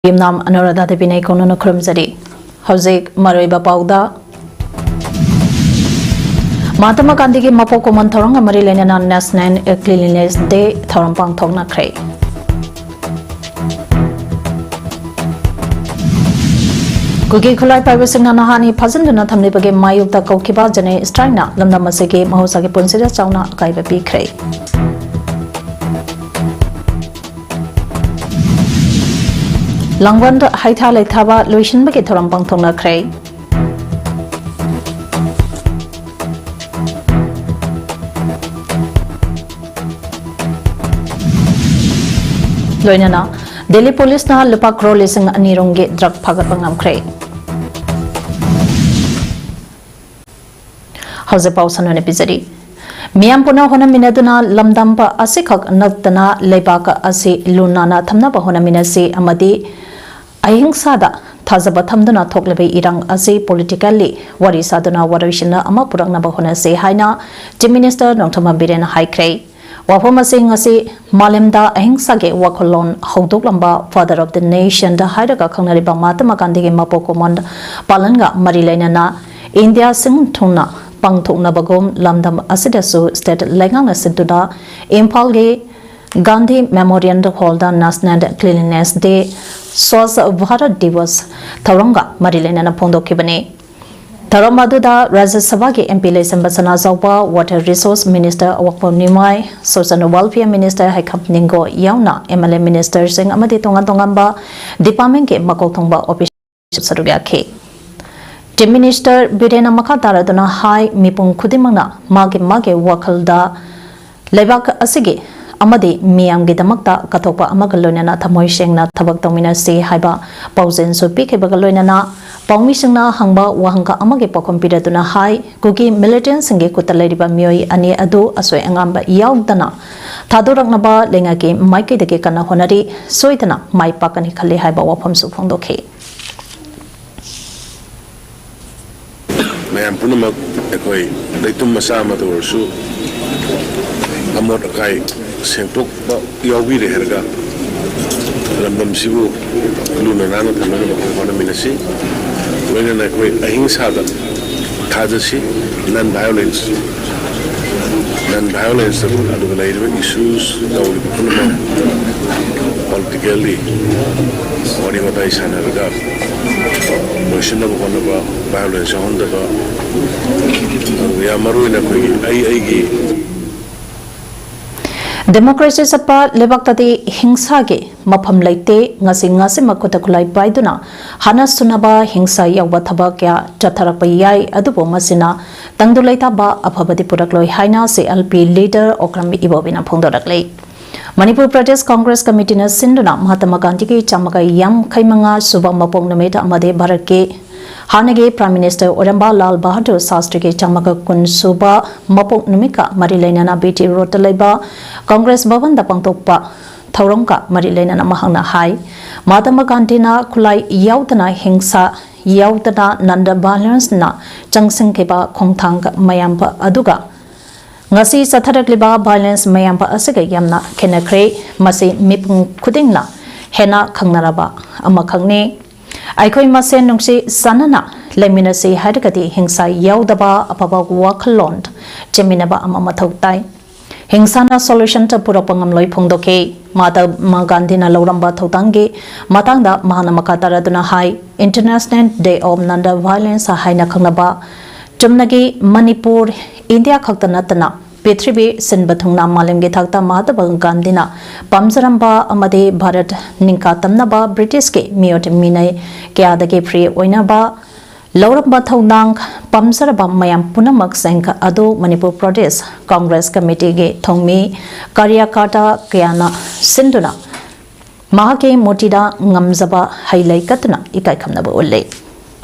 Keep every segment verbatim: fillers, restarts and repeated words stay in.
ꯌꯨꯝꯅꯥꯝ ꯑꯅꯨꯔꯥꯙꯥ ꯗꯦꯕꯤꯅ ꯏꯀꯣꯟꯅꯅ ꯈꯨꯔꯨꯝꯖꯔꯤ꯫ ꯍꯧꯖꯤꯛ ꯃꯔꯨꯑꯣꯏꯕ ꯄꯥꯎꯗ, ꯃꯍꯥꯇꯃꯥ ꯒꯥꯟꯙꯤꯒꯤ ꯃꯄꯣꯛ ꯀꯨꯝꯑꯣꯟ ꯊꯧꯔꯝꯒ ꯃꯔꯤ ꯂꯩꯅꯅ National Cleanliness Day ꯊꯧꯔꯝ ꯄꯥꯡꯊꯣꯛꯅꯈ꯭ꯔꯦ꯫ ꯀꯨꯀꯤ ꯈꯨꯠꯂꯥꯏ ꯄꯥꯏꯕꯁꯤꯡꯅ ꯅꯍꯥ ꯑꯅꯤ ꯐꯥꯖꯤꯟꯗꯨꯅ ꯊꯝꯂꯤꯕꯒꯤ ꯃꯥꯌꯣꯛꯇ ꯀꯧꯈꯤꯕ ꯖꯦꯅꯦꯔꯦꯜ ꯁ꯭ꯇ꯭ꯔꯥꯏꯛꯅ ꯂꯝꯗꯝ ꯑꯁꯤꯒꯤ ꯃꯍꯧꯁꯥꯒꯤ ꯄꯨꯟꯁꯤꯗ ꯆꯥꯎꯅ ꯑꯀꯥꯏꯕ ꯄꯤꯈ꯭ꯔꯦ꯫ ꯂꯥꯡꯕꯟꯗ ꯍꯩꯊꯥ ꯂꯩꯊꯥꯕ ꯂꯣꯏꯁꯤꯟꯕꯒꯤ ꯊꯧꯔꯝ ꯄꯥꯡꯊꯣꯛꯅꯈ꯭ꯔꯦ꯫ ꯂꯣꯏꯅꯅ ꯗꯦꯜꯂꯤ ꯄꯨꯂꯤꯁꯅ ꯂꯨꯄꯥ ꯀ꯭ꯔꯣꯔ ꯂꯤꯁꯤꯡ ꯑꯅꯤ ꯔꯣꯝꯒꯤ ꯗ꯭ꯔꯒ ꯐꯥꯒꯠꯄ ꯉꯝꯈ꯭ꯔꯦ꯫ ꯍꯧꯖꯤꯛ ꯄꯥꯎ ꯁꯟꯗꯣꯛꯅ ꯄꯤꯖꯔꯤ꯫ ꯃꯤꯌꯥꯝ ꯄꯨꯟꯅ ꯍꯣꯠꯅꯃꯤꯟꯅꯗꯨꯅ ꯂꯝꯗꯝꯕ ꯑꯁꯤꯈꯛ ꯅꯠꯇꯅ ꯂꯩꯕꯥꯛ ꯑꯁꯤ ꯂꯨ ꯅꯥꯟꯅ ꯊꯝꯅꯕ ꯍꯣꯠꯅꯃꯤꯟꯅꯁꯤ ꯑꯃꯗꯤ ꯑꯍꯤꯡꯁꯥꯗ ꯊꯥꯖꯕ ꯊꯝꯗꯨꯅ ꯊꯣꯛꯂꯤꯕ ꯏꯔꯥꯡ ꯑꯁꯤ politically ꯋꯥꯔꯤ ꯁꯥꯗꯨꯅ ꯋꯥꯔꯣꯏꯁꯤꯟ ꯑꯃ ꯄꯨꯔꯛꯅꯕ ꯍꯣꯠꯅꯁꯤ ꯍꯥꯏꯅ Chief Minister ꯅꯣꯡꯊꯣꯝꯕꯝ ꯕꯤꯔꯦꯟꯅ ꯍꯥꯏꯈ꯭ꯔꯦ꯫ ꯋꯥꯐꯝ ꯑꯁꯤ ꯉꯁꯤ ꯃꯥꯂꯦꯝꯗ ꯑꯍꯤꯡꯁꯥꯒꯤ ꯋꯥꯈꯜꯂꯣꯟ ꯍꯧꯗꯣꯛꯂꯝꯕ Father of the Nation ꯗ ꯍꯥꯏꯔꯒ ꯈꯪꯅꯔꯤꯕ ꯃꯍꯥꯇꯃꯥ ꯒꯥꯟꯙꯤꯒꯤ ꯃꯄꯣꯛ ꯀꯨꯝꯑꯣꯟ ꯄꯥꯂꯟꯒ ꯃꯔꯤ ꯂꯩꯅꯅ ꯏꯟꯗꯤꯌꯥ ꯁꯤꯟ ꯊꯨꯡꯅ ꯄꯥꯡꯊꯣꯛꯅꯕꯒꯨꯝ ꯂꯝꯗꯝ ꯑꯁꯤꯗꯁꯨ state ꯂꯩꯉꯥꯛꯅ ꯁꯤꯟꯗꯨꯅ ꯏꯝꯐꯥꯜꯒꯤ ꯒꯥꯟꯙꯤ ꯃꯦꯃꯣꯔꯤꯌꯦꯜ ꯍꯣꯜꯗ National Cleanliness Day Swachh Bharat Diwas ꯊꯧꯔꯝꯒ ꯃꯔꯤ ꯂꯩꯅꯅ ꯐꯣꯡꯗꯣꯛꯈꯤꯕꯅꯤ꯫ ꯊꯧꯔꯝ ꯑꯗꯨꯗ ꯔꯥꯖ꯭ꯌ ꯁꯚꯥꯒꯤ MP ꯂꯩꯁꯦꯝꯕ ꯁꯅꯥꯖꯥꯎꯕ, Water Resource Minister ꯑꯋꯥꯡꯕꯝ ꯅꯤꯃꯥꯏ, Social Welfare Minister ꯍꯩꯈꯝ ꯅꯤꯡꯒꯣ ꯌꯥꯎꯅ MLA ministerꯁꯤꯡ ꯑꯃꯗꯤ ꯇꯣꯉꯥꯟ ꯇꯣꯉꯥꯟꯕ departmentꯀꯤ ꯃꯀꯣꯛ ꯊꯣꯡꯕ official ꯁꯔꯨꯛ ꯌꯥꯈꯤ꯫ Chief Minister ꯕꯤꯔꯦꯟꯅ ꯃꯈꯥ ꯇꯥꯔꯗꯨꯅ ꯍꯥꯏ, ꯃꯤꯄꯨꯝ ꯈꯨꯗꯤꯡꯃꯛꯅ ꯃꯥꯒꯤ ꯃꯥꯒꯤ ꯋꯥꯈꯜꯗ ꯂꯩꯕꯥꯛ ꯑꯁꯤꯒꯤ ꯑꯃꯗꯤ ꯃꯤꯌꯥꯝꯒꯤꯗꯃꯛꯇ ꯀꯠꯊꯣꯛꯄ ꯑꯃꯒ ꯂꯣꯏꯅꯅ ꯊꯃꯣꯏ ꯁꯦꯡꯅ ꯊꯕꯛ ꯇꯧꯃꯤꯟꯅꯁꯤ ꯍꯥꯏꯕ ꯄꯥꯎꯖꯦꯜꯁꯨ ꯄꯤꯈꯤꯕꯒ ꯂꯣꯏꯅꯅ ꯄꯥꯎꯃꯤꯁꯤꯡꯅ ꯍꯪꯕ ꯋꯥꯍꯪ ꯑꯃꯒꯤ ꯄꯥꯎꯈꯨꯝ ꯄꯤꯔꯗꯨꯅ ꯍꯥꯏ, ꯀꯨꯀꯤ militantꯁꯤꯡꯒꯤ ꯈꯨꯠꯇ ꯂꯩꯔꯤꯕ ꯃꯤꯑꯣꯏ ꯑꯅꯤ ꯑꯗꯨ ꯑꯁꯣꯏ ꯑꯉꯥꯝꯕ ꯌꯥꯎꯗꯅ ꯊꯥꯗꯣꯔꯛꯅꯕ ꯂꯩꯉꯥꯛꯀꯤ ꯃꯥꯏꯀꯩꯗꯒꯤ ꯀꯟꯅ ꯍꯣꯠꯅꯔꯤ, ꯁꯣꯏꯗꯅ ꯃꯥꯏ ꯄꯥꯛꯀꯅꯤ ꯈꯜꯂꯤ ꯍꯥꯏꯕ ꯋꯥꯐꯝꯁꯨ ꯐꯣꯡꯗꯣꯛꯈꯤ꯫ ꯃꯌꯥꯝ ꯄꯨꯝꯅꯃꯛ ꯑꯩꯈꯣꯏ ꯂꯩꯇꯨꯝ ꯃꯆꯥ ꯑꯃꯗ ꯑꯣꯏꯔꯁꯨ ꯑꯃꯣꯠ ꯑꯀꯥꯏ ꯁꯦꯡꯗꯣꯛꯄ ꯌꯥꯎꯕꯤꯔꯦ ꯍꯥꯏꯔꯒ ꯂꯝꯗꯝꯁꯤꯕꯨ ꯂꯨꯅ ꯅꯥꯟꯅ ꯊꯝꯅꯅꯕ ꯑꯩꯈꯣꯏ ꯍꯣꯠꯅꯃꯤꯟꯅꯁꯤ꯫ ꯂꯣꯏꯅꯅ ꯑꯩꯈꯣꯏ ꯑꯍꯤꯡꯁꯥꯗ ꯊꯥꯖꯁꯤ꯫ Non violence, non violence, ꯑꯗꯨꯒ ꯂꯩꯔꯤꯕ issues ꯇꯧꯔꯤꯕ ꯄꯨꯝꯅꯃꯛ politically ꯋꯥꯔꯤ ꯋꯥꯇꯥꯏ ꯁꯥꯟꯅꯔꯒ ꯂꯣꯏꯁꯤꯟꯅꯕ ꯍꯣꯠꯅꯕ, violence ꯌꯥꯎꯍꯟꯗꯕ, ꯑꯗꯨꯒ ꯌꯥꯝ ꯃꯔꯨ ꯑꯣꯏꯅ ꯑꯩꯈꯣꯏꯒꯤ ꯑꯩ ꯑꯩꯒꯤ Democracy ꯆꯠꯄ ꯂꯩꯕꯥꯛꯇꯗꯤ ꯍꯤꯡꯁꯥꯒꯤ ꯃꯐꯝ ꯂꯩꯇꯦ꯫ ꯉꯁꯤ ꯉꯁꯤꯃꯛ ꯈꯨꯠꯇ ꯈꯨꯠꯂꯥꯏ ꯄꯥꯏꯗꯨꯅ ꯍꯥꯠꯅ ꯁꯨꯅꯕ ꯍꯤꯡꯁꯥ ꯌꯥꯎꯕ ꯊꯕꯛ ꯀꯌꯥ ꯆꯠꯊꯔꯛꯄ ꯌꯥꯏ, ꯑꯗꯨꯕꯨ ꯃꯁꯤꯅ ꯇꯪꯗꯨ ꯂꯩꯇꯥꯕ ꯑꯐꯕꯗꯤ ꯄꯨꯔꯛꯂꯣꯏ ꯍꯥꯏꯅ C L P leader Okram ꯏꯕꯣꯕꯤꯅ ꯐꯣꯡꯗꯣꯔꯛꯂꯤ꯫ Manipur Pradesh Congress ꯀꯃꯤꯇꯤꯅ ꯁꯤꯟꯗꯨꯅ ꯃꯍꯥꯇꯃꯥ ꯒꯥꯟꯙꯤꯒꯤ ꯆꯥꯝꯃꯒ ꯌꯥꯡꯈꯩ ꯃꯉꯥ ꯁꯨꯕ ꯃꯄꯣꯛ ꯅꯨꯃꯤꯠ ꯑꯃꯗꯤ ꯚꯥꯔꯠꯀꯤ ꯍꯥꯟꯅꯒꯤ Prime Minister ꯑꯣꯏꯔꯝꯕ ꯂꯥꯜ ꯕꯍꯥꯗꯨꯔ ꯁꯥꯁꯇ꯭ꯔꯤꯒꯤ ꯆꯥꯝꯃꯒ ꯀꯨꯟ ꯁꯨꯕ ꯃꯄꯣꯛ ꯅꯨꯃꯤꯠꯀ ꯃꯔꯤ ꯂꯩꯅꯅ B T Roadꯇ ꯂꯩꯕ ꯀꯪꯒ꯭ꯔꯦꯁ ꯚꯕꯟꯗ ꯄꯥꯡꯊꯣꯛꯄ ꯊꯧꯔꯝꯒ ꯃꯔꯤ ꯂꯩꯅꯅ ꯃꯍꯥꯛꯅ ꯍꯥꯏ, ꯃꯍꯥꯇꯃꯥ ꯒꯥꯟꯙꯤꯅ ꯈꯨꯠꯂꯥꯏ ꯌꯥꯎꯗꯅ, ꯍꯤꯡꯁꯥ ꯌꯥꯎꯗꯅ, non violenceꯅ ꯆꯪꯁꯤꯟꯈꯤꯕ ꯈꯣꯡꯊꯥꯡ ꯃꯌꯥꯝ ꯑꯗꯨꯒ ꯉꯁꯤ ꯆꯠꯊꯔꯛꯂꯤꯕ violence ꯃꯌꯥꯝ ꯑꯁꯤꯒ ꯌꯥꯝꯅ ꯈꯦꯠꯅꯈ꯭ꯔꯦ꯫ ꯃꯁꯤ ꯃꯤꯄꯨꯝ ꯈꯨꯗꯤꯡꯅ ꯍꯦꯟꯅ ꯈꯪꯅꯔꯕ ꯑꯃꯈꯛꯅꯤ꯫ ꯑꯩꯈꯣꯏ ꯃꯁꯦꯟ ꯅꯨꯡꯁꯤ ꯆꯥꯟꯅꯅ ꯂꯩꯃꯤꯟꯅꯁꯤ ꯍꯥꯏꯔꯒꯗꯤ ꯍꯤꯡꯁꯥ ꯌꯥꯎꯗꯕ ꯑꯐꯕ ꯋꯥꯈꯜꯂꯣꯟ ꯆꯦꯟꯃꯤꯟꯅꯕ ꯑꯃ ꯃꯊꯧ ꯇꯥꯏ꯫ ꯍꯤꯡꯁꯥꯅ solutionꯇ ꯄꯨꯔꯛꯄ ꯉꯝꯂꯣꯏ ꯐꯣꯡꯗꯣꯛꯈꯤ꯫ ꯃꯍꯥꯇꯃꯥ ꯒꯥꯟꯙꯤꯅ ꯂꯧꯔꯝꯕ ꯊꯧꯗꯥꯡꯒꯤ ꯃꯇꯥꯡꯗ ꯃꯍꯥꯛꯅ ꯃꯈꯥ ꯇꯥꯔꯗꯨꯅ ꯍꯥꯏ, International Day of Non-Violence ꯍꯥꯏꯅ ꯈꯪꯅꯕ ꯆꯨꯝꯅꯒꯤ ꯃꯅꯤꯄꯨꯔ, ꯏꯟꯗꯤꯌꯥ ꯈꯛꯇ ꯅꯠꯇꯅ ꯄ꯭ꯔꯤꯊꯤꯕꯤ ꯁꯤꯟꯕ ꯊꯨꯡꯅ ꯃꯥꯂꯦꯝꯒꯤ ꯊꯥꯛꯇ ꯃꯍꯥꯇꯃꯥ ꯒꯥꯟꯙꯤꯅ ꯄꯥꯝꯖꯔꯝꯕ ꯑꯃꯗꯤ ꯚꯥꯔꯠ ꯅꯤꯡꯈꯥ ꯇꯝꯅꯕ ꯕ꯭ꯔꯤꯇꯤꯁꯀꯤ ꯃꯤꯑꯣꯠ ꯃꯤꯅꯩ ꯀꯌꯥꯗꯒꯤ free ꯑꯣꯏꯅꯕ ꯂꯧꯔꯝꯕ ꯊꯧꯗꯥꯡ ꯄꯥꯝꯖꯔꯕ ꯃꯌꯥꯝ ꯄꯨꯝꯅꯃꯛꯁꯤꯡ ꯑꯗꯨ ꯃꯅꯤꯄꯨꯔ ꯄ꯭ꯔꯗꯦꯁ ꯀꯪꯒ꯭ꯔꯦꯁ ꯀꯃꯤꯇꯤꯒꯤ ꯊꯧꯃꯤ ꯀꯥꯔꯌꯀꯔꯇꯥ ꯀꯌꯥꯅ ꯁꯤꯟꯗꯨꯅ ꯃꯍꯥꯛꯀꯤ ꯃꯨꯔꯇꯤꯗ ꯉꯝꯖꯕ ꯍꯩ ꯂꯩ ꯀꯠꯇꯨꯅ ꯏꯀꯥꯏ ꯈꯨꯝꯅꯕ ꯎꯠꯂꯤ꯫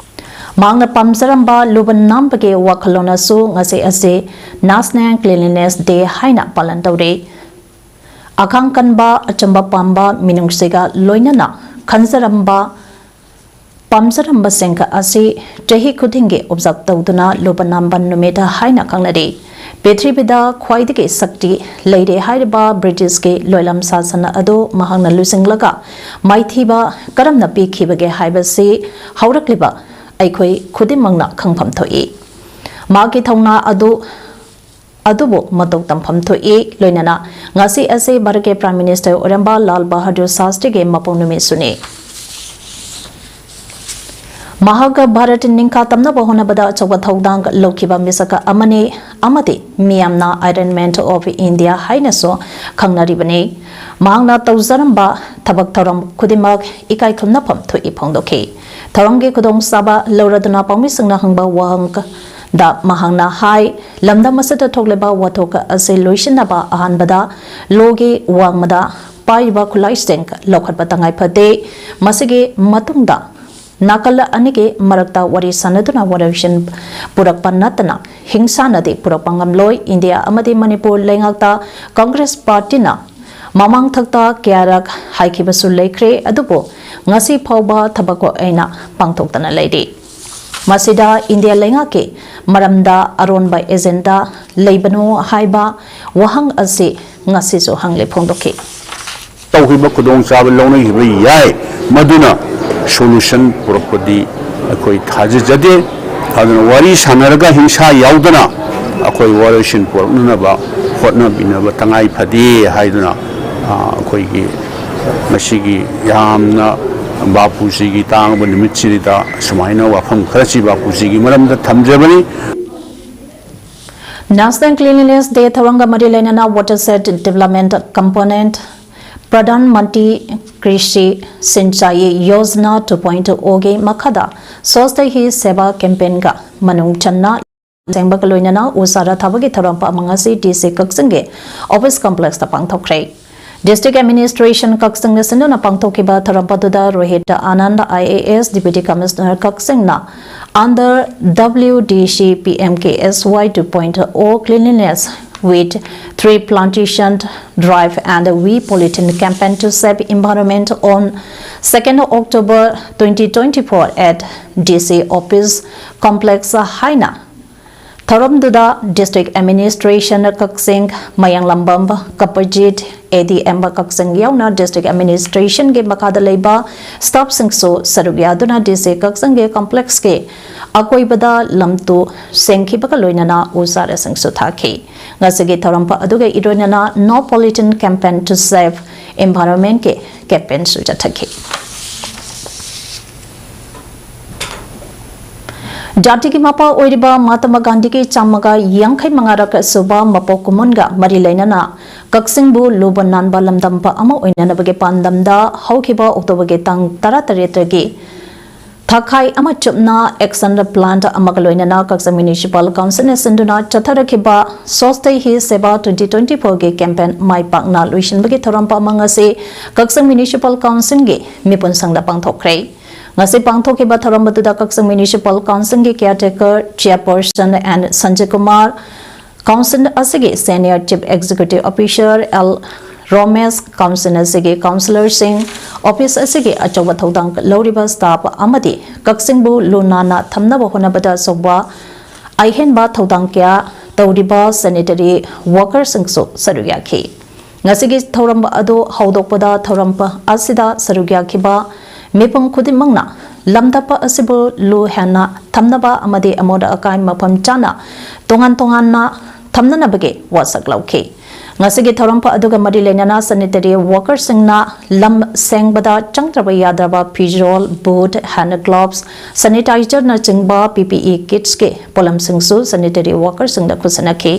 ꯃꯍꯥꯛꯅ ꯄꯥꯝꯖꯔꯝꯕ ꯂꯨꯕ ꯅꯥꯟꯕꯒꯤ ꯋꯥꯈꯜꯂꯣꯟ ꯑꯁꯨ ꯉꯁꯤ ꯑꯁꯤ National Cleanliness Day ꯍꯥꯏꯅ ꯄꯥꯂꯟ ꯇꯧꯔꯤ꯫ ꯑꯈꯥꯡ ꯀꯟꯕ, ꯑꯆꯝꯕ ꯄꯥꯝꯕ ꯃꯤꯅꯨꯡꯁꯤꯒ ꯂꯣꯏꯅꯅ ꯈꯟꯖꯔꯝꯕ ꯄꯥꯝꯖꯔꯝꯕꯁꯤꯡ ꯑꯁꯤ ꯆꯍꯤ ꯈꯨꯗꯤꯡꯒꯤ observe ꯇꯧꯗꯨꯅ ꯂꯨꯕ ꯅꯥꯟꯕ ꯅꯨꯃꯤꯠ ꯍꯥꯏꯅ ꯈꯪꯅꯔꯤ꯫ ꯄ꯭ꯔꯤꯊꯤꯕꯤꯗ ꯈ꯭ꯋꯥꯏꯗꯒꯤ ꯁꯛꯇꯤ ꯂꯩꯔꯦ ꯍꯥꯏꯔꯤꯕ ꯕ꯭ꯔꯤꯇꯤꯁꯀꯤ ꯂꯣꯏꯂꯝ ꯁꯥꯁꯟ ꯑꯗꯨ ꯃꯍꯥꯛꯅ ꯂꯨꯆꯤꯡꯂꯒ ꯃꯥꯏꯊꯤꯕ ꯀꯔꯝꯅ ꯄꯤꯈꯤꯕꯒꯦ ꯍꯥꯏꯕꯁꯤ ꯍꯧꯔꯛꯂꯤꯕ ꯑꯩꯈꯣꯏ ꯈꯨꯗꯤꯡꯃꯛꯅ ꯈꯪꯐꯝ ꯊꯣꯛꯏ꯫ ꯃꯍꯥꯛꯀꯤ ꯊꯧꯅꯥ ꯑꯗꯨ ꯑꯗꯨꯕꯨ ꯃꯇꯧ ꯇꯝꯐꯝ ꯊꯣꯛꯏ꯫ ꯂꯣꯏꯅꯅ ꯉꯁꯤ ꯑꯁꯤ ꯚꯥꯔꯠꯀꯤ Prime Minister ꯑꯣꯏꯔꯝꯕ ꯂꯥꯜ ꯕꯍꯥꯗꯨꯔ ꯁꯥꯁꯇ꯭ꯔꯤꯒꯤ ꯃꯄꯣꯛ ꯅꯨꯃꯤꯠꯁꯨꯅꯤ꯫ ꯃꯍꯥꯛ ꯚꯥꯔꯠ ꯅꯤꯡꯈꯥ ꯇꯝꯅꯕ ꯍꯣꯠꯅꯕꯗ ꯑꯆꯧꯕ ꯊꯧꯗꯥꯡ ꯂꯧꯈꯤꯕ ꯃꯤꯁꯛ ꯑꯃꯅꯤ ꯑꯃꯗꯤ ꯃꯤꯌꯥꯝꯅ Iron Man of India ꯍꯥꯏꯅꯁꯨ ꯈꯪꯅꯔꯤꯕꯅꯤ꯫ ꯃꯍꯥꯛꯅ ꯇꯧꯖꯔꯝꯕ ꯊꯕꯛ ꯊꯧꯔꯝ ꯈꯨꯗꯤꯡꯃꯛ ꯏꯀꯥꯏ ꯈꯨꯝꯅꯐꯝ ꯊꯣꯛꯏ ꯐꯣꯡꯗꯣꯛꯈꯤ꯫ ꯊꯧꯔꯝꯒꯤ ꯈꯨꯗꯣꯡꯆꯥꯕ ꯂꯧꯔꯗꯨꯅ ꯄꯥꯎꯃꯤꯁꯤꯡꯅ ꯍꯪꯕ ꯋꯥꯍꯪꯗ ꯃꯍꯥꯛꯅ ꯍꯥꯏ, ꯂꯝꯗꯝ ꯑꯁꯤꯗ ꯊꯣꯛꯂꯤꯕ ꯋꯥꯊꯣꯛ ꯑꯁꯤ ꯂꯣꯏꯁꯤꯟꯅꯕ ꯑꯍꯥꯟꯕꯗ ꯂꯣꯒꯤ ꯋꯥꯡꯃꯗ ꯄꯥꯏꯔꯤꯕ ꯈꯨꯠꯂꯥꯏꯁꯤꯡ ꯂꯧꯈꯠꯄ ꯇꯉꯥꯏ ꯐꯗꯦ꯫ ꯃꯁꯤꯒꯤ ꯃꯇꯨꯡꯗ ꯅꯥꯀꯜ ꯑꯅꯤꯒꯤ ꯃꯔꯛꯇ ꯋꯥꯔꯤ ꯁꯥꯟꯅꯗꯨꯅ ꯋꯥꯔꯣꯏꯁꯤꯟ ꯄꯨꯔꯛꯄ ꯅꯠꯇꯅ ꯍꯤꯡꯁꯥꯅꯗꯤ ꯄꯨꯔꯛꯄ ꯉꯝꯂꯣꯏ꯫ ꯏꯟꯗꯤꯌꯥ ꯑꯃꯗꯤ ꯃꯅꯤꯄꯨꯔ ꯂꯩꯉꯥꯛꯇ ꯀꯪꯒ꯭ꯔꯦꯁ ꯄꯥꯔꯇꯤꯅ ꯃꯃꯥꯡꯊꯛꯇ ꯀꯌꯥꯔꯛ ꯍꯥꯏꯈꯤꯕꯁꯨ ꯂꯩꯈ꯭ꯔꯦ, ꯑꯗꯨꯕꯨ ꯉꯁꯤ ꯐꯥꯎꯕ ꯊꯕꯛ ꯑꯣꯏꯅ ꯄꯥꯡꯊꯣꯛꯇꯅ ꯂꯩꯔꯤ꯫ ꯃꯁꯤꯗ ꯏꯟꯗꯤꯌꯥ ꯂꯩꯉꯥꯛꯀꯤ ꯃꯔꯝꯗ ꯑꯔꯣꯟꯕ agenda ꯂꯩꯕꯅꯣ ꯍꯥꯏꯕ ꯋꯥꯍꯪ ꯑꯁꯤ ꯉꯁꯤꯁꯨ ꯍꯪꯂꯤ ꯐꯣꯡꯗꯣꯛꯈꯤ꯫ ꯇꯧꯈꯤꯕ ꯈꯨꯗꯣꯡꯆꯥꯕ ꯂꯧꯅꯈꯤꯕ ꯌꯥꯏ, ꯃꯗꯨꯅ solution ꯄꯨꯔꯛꯄꯗꯤ ꯑꯩꯈꯣꯏ ꯊꯥꯖꯖꯗꯦ꯫ ꯑꯗꯨꯅ ꯋꯥꯔꯤ ꯁꯥꯟꯅꯔꯒ ꯍꯤꯡꯁꯥ ꯌꯥꯎꯗꯅ ꯑꯩꯈꯣꯏ ꯋꯥꯔꯣꯏꯁꯤꯟ ꯄꯨꯔꯛꯅꯅꯕ ꯍꯣꯠꯅꯕꯤꯅꯕ ꯇꯉꯥꯏ ꯐꯗꯦ ꯍꯥꯏꯗꯨꯅ, ꯑ, ꯑꯩꯈꯣꯏꯒꯤ ꯃꯁꯤꯒꯤ ꯌꯥꯝꯅ ꯕꯥꯄꯨꯖꯤꯒꯤ ꯇꯥꯡꯕ ꯅꯨꯃꯤꯠꯁꯤꯗ ꯁꯨꯃꯥꯏꯅ ꯋꯥꯐꯝ ꯈꯔꯁꯤ ꯕꯥꯄꯨꯖꯤꯒꯤ ꯃꯔꯝꯗ ꯊꯝꯖꯕꯅꯤ꯫ National Cleanliness Day ꯊꯧꯔꯝꯒ ꯃꯔꯤ ꯂꯩꯅꯅ Watershed Development Component, Pradhan Mantri Krishi Sinchai Yojana two point oh ꯒꯤ ꯃꯈꯥꯗ Swachhta Hi Seva campaignꯒ ꯃꯅꯨꯡ ꯆꯟꯅ ꯁꯦꯡꯕꯒ ꯂꯣꯏꯅꯅ ꯎ ꯆꯥꯔꯥ ꯊꯥꯕꯒꯤ ꯊꯧꯔꯝ ꯑꯃ ꯉꯁꯤ D C ꯀꯛꯆꯤꯡꯒꯤ office complexꯇ ꯄꯥꯡꯊꯣꯛꯈ꯭ꯔꯦ꯫ District Administration ꯀꯛꯆꯤꯡꯅ ꯁꯤꯟꯗꯨꯅ ꯄꯥꯡꯊꯣꯛꯈꯤꯕ ꯊꯧꯔꯝ ꯑꯗꯨꯗ Rohit Anand, I A S, Deputy Commissioner ꯀꯛꯆꯤꯡꯅ under W D C P M K S Y two point oh Cleanliness with Tree Plantation Drive and We Polythene Campaign to Save Environment on second October twenty twenty-four at D C Office Complex ꯍꯥꯏꯅ ꯊꯧꯔꯝꯗꯨꯗ District Administration ꯀꯛꯆꯤꯡ, ꯃꯌꯥꯡꯂꯝꯕꯝ ꯀꯄꯔꯖꯤꯠ, ADM ꯀꯛꯆꯤꯡ ꯌꯥꯎꯅ District Administration ꯒꯤ ꯃꯈꯥꯗ ꯂꯩꯕ staff ꯁꯤꯡꯁꯨ ꯁꯔꯨꯛ ꯌꯥꯗꯨꯅ DC ꯀꯛꯆꯤꯡꯒꯤ complex ꯀꯤ ꯑꯀꯣꯏꯕꯗ ꯂꯝ ꯇꯨ ꯁꯦꯡꯈꯤꯕꯒ ꯂꯣꯏꯅꯅ ꯎ ꯆꯥꯔꯥꯁꯤꯡꯁꯨ ꯊꯥꯈꯤ꯫ ꯉꯁꯤꯒꯤ ꯊꯧꯔꯝ ꯑꯗꯨꯒ ꯏꯔꯣꯏꯅꯅ No Polythene Campaign to Save Environment ꯀꯤ campaign ꯁꯨ ꯆꯠꯊꯈꯤ꯫ ꯖꯥꯇꯤꯒꯤ ꯃꯄꯥ ꯑꯣꯏꯔꯤꯕ ꯃꯍꯥꯇꯃꯥ ꯒꯥꯟꯙꯤꯒꯤ ꯆꯥꯝꯃꯒ ꯌꯥꯡꯈꯩ ꯃꯉꯥꯔꯛ ꯁꯨꯕ ꯃꯄꯣꯛ ꯀꯨꯝꯑꯣꯟꯒ ꯃꯔꯤ ꯂꯩꯅꯅ ꯀꯛꯆꯤꯡꯕꯨ ꯂꯨꯕ ꯅꯥꯟꯕ ꯂꯝꯗꯝꯕ ꯑꯃ ꯑꯣꯏꯅꯅꯕꯒꯤ ꯄꯥꯟꯗꯝꯗ ꯍꯧꯈꯤꯕ October ꯒꯤ ꯇꯥꯡ ꯇꯔꯥꯇꯔꯦꯠꯇꯒꯤ ꯊꯥꯈꯥꯏ ꯑꯃ ꯆꯨꯞꯅ action plan ꯑꯃꯒ ꯂꯣꯏꯅꯅ ꯀꯛꯆꯤꯡ Municipal Council ꯅ ꯁꯤꯟꯗꯨꯅ ꯆꯠꯊꯔꯛꯈꯤꯕ Swasthya Hi Seva twenty twenty four ꯒꯤ campaign ꯃꯥꯏ ꯄꯥꯛꯅ ꯂꯣꯏꯁꯤꯟꯕꯒꯤ ꯊꯧꯔꯝ ꯑꯃ ꯉꯁꯤ ꯀꯛꯆꯤꯡ Municipal Council ꯒꯤ ꯃꯤꯄꯨꯟꯁꯪꯗ ꯄꯥꯡꯊꯣꯛꯈ꯭ꯔꯦ꯫ ꯉꯁꯤ ꯄꯥꯡꯊꯣꯛꯈꯤꯕ ꯊꯧꯔꯝ ꯑꯗꯨꯗ ꯀꯛꯆꯤꯡ Municipal Council ꯒꯤ caretaker chairperson N Sanjit Kumar, Council ꯑꯁꯤꯒꯤ Senior Chief Executive Officer L ꯔꯣꯃꯦꯁ, Council ꯑꯁꯤꯒꯤ councillor ꯁꯤꯡ, office ꯑꯁꯤꯒꯤ ꯑꯆꯧꯕ ꯊꯧꯗꯥꯡ ꯂꯧꯔꯤꯕ staff ꯑꯃꯗꯤ ꯀꯛꯆꯤꯡꯕꯨ ꯂꯨ ꯅꯥꯟꯅ ꯊꯝꯅꯕ ꯍꯣꯠꯅꯕꯗ ꯑꯆꯧꯕ ꯑꯍꯦꯟꯕ ꯊꯧꯗꯥꯡ ꯀꯌꯥ ꯇꯧꯔꯤꯕ sanitary worker ꯁꯤꯡꯁꯨ ꯁꯔꯨꯛ ꯌꯥꯈꯤ꯫ ꯉꯁꯤꯒꯤ ꯊꯧꯔꯝ ꯑꯗꯨ ꯍꯧꯗꯣꯛꯄꯗ ꯊꯧꯔꯝ ꯑꯁꯤꯗ ꯁꯔꯨꯛ ꯌꯥꯈꯤꯕ ꯃꯤꯄꯨꯝ ꯈꯨꯗꯤꯡꯃꯛꯅ ꯂꯝꯗꯝ ꯑꯁꯤꯕꯨ ꯂꯨ ꯍꯦꯟꯅ ꯊꯝꯅꯕ ꯑꯃꯗꯤ ꯑꯃꯣꯠ ꯑꯀꯥꯏ ꯃꯐꯝ ꯆꯥꯅ ꯇꯣꯉꯥꯟ ꯇꯣꯉꯥꯟꯅ ꯊꯝꯅꯅꯕꯒꯤ ꯋꯥꯁꯛ ꯂꯧꯈꯤ꯫ ꯉꯁꯤꯒꯤ ꯊꯧꯔꯝ ꯑꯗꯨꯒ ꯃꯔꯤ ꯂꯩꯅꯅ sanitary worker ꯁꯤꯡꯅ ꯂꯝ ꯁꯦꯡꯕꯗ ꯆꯪꯗ꯭ꯔꯕ ꯌꯥꯗ꯭ꯔꯕ ꯐꯤꯖꯣꯜ, boot, hand gloves, sanitizer ꯅꯆꯤꯡꯕ PPE kits ꯀꯤ ꯄꯣꯠꯂꯝꯁꯤꯡꯁꯨ sanitary worker ꯁꯤꯡꯗ ꯈꯨꯠꯁꯤꯟꯅꯈꯤ꯫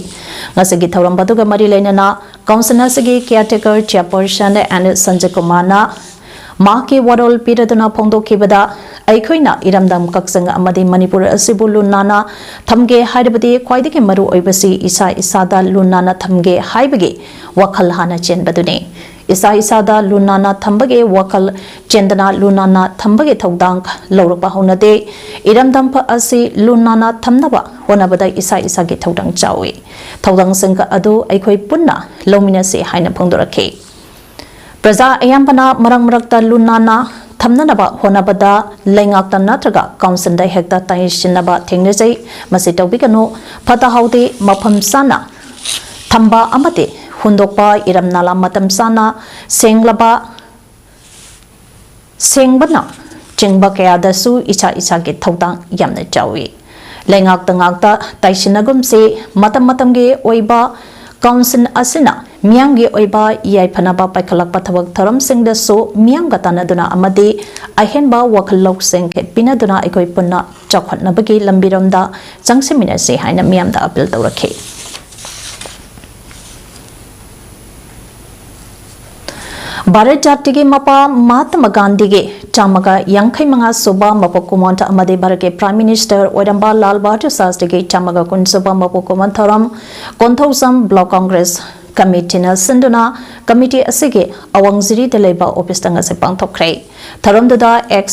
ꯉꯁꯤꯒꯤ ꯊꯧꯔꯝ ꯑꯗꯨꯒ ꯃꯔꯤ ꯂꯩꯅꯅ Council ꯑꯁꯤꯒꯤ caretaker chairperson N ꯁꯟꯖꯤꯠ ꯀꯨꯃꯥꯔꯅ ꯃꯍꯥꯛꯀꯤ ꯋꯥꯔꯣꯜ ꯄꯤꯔꯗꯨꯅ ꯐꯣꯡꯗꯣꯛꯈꯤꯕꯗ, ꯑꯩꯈꯣꯏꯅ ꯏꯔꯝꯗꯝ ꯀꯛꯆꯤꯡ ꯑꯃꯗꯤ ꯃꯅꯤꯄꯨꯔ ꯑꯁꯤꯕꯨ ꯂꯨ ꯅꯥꯟꯅ ꯊꯝꯒꯦ ꯍꯥꯏꯔꯕꯗꯤ ꯈ꯭ꯋꯥꯏꯗꯒꯤ ꯃꯔꯨ ꯑꯣꯏꯕꯁꯤ ꯏꯁꯥ ꯏꯁꯥꯗ ꯂꯨ ꯅꯥꯟꯅ ꯊꯝꯒꯦ ꯍꯥꯏꯕꯒꯤ ꯋꯥꯈꯜ ꯍꯥꯟꯅ ꯆꯦꯟꯕꯗꯨꯅꯤ꯫ ꯏꯁꯥ ꯏꯁꯥꯗ ꯂꯨ ꯅꯥꯟꯅ ꯊꯝꯕꯒꯤ ꯋꯥꯈꯜ ꯆꯦꯟꯗꯅ ꯂꯨ ꯅꯥꯟꯅ ꯊꯝꯕꯒꯤ ꯊꯧꯗꯥꯡ ꯂꯧꯔꯛꯄ ꯍꯧꯅꯗꯦ꯫ ꯏꯔꯝꯗꯝ ꯑꯁꯤ ꯂꯨ ꯅꯥꯟꯅ ꯊꯝꯅꯕ ꯍꯣꯠꯅꯕꯗ ꯏꯁꯥ ꯏꯁꯥꯒꯤ ꯊꯧꯗꯥꯡ ꯆꯥꯎꯏ꯫ ꯊꯧꯗꯥꯡꯁꯤꯡ ꯑꯗꯨ ꯑꯩꯈꯣꯏ ꯄꯨꯟꯅ ꯂꯧꯃꯤꯟꯅꯁꯤ ꯍꯥꯏꯅ ꯐꯣꯡꯗꯣꯔꯛꯈꯤ꯫ ꯄ꯭ꯔꯖꯥ ꯑꯌꯥꯝꯕꯅ ꯃꯔꯛ ꯃꯔꯛꯇ ꯂꯨ ꯅꯥꯟꯅ ꯊꯝꯅꯅꯕ ꯍꯣꯠꯅꯕꯗ ꯂꯩꯉꯥꯛꯇ ꯅꯠꯇ꯭ꯔꯒ ꯀꯥꯎꯟꯁꯤꯜꯗ ꯍꯦꯛꯇ ꯇꯥꯏꯁꯤꯟꯅꯕ ꯊꯦꯡꯅꯖꯩ꯫ ꯃꯁꯤ ꯇꯧꯕꯤꯒꯅꯨ꯫ ꯐꯠꯇ ꯍꯥꯎꯗꯤ ꯃꯐꯝ ꯆꯥꯅ ꯊꯝꯕ ꯑꯃꯗꯤ ꯍꯨꯟꯗꯣꯛꯄ, ꯏꯔꯝ ꯅꯂꯥ ꯃꯇꯝ ꯆꯥꯅ ꯁꯦꯡꯂꯕ, ꯁꯦꯡꯕꯅ ꯆꯤꯡꯕ ꯀꯌꯥꯗꯁꯨ ꯏꯁꯥ ꯏꯁꯥꯒꯤ ꯊꯧꯗꯥꯡ ꯌꯥꯝꯅ ꯆꯥꯎꯏ꯫ ꯂꯩꯉꯥꯛꯇ ꯉꯥꯛꯇ ꯇꯥꯏꯁꯤꯟꯅꯒꯨꯝꯁꯤ꯫ ꯃꯇꯝ ꯃꯇꯝꯒꯤ ꯑꯣꯏꯕ ꯀꯥꯎꯟꯁꯤꯜ ꯑꯁꯤꯅ ꯃꯤꯌꯥꯝꯒꯤ ꯑꯣꯏꯕ ꯌꯥꯏꯐꯅꯕ ꯄꯥꯏꯈꯠꯂꯛꯄ ꯊꯕꯛ ꯊꯧꯔꯝꯁꯤꯡꯗꯁꯨ ꯃꯤꯌꯥꯝꯒ ꯇꯥꯟꯅꯗꯨꯅ ꯑꯃꯗꯤ ꯑꯍꯦꯟꯕ ꯋꯥꯈꯜ ꯂꯧꯁꯤꯡ ꯄꯤꯅꯗꯨꯅ ꯑꯩꯈꯣꯏ ꯄꯨꯟꯅ ꯆꯥꯎꯈꯠꯅꯕꯒꯤ ꯂꯝꯕꯤꯔꯣꯝꯗ ꯆꯪꯁꯤꯟꯃꯤꯟꯅꯁꯤ ꯍꯥꯏꯅ ꯃꯤꯌꯥꯝꯗ ꯑꯄꯤꯜ ꯇꯧꯔꯛꯈꯤ꯫ ꯚꯥꯔꯠ ꯖꯥꯇꯤꯒꯤ ꯃꯄꯥ ꯃꯍꯥꯇꯃꯥ ꯒꯥꯟꯙꯤꯒꯤ ꯆꯥꯝꯃꯒ ꯌꯥꯡꯈꯩ ꯃꯉꯥ ꯁꯨꯕ ꯃꯄꯣꯛ ꯀꯨꯝꯑꯣꯟ ꯑꯃꯗꯤ ꯚꯥꯔꯠꯀꯤ Prime Minister ꯑꯣꯏꯔꯝꯕ ꯂꯥꯜ ꯕꯍꯥꯗꯨꯔ ꯁꯥꯁꯇ꯭ꯔꯤꯒꯤ ꯆꯥꯝꯃꯒ ꯀꯨꯟ ꯁꯨꯕ ꯃꯄꯣꯛ ꯀꯨꯝꯑꯣꯟ ꯊꯧꯔꯝ ꯀꯣꯟꯊꯧꯖꯝ Block Congress Committeeꯅ ꯁꯤꯟꯗꯨꯅ committee ꯑꯁꯤꯒꯤ ꯑꯋꯥꯡ ꯖꯤꯔꯤꯗ ꯂꯩꯕ officeꯇ ꯉꯁꯤ ꯄꯥꯡꯊꯣꯛꯈ꯭ꯔꯦ꯫ ꯊꯧꯔꯝꯗꯨꯗ ex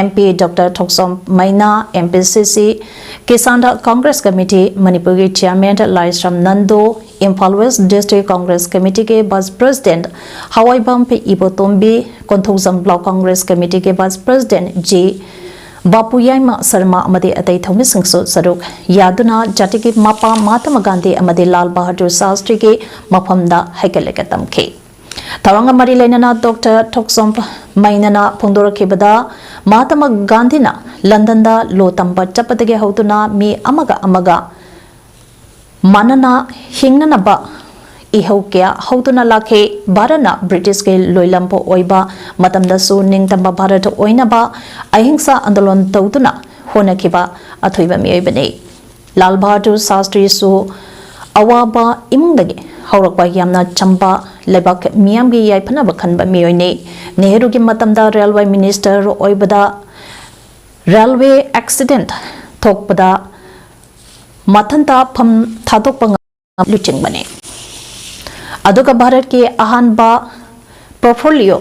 MP Doctor ꯊꯣꯛꯆꯣꯝ ꯃꯩꯅꯥ, MPCC, ꯀꯤꯁꯥꯟꯗ Congress Committee ꯃꯅꯤꯄꯨꯔꯒꯤ Chairman ꯂꯥꯏꯁ꯭ꯔꯝ ꯅꯟꯗꯨ, Imphal West District Congress Committeeꯒꯤ Vice President ꯍꯋꯥꯏꯕꯝ ꯏꯕꯣꯇꯣꯝꯕꯤ, Konthoujam Block Congress Committeeꯒꯤ Vice President G ꯕꯥꯄꯨꯌꯥꯏꯃ Sharma ꯑꯃꯗꯤ ꯑꯇꯩ ꯊꯧꯃꯤꯁꯤꯡꯁꯨ ꯁꯔꯨꯛ ꯌꯥꯗꯨꯅ ꯖꯥꯇꯤꯒꯤ ꯃꯄꯥ ꯃꯍꯥꯇꯃꯥ ꯒꯥꯟꯙꯤ ꯑꯃꯗꯤ ꯂꯥꯜ ꯕꯍꯥꯗꯨꯔ ꯁꯥꯁꯇ꯭ꯔꯤꯒꯤ ꯃꯐꯝꯗ ꯍꯩꯀꯠ ꯂꯩꯀꯠ ꯇꯝꯈꯤ꯫ ꯊꯧꯔꯝꯒ ꯃꯔꯤ ꯂꯩꯅꯅ Doctor ꯊꯣꯛꯆꯣꯝ ꯃꯩꯅꯅ ꯐꯣꯡꯗꯣꯔꯛꯈꯤꯕꯗ, ꯃꯍꯥꯇꯃꯥ ꯒꯥꯟꯙꯤꯅ ꯂꯟꯗꯟꯗ ꯂꯣ ꯇꯝꯕ ꯆꯠꯄꯗꯒꯤ ꯍꯧꯗꯨꯅ ꯃꯤ ꯑꯃꯒ ꯑꯃꯒ ꯃꯥꯟꯅꯅ ꯍꯤꯡꯅꯅꯕ ꯏꯍꯧ ꯀꯌꯥ ꯍꯧꯗꯨꯅ ꯂꯥꯛꯈꯤ꯫ ꯚꯥꯔꯠꯅ ꯕ꯭ꯔꯤꯇꯤꯁꯀꯤ ꯂꯣꯏꯂꯝꯕ ꯑꯣꯏꯕ ꯃꯇꯝꯗꯁꯨ ꯅꯤꯡꯇꯝꯕ ꯚꯥꯔꯠ ꯑꯣꯏꯅꯕ ꯑꯍꯤꯡꯁꯥ ꯑꯟꯗꯣꯂꯟ ꯇꯧꯗꯨꯅ ꯍꯣꯠꯅꯈꯤꯕ ꯑꯊꯣꯏꯕ ꯃꯤꯑꯣꯏꯕꯅꯤ꯫ ꯂꯥꯜ ꯕꯍꯥꯗꯨꯔ ꯁꯥꯁꯇ꯭ꯔꯤꯁꯨ ꯑꯋꯥꯕ ꯏꯃꯨꯡꯗꯒꯤ ꯍꯧꯔꯛꯄ ꯌꯥꯝꯅ ꯆꯝꯕ, ꯂꯩꯕꯥꯛ ꯃꯤꯌꯥꯝꯒꯤ ꯌꯥꯏꯐꯅꯕ ꯈꯟꯕ ꯃꯤꯑꯣꯏꯅꯤ꯫ ꯅꯦꯍꯔꯨꯒꯤ ꯃꯇꯝꯗ railway minister ꯑꯣꯏꯕꯗ railway accident ꯊꯣꯛꯄꯗ ꯃꯊꯟꯇ ꯐꯝ ꯊꯥꯗꯣꯛꯄ ꯉꯝ-, ꯂꯨꯆꯤꯡꯕꯅꯤ꯫ ꯑꯗꯨꯒ ꯚꯥꯔꯠꯀꯤ ꯑꯍꯥꯟꯕ portfolio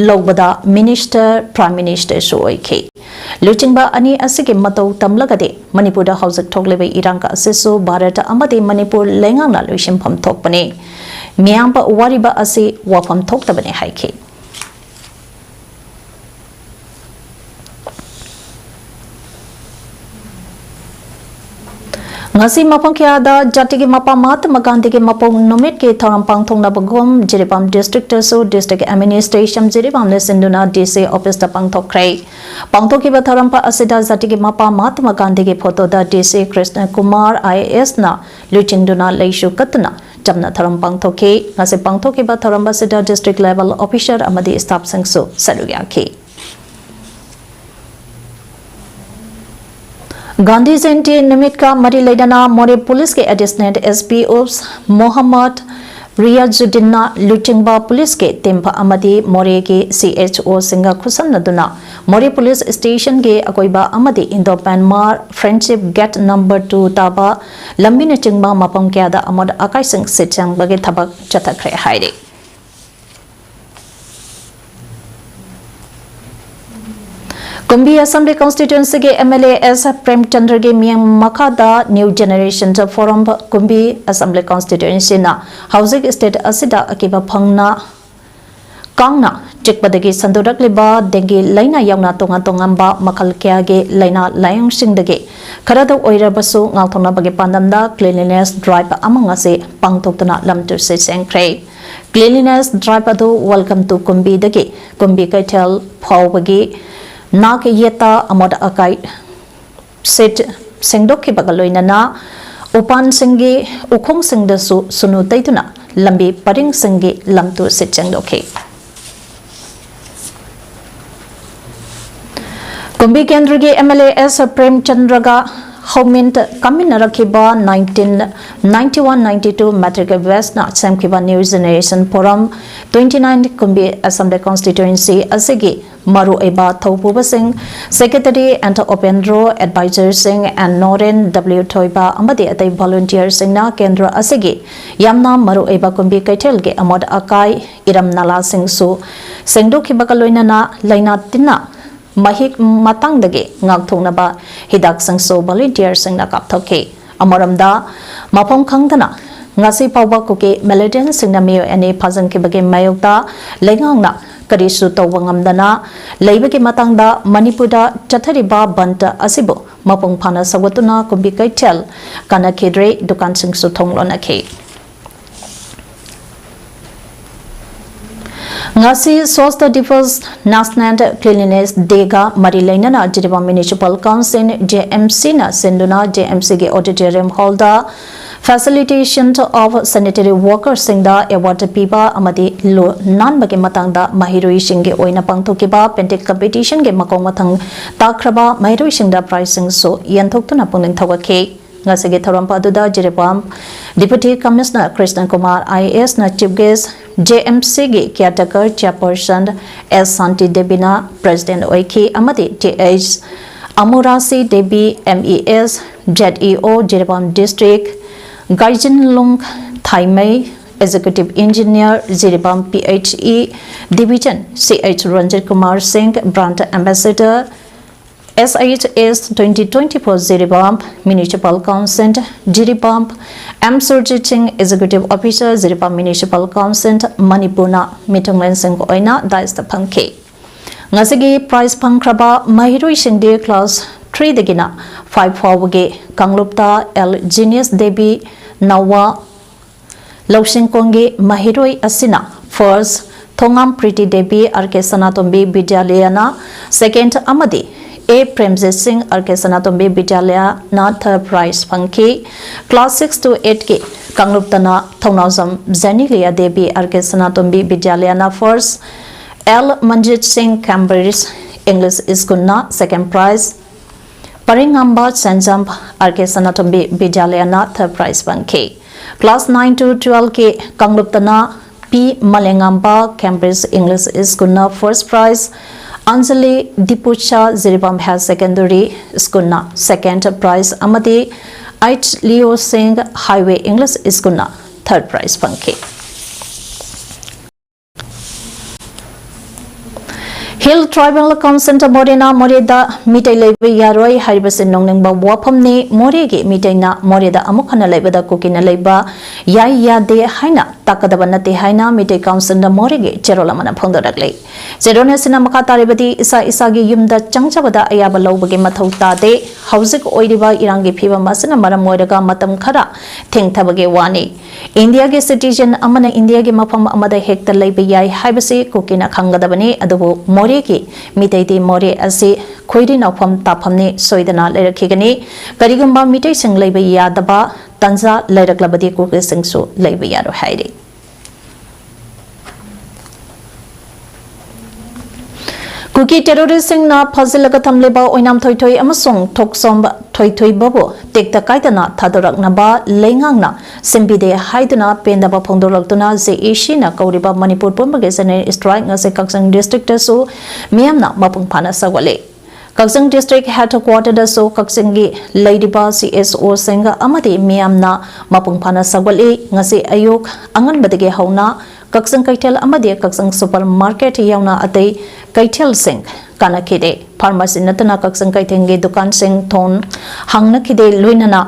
ꯂꯧꯕꯗ minister, prime ministerꯁꯨ ꯑꯣꯏꯈꯤ꯫ ꯂꯨꯆꯤꯡꯕ ꯑꯅꯤ ꯑꯁꯤꯒꯤ ꯃꯇꯧ ꯇꯝꯂꯒꯗꯤ ꯃꯅꯤꯄꯨꯔꯗ ꯍꯧꯖꯤꯛ ꯊꯣꯛꯂꯤꯕ ꯏꯔꯥꯡ ꯑꯁꯤꯁꯨ ꯚꯥꯔꯠ ꯑꯃꯗꯤ ꯃꯅꯤꯄꯨꯔ ꯂꯩꯉꯥꯛꯅ ꯂꯣꯏꯁꯤꯟꯐꯝ ꯊꯣꯛꯄꯅꯤ꯫ ꯃꯤꯌꯥꯝꯕ ꯋꯥꯔꯤꯕ ꯑꯁꯤ ꯋꯥꯐꯝ ꯊꯣꯛꯇꯕꯅꯤ ꯍꯥꯏꯈꯤ꯫ ꯉꯁꯤ ꯃꯐꯝ ꯀꯌꯥꯗ ꯖꯥꯇꯤꯒꯤ ꯃꯄꯥ ꯃꯍꯥꯇꯃꯥ ꯒꯥꯟꯙꯤꯒꯤ ꯃꯄꯣꯛ ꯅꯨꯃꯤꯠꯀꯤ ꯊꯧꯔꯝ ꯄꯥꯡꯊꯣꯛꯅꯕꯒꯨꯝ ꯖꯤꯔꯤꯕꯥꯝ districtꯇꯁꯨ district administration ꯖꯤꯔꯤꯕꯥꯝꯅ ꯁꯤꯟꯗꯨꯅ D C officeꯇ ꯄꯥꯡꯊꯣꯛꯈ꯭ꯔꯦ꯫ ꯄꯥꯡꯊꯣꯛꯈꯤꯕ ꯊꯧꯔꯝ ꯑꯁꯤꯗ ꯖꯥꯇꯤꯒꯤ ꯃꯄꯥ ꯃꯍꯥꯇꯃꯥ ꯒꯥꯟꯙꯤꯒꯤ photoꯗ D C Krishna Kumar I A S ꯅ ꯂꯨꯆꯤꯡꯗꯨꯅ ꯂꯩꯁꯨ ꯀꯠꯇꯨꯅ ꯆꯝꯅ ꯊꯧꯔꯝ ꯄꯥꯡꯊꯣꯛꯈꯤ꯫ ꯉꯁꯤ ꯄꯥꯡꯊꯣꯛꯈꯤꯕ ꯊꯧꯔꯝ ꯑꯁꯤꯗ district level officer ꯑꯃꯗꯤ staffꯁꯤꯡꯁꯨ ꯁꯔꯨꯛ ꯌꯥꯈꯤ꯫ ꯒꯥꯟꯙꯤ ꯖꯌꯟꯇꯤ ꯅꯨꯃꯤꯠꯀ ꯃꯔꯤ ꯂꯩꯅꯅ ꯃꯣꯔꯦ ꯄꯨꯂꯤꯁꯀꯤ Additional S P Ups Mohammad ꯔꯤꯌꯥꯖꯨꯗꯤꯟꯅ ꯂꯨꯆꯤꯡꯕ ꯄꯨꯂꯤꯁꯀꯤ team ꯑꯃꯗꯤ ꯃꯣꯔꯦꯒꯤ C H Oꯁꯤꯡꯒ ꯈꯨꯠꯁꯝꯅꯗꯨꯅ ꯃꯣꯔꯦ ꯄꯨꯂꯤꯁ stationꯒꯤ ꯑꯀꯣꯏꯕ ꯑꯃꯗꯤ Indo Myanmar Friendship Gate number two ꯇꯥꯕ ꯂꯝꯕꯤꯅꯆꯤꯡꯕ ꯃꯐꯝ ꯀꯌꯥꯗ ꯑꯃꯣꯠ ꯑꯀꯥꯏꯁꯤꯡ ꯁꯤꯠ ꯁꯦꯡꯕꯒꯤ ꯊꯕꯛ ꯆꯠꯊꯈ꯭ꯔꯦ ꯍꯥꯏꯔꯤ꯫ ꯀꯨꯝꯕꯤ Assembly Constituencyꯒꯤ M L A S ꯄ꯭ꯔꯦꯝꯆꯟꯗ꯭ꯔꯒꯤ ꯃꯤꯠꯌꯦꯡ ꯃꯈꯥꯗ New Generation Forum ꯀꯨꯝꯕꯤ Assembly Constituencyꯅ ꯍꯧꯖꯤꯛ state ꯑꯁꯤꯗ ꯑꯀꯤꯕ ꯐꯪꯅ ꯀꯥꯡꯅ ꯆꯤꯛꯄꯗꯒꯤ ꯁꯟꯗꯣꯔꯛꯂꯤꯕ dengue ꯂꯥꯏꯅꯥ ꯌꯥꯎꯅ ꯇꯣꯉꯥꯟ ꯇꯣꯉꯥꯟꯕ ꯃꯈꯜ ꯀꯌꯥꯒꯤ ꯂꯥꯏꯅꯥ ꯂꯥꯏꯌꯣꯡꯁꯤꯡꯗꯒꯤ ꯈꯔꯗ ꯑꯣꯏꯔꯕꯁꯨ ꯉꯥꯛꯊꯣꯛꯅꯕꯒꯤ ꯄꯥꯟꯗꯝꯗ cleanliness drive ꯑꯃ ꯉꯁꯤ ꯄꯥꯡꯊꯣꯛꯇꯨꯅ ꯂꯝ ꯇꯨ ꯁꯤꯠ ꯁꯦꯡꯈ꯭ꯔꯦ꯫ Cleanliness drive ꯑꯗꯨ Welcome to ꯀꯨꯝꯕꯤꯗꯒꯤ ꯀꯨꯝꯕꯤ ꯀꯩꯊꯦꯜ ꯐꯥꯎꯕꯒꯤ ꯅꯥꯛ ꯌꯦꯠꯇ ꯑꯃꯣꯠ ꯑꯀꯥꯏ ꯁꯤꯠ ꯁꯦꯡꯗꯣꯛꯈꯤꯕꯒ ꯂꯣꯏꯅꯅ ꯎꯄꯥꯟꯁꯤꯡꯒꯤ ꯎꯈꯣꯡꯁꯤꯡꯗꯁꯨ ꯁꯨꯅꯨ ꯇꯩꯗꯨꯅ ꯂꯝꯕꯤ ꯄꯔꯤꯡꯁꯤꯡꯒꯤ ꯂꯝ ꯇꯨ ꯁꯤꯠ ꯁꯦꯡꯗꯣꯛꯈꯤ꯫ ꯀꯨꯝꯕꯤ ꯀꯦꯟꯗ꯭ꯔꯒꯤ M L A S ꯄ꯭ꯔꯦꯝꯆꯟꯗ꯭ꯔꯒ ꯍꯧꯃꯤꯟ ꯀꯥꯃꯤꯟꯅꯔꯛꯈꯤꯕ nineteen ninety one ninety two matric batchꯅ ꯁꯦꯝꯈꯤꯕ New Generation Forum twenty nine ꯀꯨꯝꯕꯤ Assembly Constituency ꯑꯁꯤꯒꯤ ꯃꯔꯨꯑꯣꯏꯕ ꯊꯧꯄꯨꯕꯁꯤꯡ, Secretary and Open Row Advisorꯁꯤꯡ and Noren W ꯊꯣꯏꯕ ꯑꯃꯗꯤ ꯑꯇꯩ volunteerꯁꯤꯡꯅ ꯀꯦꯟꯗ꯭ꯔ ꯑꯁꯤꯒꯤ ꯌꯥꯝꯅ ꯃꯔꯨꯑꯣꯏꯕ ꯀꯨꯝꯕꯤ ꯀꯩꯊꯦꯜꯒꯤ ꯑꯃꯣꯠ ꯑꯀꯥꯏ, ꯏꯔꯝ ꯅꯂꯥꯁꯤꯡꯁꯨ ꯁꯦꯡꯗꯣꯛꯈꯤꯕꯒ ꯂꯣꯏꯅꯅ ꯂꯥꯏꯅꯥ ꯇꯤꯟꯅ ꯃꯍꯤꯛ ꯃꯇꯥꯡꯗꯒꯤ ꯉꯥꯛꯊꯣꯛꯅꯕ ꯍꯤꯗꯥꯛꯁꯤꯡꯁꯨ volunteerꯁꯤꯡꯅ ꯀꯥꯞꯊꯣꯛꯈꯤ꯫ ꯑꯃꯔꯣꯝꯗ, ꯃꯐꯝ ꯈꯪꯗꯅ ꯉꯁꯤ ꯐꯥꯎꯕ ꯀꯨꯀꯤ militantꯁꯤꯡꯅ ꯃꯤꯑꯣꯏ ꯑꯅꯤ ꯐꯥꯖꯤꯟꯈꯤꯕꯒꯤ ꯃꯥꯌꯣꯛꯇ ꯂꯩꯉꯥꯛꯅ ꯀꯔꯤꯁꯨ ꯇꯧꯕ ꯉꯝꯗꯅ ꯂꯩꯕꯒꯤ ꯃꯇꯥꯡꯗ ꯃꯅꯤꯄꯨꯔꯗ ꯆꯠꯊꯔꯤꯕ ꯕꯟꯗ ꯑꯁꯤꯕꯨ ꯃꯄꯨꯡ ꯐꯥꯅ ꯁꯧꯒꯠꯇꯨꯅ ꯀꯨꯝꯕꯤ ꯀꯩꯊꯦꯜ ꯀꯥꯟꯅꯈꯤꯗ꯭ꯔꯦ, ꯗꯨꯀꯥꯟꯁꯤꯡꯁꯨ ꯊꯣꯡ ꯂꯣꯟꯅꯈꯤ꯫ ꯉꯁꯤ ꯁ꯭ꯋꯥꯁꯊ ꯗꯤꯕꯁ, ꯅꯦꯁꯅꯦꯜ ꯀ꯭ꯂꯤꯟꯂꯤꯅꯦꯁ ꯗꯦꯒ ꯃꯔꯤ ꯂꯩꯅꯅ Jiribam municipal council, J M ꯁꯤꯅ ꯁꯤꯟꯗꯨꯅ ꯖꯦ ꯑꯦꯝ ꯁꯤꯒꯤ auditorium hallꯗ facilitation of sanitary workersꯁꯤꯡꯗ award ꯄꯤꯕ ꯑꯃꯗꯤ ꯂꯨ ꯅꯥꯟꯕꯒꯤ ꯃꯇꯥꯡꯗ ꯃꯍꯩꯔꯣꯏꯁꯤꯡꯒꯤ ꯑꯣꯏꯅ ꯄꯥꯡꯊꯣꯛꯈꯤꯕ painting competitionꯒꯤ ꯃꯈꯣꯡ ꯃꯊꯪ ꯇꯥꯈ꯭ꯔꯕ ꯃꯍꯩꯔꯣꯏꯁꯤꯡꯗ prizeꯁꯤꯡꯁꯨ ꯌꯦꯟꯊꯣꯛꯇꯨꯅ ꯄꯨꯛꯅꯤꯡ ꯊꯧꯒꯠꯈꯤ꯫ ꯉꯁꯤꯒꯤ ꯊꯧꯔꯝ ꯑꯗꯨꯗ Jiribam Deputy Commissioner Krishna Kumar I A ꯑꯦꯁꯅ chief guest, ꯖꯦ ꯑꯦꯝ ꯁꯤꯒꯤ caretaker chairperson ꯑꯦꯁ ꯁꯥꯟꯇꯤ ꯗꯦꯕꯤꯅ president ꯑꯣꯏꯈꯤ ꯑꯃꯗꯤ T H Amurashi Devi, M E S, Z E O, Jiribam district, Gaijinlung Thaimei, executive engineer, Jiribam P H E division, C H Ranjit Kumar Singh, brand ambassador, S H S twenty twenty-four Jiribam Municipal Council, Jiribam, M Surjit Singh, Executive Officer, Jiribam Municipal Council, ꯃꯅꯤꯄꯨꯔꯅ ꯃꯤꯊꯨꯡꯂꯦꯟꯁꯤꯡꯒꯤ ꯑꯣꯏꯅ dais ꯐꯝꯈꯤ꯫ ꯉꯁꯤꯒꯤ prize ꯐꯪꯈ꯭ꯔꯕ ꯃꯍꯩꯔꯣꯏꯁꯤꯡꯗꯤ class three ꯗꯒꯤꯅ five ꯐꯥꯎꯕꯒꯤ ꯀꯥꯡꯂꯨꯞꯇ L genius Devi, ꯅꯋꯥ ꯂꯧꯁꯤꯡꯀꯣꯡꯒꯤ ꯃꯍꯩꯔꯣꯏ ꯑꯁꯤꯅ first, Thongam Priti Devi, R K Sanatombi ꯕꯤꯗ꯭ꯌꯥꯂꯌꯅ second ꯑꯃꯗꯤ A Premjit Singh, R K Sanatombi ꯕꯤꯗ꯭ꯌꯥꯂꯌꯅ third prize ꯐꯪꯈꯤ꯫ Class six to eight ꯀꯤ ꯀꯥꯡꯂꯨꯞꯇꯅ ꯊꯧꯅꯥꯎꯖꯝ ꯖꯦꯅꯤꯂꯤꯌꯥ ꯗꯦꯕꯤ, ꯑꯥꯔ ꯀꯦ ꯁꯅꯥꯇꯣꯝꯕꯤ ꯕꯤꯗ꯭ꯌꯥꯂꯌꯅ first, L Manjit Singh, Cambridge English ꯁ꯭ꯀꯨꯜꯅ second prize, Paringngamba Senjam, R K Sanatombi ꯕꯤꯗ꯭ꯌꯥꯂꯌꯅ third prize ꯐꯪꯈꯤ꯫ Class nine to twelve ꯀꯤ ꯀꯥꯡꯂꯨꯞꯇꯅ ꯄꯤ ꯃꯂꯦꯉꯥꯝꯕ, ꯀꯦꯝꯕ꯭ꯔꯤꯖ ꯏꯪꯂꯤꯁ ꯁ꯭ꯀꯨꯜꯅ first prize, Anjali Dipucha, Jiribam Higher Secondary ꯁ꯭ꯀꯨꯜꯅ second prize ꯑꯃꯗꯤ ꯑꯩꯆ ꯂꯤꯑꯣ ꯁꯤꯡ, Highway English ꯁ꯭ꯀꯨꯜꯅ third prize ꯐꯪꯈꯤ꯫ Hill Tribal Council ꯃꯣꯔꯦꯅ ꯃꯣꯔꯦꯗ ꯃꯤꯇꯩ ꯂꯩꯕ ꯌꯥꯔꯣꯏ ꯍꯥꯏꯔꯤꯕꯁꯤ ꯅꯣꯛꯅꯤꯡꯕ ꯋꯥꯐꯝꯅꯤ꯫ ꯃꯣꯔꯦꯒꯤ ꯃꯤꯇꯩꯅ ꯃꯣꯔꯦꯗ ꯑꯃꯨꯛ ꯍꯟꯅ ꯂꯩꯕꯗ ꯀꯨꯀꯤꯅ ꯂꯩꯕ ꯌꯥꯏ ꯌꯥꯗꯦ ꯍꯥꯏꯅ ꯇꯥꯛꯀꯗꯕ ꯅꯠꯇꯦ ꯍꯥꯏꯅ ꯃꯤꯇꯩ Council ꯃꯣꯔꯦꯒꯤ ꯆꯦꯔꯣꯜ ꯑꯃꯅ ꯐꯣꯡꯗꯣꯔꯛꯂꯤ꯫ ꯆꯦꯔꯣꯜ ꯑꯁꯤꯅ ꯃꯈꯥ ꯇꯥꯔꯤꯕꯗꯤ, ꯏꯁꯥ ꯏꯁꯥꯒꯤ ꯌꯨꯝꯗ ꯆꯪꯖꯕꯗ ꯑꯌꯥꯕ ꯂꯧꯕꯒꯤ ꯃꯊꯧ ꯇꯥꯗꯦ꯫ ꯍꯧꯖꯤꯛ ꯑꯣꯏꯔꯤꯕ ꯏꯔꯥꯡꯒꯤ ꯐꯤꯕꯝ ꯑꯁꯤꯅ ꯃꯔꯝ ꯑꯣꯏꯔꯒ ꯃꯇꯝ ꯈꯔ ꯊꯦꯡꯊꯕꯒꯤ ꯋꯥꯅꯤ꯫ ꯏꯟꯗꯤꯌꯥꯒꯤ citizen ꯑꯃꯅ ꯏꯟꯗꯤꯌꯥꯒꯤ ꯃꯐꯝ ꯑꯃꯗ ꯍꯦꯛꯇ ꯂꯩꯕ ꯌꯥꯏ ꯍꯥꯏꯕꯁꯤ ꯀꯨꯀꯤꯅ ꯈꯪꯒꯗꯕꯅꯤ, ꯑꯗꯨꯕꯨ ꯃꯣꯔꯦꯒꯤ ꯃꯤꯇꯩꯗꯤ ꯃꯣꯔꯦ ꯑꯁꯤ ꯈꯣꯏꯔꯤ ꯅꯥꯎꯐꯝ ꯇꯥꯐꯝꯅꯤ, ꯁꯣꯏꯗꯅ ꯂꯩꯔꯛꯈꯤꯒꯅꯤ꯫ ꯀꯔꯤꯒꯨꯝꯕ ꯃꯤꯇꯩꯁꯤꯡ ꯂꯩꯕ ꯌꯥꯗꯕ ꯇꯥꯟꯖꯥ ꯂꯩꯔꯛꯂꯕꯗꯤ ꯀꯨꯀꯤꯁꯤꯡꯁꯨ ꯂꯩꯕ ꯌꯥꯔꯣꯏ ꯍꯥꯏꯔꯤ꯫ ꯀꯨꯀꯤ terroristꯁꯤꯡꯅ ꯐꯥꯖꯤꯜꯂꯒ ꯊꯝꯂꯤꯕ ꯑꯣꯏꯅꯥꯝ ꯊꯣꯏꯊꯣꯏ ꯑꯃꯁꯨꯡ ꯊꯣꯛꯆꯣꯝ ꯊꯣꯏꯊꯣꯏꯕꯕꯨ ꯇꯦꯛꯇ ꯀꯥꯏꯗꯅ ꯊꯥꯗꯣꯔꯛꯅꯕ ꯂꯩꯉꯥꯛꯅ ꯁꯤꯟꯕꯤꯗꯦ ꯍꯥꯏꯗꯨꯅ ꯄꯦꯟꯗꯕ ꯐꯣꯡꯗꯣꯔꯛꯇꯨꯅ JACꯅ ꯀꯧꯔꯤꯕ ꯃꯅꯤꯄꯨꯔ ꯄꯨꯝꯕꯒꯤ general strike ꯉꯁꯤ ꯀꯛꯆꯤꯡ districtꯇꯁꯨ ꯃꯤꯌꯥꯝꯅ ꯃꯄꯨꯡ ꯐꯥꯅ ꯁꯧꯒꯠꯂꯤ꯫ ꯀꯛꯆꯤꯡ district headquarterꯗꯁꯨ ꯀꯛꯆꯤꯡꯒꯤ ꯂꯩꯔꯤꯕ CSOꯁꯤꯡ ꯑꯃꯗꯤ ꯃꯤꯌꯥꯝꯅ ꯃꯄꯨꯡ ꯐꯥꯅ ꯁꯧꯒꯠꯂꯤ꯫ ꯉꯁꯤ ꯑꯌꯨꯛ ꯑꯉꯟꯕꯗꯒꯤ ꯍꯧꯅ ꯀꯛꯆꯤꯡ ꯀꯩꯊꯦꯜ ꯑꯃꯗꯤ ꯀꯛꯆꯤꯡ supermarket ꯌꯥꯎꯅ ꯑꯇꯩ ꯀꯩꯊꯦꯜꯁꯤꯡ ꯀꯥꯅꯈꯤꯗꯦ꯫ Pharmacy ꯅꯠꯇꯅ ꯀꯛꯆꯤꯡ ꯀꯩꯊꯦꯜꯒꯤ ꯗꯨꯀꯥꯟꯁꯤꯡ ꯊꯣꯡ ꯍꯥꯡꯅꯈꯤꯗꯦ, ꯂꯣꯏꯅꯅ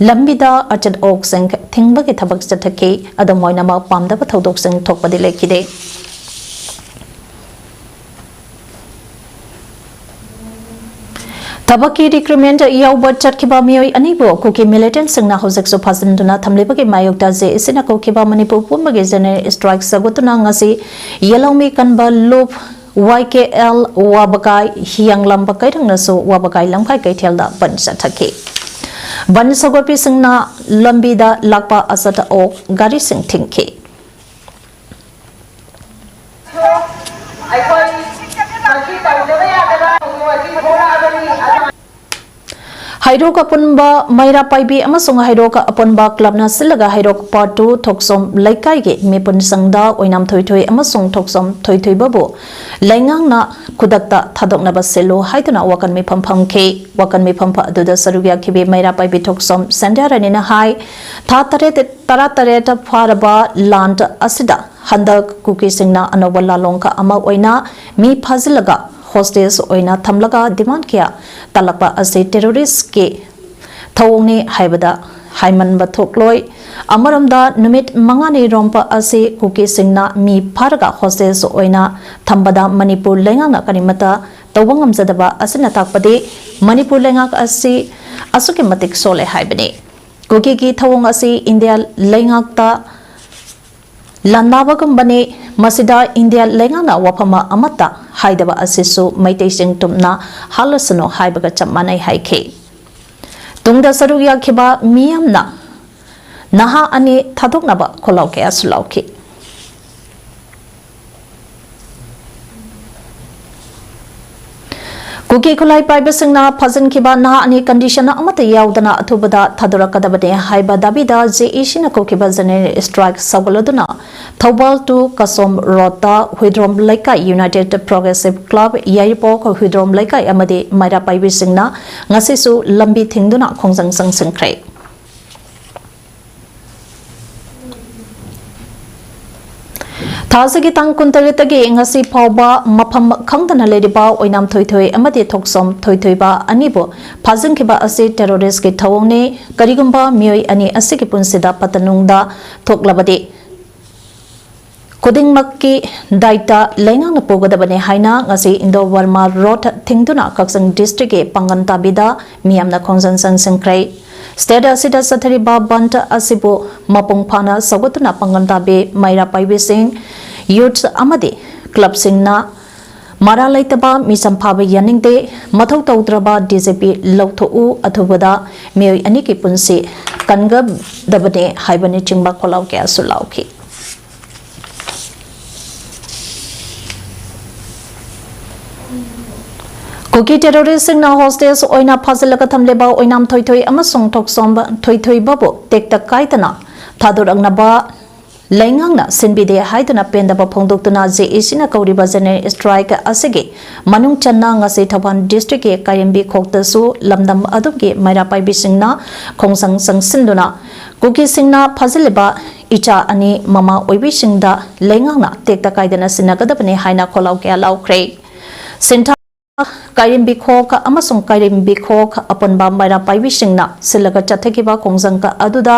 ꯂꯝꯕꯤꯗ ꯑꯆꯠ ꯑꯣꯛꯁꯤꯡ ꯊꯤꯡꯕꯒꯤ ꯊꯕꯛ ꯆꯠꯊꯈꯤ꯫ ꯑꯗꯨꯝ ꯑꯣꯏꯅꯃꯛ, ꯄꯥꯝꯗꯕ ꯊꯧꯗꯣꯛꯁꯤꯡ ꯊꯣꯛꯄꯗꯤ ꯂꯩꯈꯤꯗꯦ꯫ ꯊꯕꯛꯀꯤ recruitment ꯌꯥꯎꯕ ꯆꯠꯈꯤꯕ ꯃꯤꯑꯣꯏ ꯑꯅꯤꯕꯨ ꯀꯨꯀꯤ militantꯁꯤꯡꯅ ꯍꯧꯖꯤꯛꯁꯨ ꯐꯥꯖꯤꯟꯗꯨꯅ ꯊꯝꯂꯤꯕꯒꯤ ꯃꯥꯌꯣꯛꯇ JACꯅ ꯀꯧꯈꯤꯕ ꯃꯅꯤꯄꯨꯔ ꯄꯨꯝꯕꯒꯤ general strike ꯁꯧꯒꯠꯇꯨꯅ ꯉꯁꯤ ꯌꯦꯂꯧꯃꯤ ꯀꯟꯕ ꯂꯨꯞ, YKL, ꯋꯥꯕꯒꯥꯏ, ꯍꯤꯌꯥꯡꯂꯝꯕ ꯀꯩꯔꯪꯅꯁꯨ ꯋꯥꯕꯒꯥꯏ ꯂꯝꯈꯥꯏ ꯀꯩꯊꯦꯜꯗ ꯕꯟ ꯆꯠꯊꯈꯤ꯫ ꯕꯟ ꯁꯧꯒꯠꯄꯤꯁꯤꯡꯅ ꯂꯝꯕꯤꯗ ꯂꯥꯛꯄ ꯑꯆꯠ ꯑꯣꯛ ꯒꯥꯔꯤꯁꯤꯡ ꯊꯤꯡꯈꯤ꯫ ꯑꯩꯈꯣꯏ ꯃꯁꯤ ꯇꯧꯗꯕ ꯌꯥꯗꯕ ꯊꯧꯗꯣꯛ ꯑꯁꯤ ꯊꯣꯛꯂꯛꯑꯕꯅꯤ꯫ ꯍꯩꯔꯣꯛ ꯑꯄꯨꯟꯕ ꯃꯩꯔꯥ ꯄꯥꯏꯕꯤ ꯑꯃꯁꯨꯡ ꯍꯩꯔꯣꯛ ꯑꯄꯨꯟꯕ clubꯅ ꯁꯤꯜꯂꯒ ꯍꯩꯔꯣꯛ part two ꯊꯣꯛꯆꯣꯝ ꯂꯩꯀꯥꯏꯒꯤ ꯃꯤꯄꯨꯟꯁꯪꯗ ꯑꯣꯏꯅꯥꯝ ꯊꯣꯏꯊꯣꯏ ꯑꯃꯁꯨꯡ ꯊꯣꯛꯆꯣꯝ ꯊꯣꯏꯊꯣꯏꯕꯕꯨ ꯂꯩꯉꯥꯛꯅ ꯈꯨꯗꯛꯇ ꯊꯥꯗꯣꯛꯅꯕ ꯁꯤꯜꯂꯨ ꯍꯥꯏꯗꯨꯅ ꯋꯥꯀꯟ ꯃꯤꯐꯝ ꯐꯝꯈꯤ꯫ ꯋꯥꯀꯟ ꯃꯤꯐꯝ ꯑꯗꯨꯗ ꯁꯔꯨꯛ ꯌꯥꯈꯤꯕꯤ ꯃꯩꯔꯥ ꯄꯥꯏꯕꯤ ꯊꯣꯛꯆꯣꯝ ꯁꯟꯙ꯭ꯌꯥꯔꯥꯅꯤꯅ ꯍꯥꯏ, ꯊꯥ ꯇꯔꯦꯠ, ꯇꯔꯥꯇꯔꯦꯠ ꯐꯥꯔꯕ ꯂꯥꯟ ꯑꯁꯤꯗ ꯍꯟꯗꯛ ꯀꯨꯀꯤꯁꯤꯡꯅ ꯑꯅꯧꯕ ꯂꯥꯂꯣꯡꯒ ꯑꯃ ꯑꯣꯏꯅ ꯃꯤ ꯐꯥꯖꯤꯜꯂꯒ ꯍꯣꯁꯇꯦꯖ ꯑꯣꯏꯅ ꯊꯝꯂꯒ ꯗꯤꯃꯥꯟ ꯀꯌꯥ ꯇꯥꯜꯂꯛꯄ ꯑꯁꯤ ꯇꯦꯔꯣꯔꯤꯁ꯭ꯠꯀꯤ ꯊꯧꯑꯣꯡꯅꯤ ꯍꯥꯏꯕꯗ ꯍꯥꯏꯃꯟꯕ ꯊꯣꯛꯂꯣꯏ꯫ ꯑꯃꯔꯣꯝꯗ ꯅꯨꯃꯤꯠ ꯃꯉꯥꯅꯤ ꯔꯣꯝꯕ ꯑꯁꯤ ꯀꯨꯀꯤꯁꯤꯡꯅ ꯃꯤ ꯐꯥꯔꯒ ꯍꯣꯁꯇꯦꯖ ꯑꯣꯏꯅ ꯊꯝꯕꯗ ꯃꯅꯤꯄꯨꯔ ꯂꯩꯉꯥꯛꯅ ꯀꯔꯤꯃꯠꯇ ꯇꯧꯕ ꯉꯝꯖꯗꯕ ꯑꯁꯤꯅ ꯇꯥꯛꯄꯗꯤ ꯃꯅꯤꯄꯨꯔ ꯂꯩꯉꯥꯛ ꯑꯁꯤ ꯑꯁꯨꯛꯀꯤ ꯃꯇꯤꯛ ꯁꯣꯜꯂꯦ ꯍꯥꯏꯕꯅꯤ꯫ ꯀꯨꯀꯤꯒꯤ ꯊꯧꯑꯣꯡ ꯑꯁꯤ ꯏꯟꯗꯤꯌꯥ ꯂꯩꯉꯥꯛꯇ ꯂꯥꯟꯗꯥꯕꯒꯨꯝꯕꯅꯤ꯫ ꯃꯁꯤꯗ ꯏꯟꯗꯤꯌꯥ ꯂꯩꯉꯥꯛꯅ ꯋꯥꯐꯝ ꯑꯃꯠꯇ ꯍꯥꯏꯗꯕ ꯑꯁꯤꯁꯨ ꯃꯩꯇꯩꯁꯤꯡ ꯇꯨꯝꯅ ꯍꯥꯠꯂꯁꯅꯨ ꯍꯥꯏꯕꯒ ꯆꯞ ꯃꯥꯟꯅꯩ ꯍꯥꯏꯈꯤ꯫ ꯇꯨꯡꯗ ꯁꯔꯨꯛ ꯌꯥꯈꯤꯕ ꯃꯤꯌꯥꯝꯅ ꯅꯍꯥ ꯑꯅꯤ ꯊꯥꯗꯣꯛꯅꯕ ꯈꯣꯜꯂꯥꯎ ꯀꯌꯥꯁꯨ ꯂꯥꯎꯈꯤ꯫ ꯀꯨꯀꯤ ꯈꯨꯠꯂꯥꯏ ꯄꯥꯏꯕꯁꯤꯡꯅ ꯐꯥꯖꯤꯟꯈꯤꯕ ꯅꯍꯥ ꯑꯅꯤ ꯀꯟꯗꯤꯁꯟ ꯑꯃꯠꯇ ꯌꯥꯎꯗꯅ ꯑꯊꯨꯕꯗ ꯊꯥꯗꯣꯔꯛꯀꯗꯕꯅꯤ ꯍꯥꯏꯕ ꯗꯥꯕꯤꯗ ꯖꯦ ꯑꯦ ꯁꯤꯅ ꯀꯧꯈꯤꯕ ꯖꯦꯅꯔꯦꯜ ꯁ꯭ꯇ꯭ꯔꯥꯏꯛ ꯁꯧꯒꯠꯂꯗꯨꯅ ꯊꯧꯕꯥꯜ ꯇꯨ ꯀꯁꯣꯝ ꯔꯣꯗꯇ Huidrom Leikai united progressive club Yairipok Huidrom Leikai ꯑꯃꯗꯤ ꯃꯩꯔꯥ ꯄꯥꯏꯕꯤꯁꯤꯡꯅ ꯉꯁꯤꯁꯨ ꯂꯝꯕꯤ ꯊꯤꯡꯗꯨꯅ ꯈꯣꯡꯖꯪ ꯆꯪꯁꯤꯟꯈ꯭ꯔꯦ꯫ ꯊꯥ ꯑꯁꯤꯒꯤ ꯇꯥꯡ ꯀꯨꯟꯇꯔꯦꯠꯇꯒꯤ ꯉꯁꯤ ꯐꯥꯎꯕ ꯃꯐꯝ ꯈꯪꯗꯅ ꯂꯩꯔꯤꯕ ꯑꯣꯏꯅꯥꯝ ꯊꯣꯏꯊꯣꯏ ꯑꯃꯗꯤ ꯊꯣꯛꯆꯣꯝ ꯊꯣꯏꯊꯣꯏꯕ ꯑꯅꯤꯕꯨ ꯐꯥꯖꯤꯟꯈꯤꯕ ꯑꯁꯤ ꯇꯦꯔꯣꯔꯤꯁ꯭ꯠꯀꯤ ꯊꯧꯑꯣꯡꯅꯤ꯫ ꯀꯔꯤꯒꯨꯝꯕ ꯃꯤꯑꯣꯏ ꯑꯅꯤ ꯑꯁꯤꯒꯤ ꯄꯨꯟꯁꯤꯗ ꯐꯠꯇ ꯅꯨꯡꯗ ꯊꯣꯛꯂꯕꯗꯤ ꯈꯨꯗꯤꯡꯃꯛꯀꯤ ꯗꯥꯏꯇ ꯂꯩꯉꯥꯛꯅ ꯄꯨꯒꯗꯕꯅꯤ ꯍꯥꯏꯅ ꯉꯁꯤ ꯏꯟꯗꯣ ꯕꯔꯃꯥ ꯔꯣꯗ ꯊꯤꯡꯗꯨꯅ ꯀꯛꯆꯤꯡ ꯗꯤꯁꯇ꯭ꯔꯤꯛꯀꯤ ꯄꯥꯡꯒꯟ ꯇꯥꯕꯤꯗ ꯃꯤꯌꯥꯝꯅ ꯈꯣꯡꯖꯪ ꯆꯪꯁꯤꯟꯈ꯭ꯔꯦ꯫ ꯁ꯭ꯇꯦꯠ ꯑꯁꯤꯗ ꯆꯠꯊꯔꯤꯕ ꯕꯟꯗ ꯑꯁꯤꯕꯨ ꯃꯄꯨꯡ ꯐꯥꯅ ꯁꯧꯒꯠꯇꯨꯅ ꯄꯥꯡꯒꯟ ꯇꯥꯕꯤ ꯃꯩꯔꯥ ꯄꯥꯏꯕꯤꯁꯤꯡ, ꯌꯨꯊ ꯑꯃꯗꯤ ꯀ꯭ꯂꯕꯁꯤꯡꯅ ꯃꯔꯥꯜ ꯂꯩꯇꯕ ꯃꯤꯆꯝ ꯐꯥꯕ ꯌꯥꯅꯤꯡꯗꯦ, ꯃꯊꯧ ꯇꯧꯗ꯭ꯔꯕ ꯗꯤ ꯖꯤ ꯄꯤ ꯂꯧꯊꯣꯛꯎ, ꯑꯊꯨꯕꯗ ꯃꯤꯑꯣꯏ ꯑꯅꯤꯒꯤ ꯄꯨꯟꯁꯤ ꯀꯟꯒꯗꯕꯅꯤ ꯍꯥꯏꯕꯅꯆꯤꯡꯕ ꯈꯣꯜꯂꯥꯎ ꯀꯌꯥꯁꯨ ꯂꯥꯎꯈꯤ꯫ ꯀꯨꯀꯤ ꯇꯦꯔꯣꯔꯤꯁ꯭ꯠꯁꯤꯡꯅ ꯍꯣꯁꯇꯦꯖ ꯑꯣꯏꯅ ꯐꯥꯖꯤꯜꯂꯒ ꯊꯝꯂꯤꯕ ꯑꯣꯏꯅꯥꯝ ꯊꯣꯏꯊꯣꯏ ꯑꯃꯁꯨꯡ ꯊꯣꯛꯆꯣꯝꯕ ꯊꯣꯏꯊꯣꯏꯕꯕꯨ ꯇꯦꯛꯇ ꯀꯥꯏꯗꯅ ꯊꯥꯗꯣꯔꯛꯅꯕ ꯂꯩꯉꯥꯛꯅ ꯁꯤꯟꯕꯤꯗꯦ ꯍꯥꯏꯗꯨꯅ ꯄꯦꯟꯗꯕ ꯐꯣꯡꯗꯣꯛꯇꯨꯅ ꯖꯦ ꯑꯦ ꯁꯤꯅ ꯀꯧꯔꯤꯕ ꯖꯦꯅꯔꯦꯜ ꯁ꯭ꯇ꯭ꯔꯥꯏꯛ ꯑꯁꯤꯒꯤ ꯃꯅꯨꯡ ꯆꯟꯅ ꯉꯁꯤ ꯊꯧꯕꯥꯜ ꯗꯤꯁꯇ꯭ꯔꯤꯛꯀꯤ ꯀꯥꯏꯔꯦꯝꯕꯤ ꯈꯣꯛꯇꯁꯨ ꯂꯝꯗꯝ ꯑꯗꯨꯒꯤ ꯃꯩꯔꯥ ꯄꯥꯏꯕꯤꯁꯤꯡꯅ ꯈꯣꯡꯖꯪ ꯆꯪꯁꯤꯟꯗꯨꯅ ꯀꯨꯀꯤꯁꯤꯡꯅ ꯐꯥꯖꯤꯜꯂꯤꯕ ꯏꯆꯥ ꯑꯅꯤ ꯃꯃꯥ ꯑꯣꯏꯕꯤꯁꯤꯡꯗ ꯂꯩꯉꯥꯛꯅ ꯇꯦꯛꯇ ꯀꯥꯏꯗꯅ ꯁꯤꯟꯅꯒꯗꯕꯅꯤ ꯍꯥꯏꯅ ꯈꯣꯜꯂꯥꯎ ꯀꯌꯥ ꯂꯥꯎꯈ꯭ꯔꯦ꯫ ꯁꯤꯟꯊꯥ ꯀꯥꯏꯔꯦꯝꯕꯤ ꯈꯣꯛ ꯑꯃꯁꯨꯡ ꯀꯥꯏꯔꯦꯝꯕꯤ ꯈꯣꯛ ꯑꯄꯨꯟꯕ ꯃꯩꯔꯥ ꯄꯥꯏꯕꯤꯁꯤꯡꯅ ꯁꯤꯜꯂꯒ ꯆꯠꯊꯈꯤꯕ ꯈꯣꯡꯖꯪ ꯑꯗꯨꯗ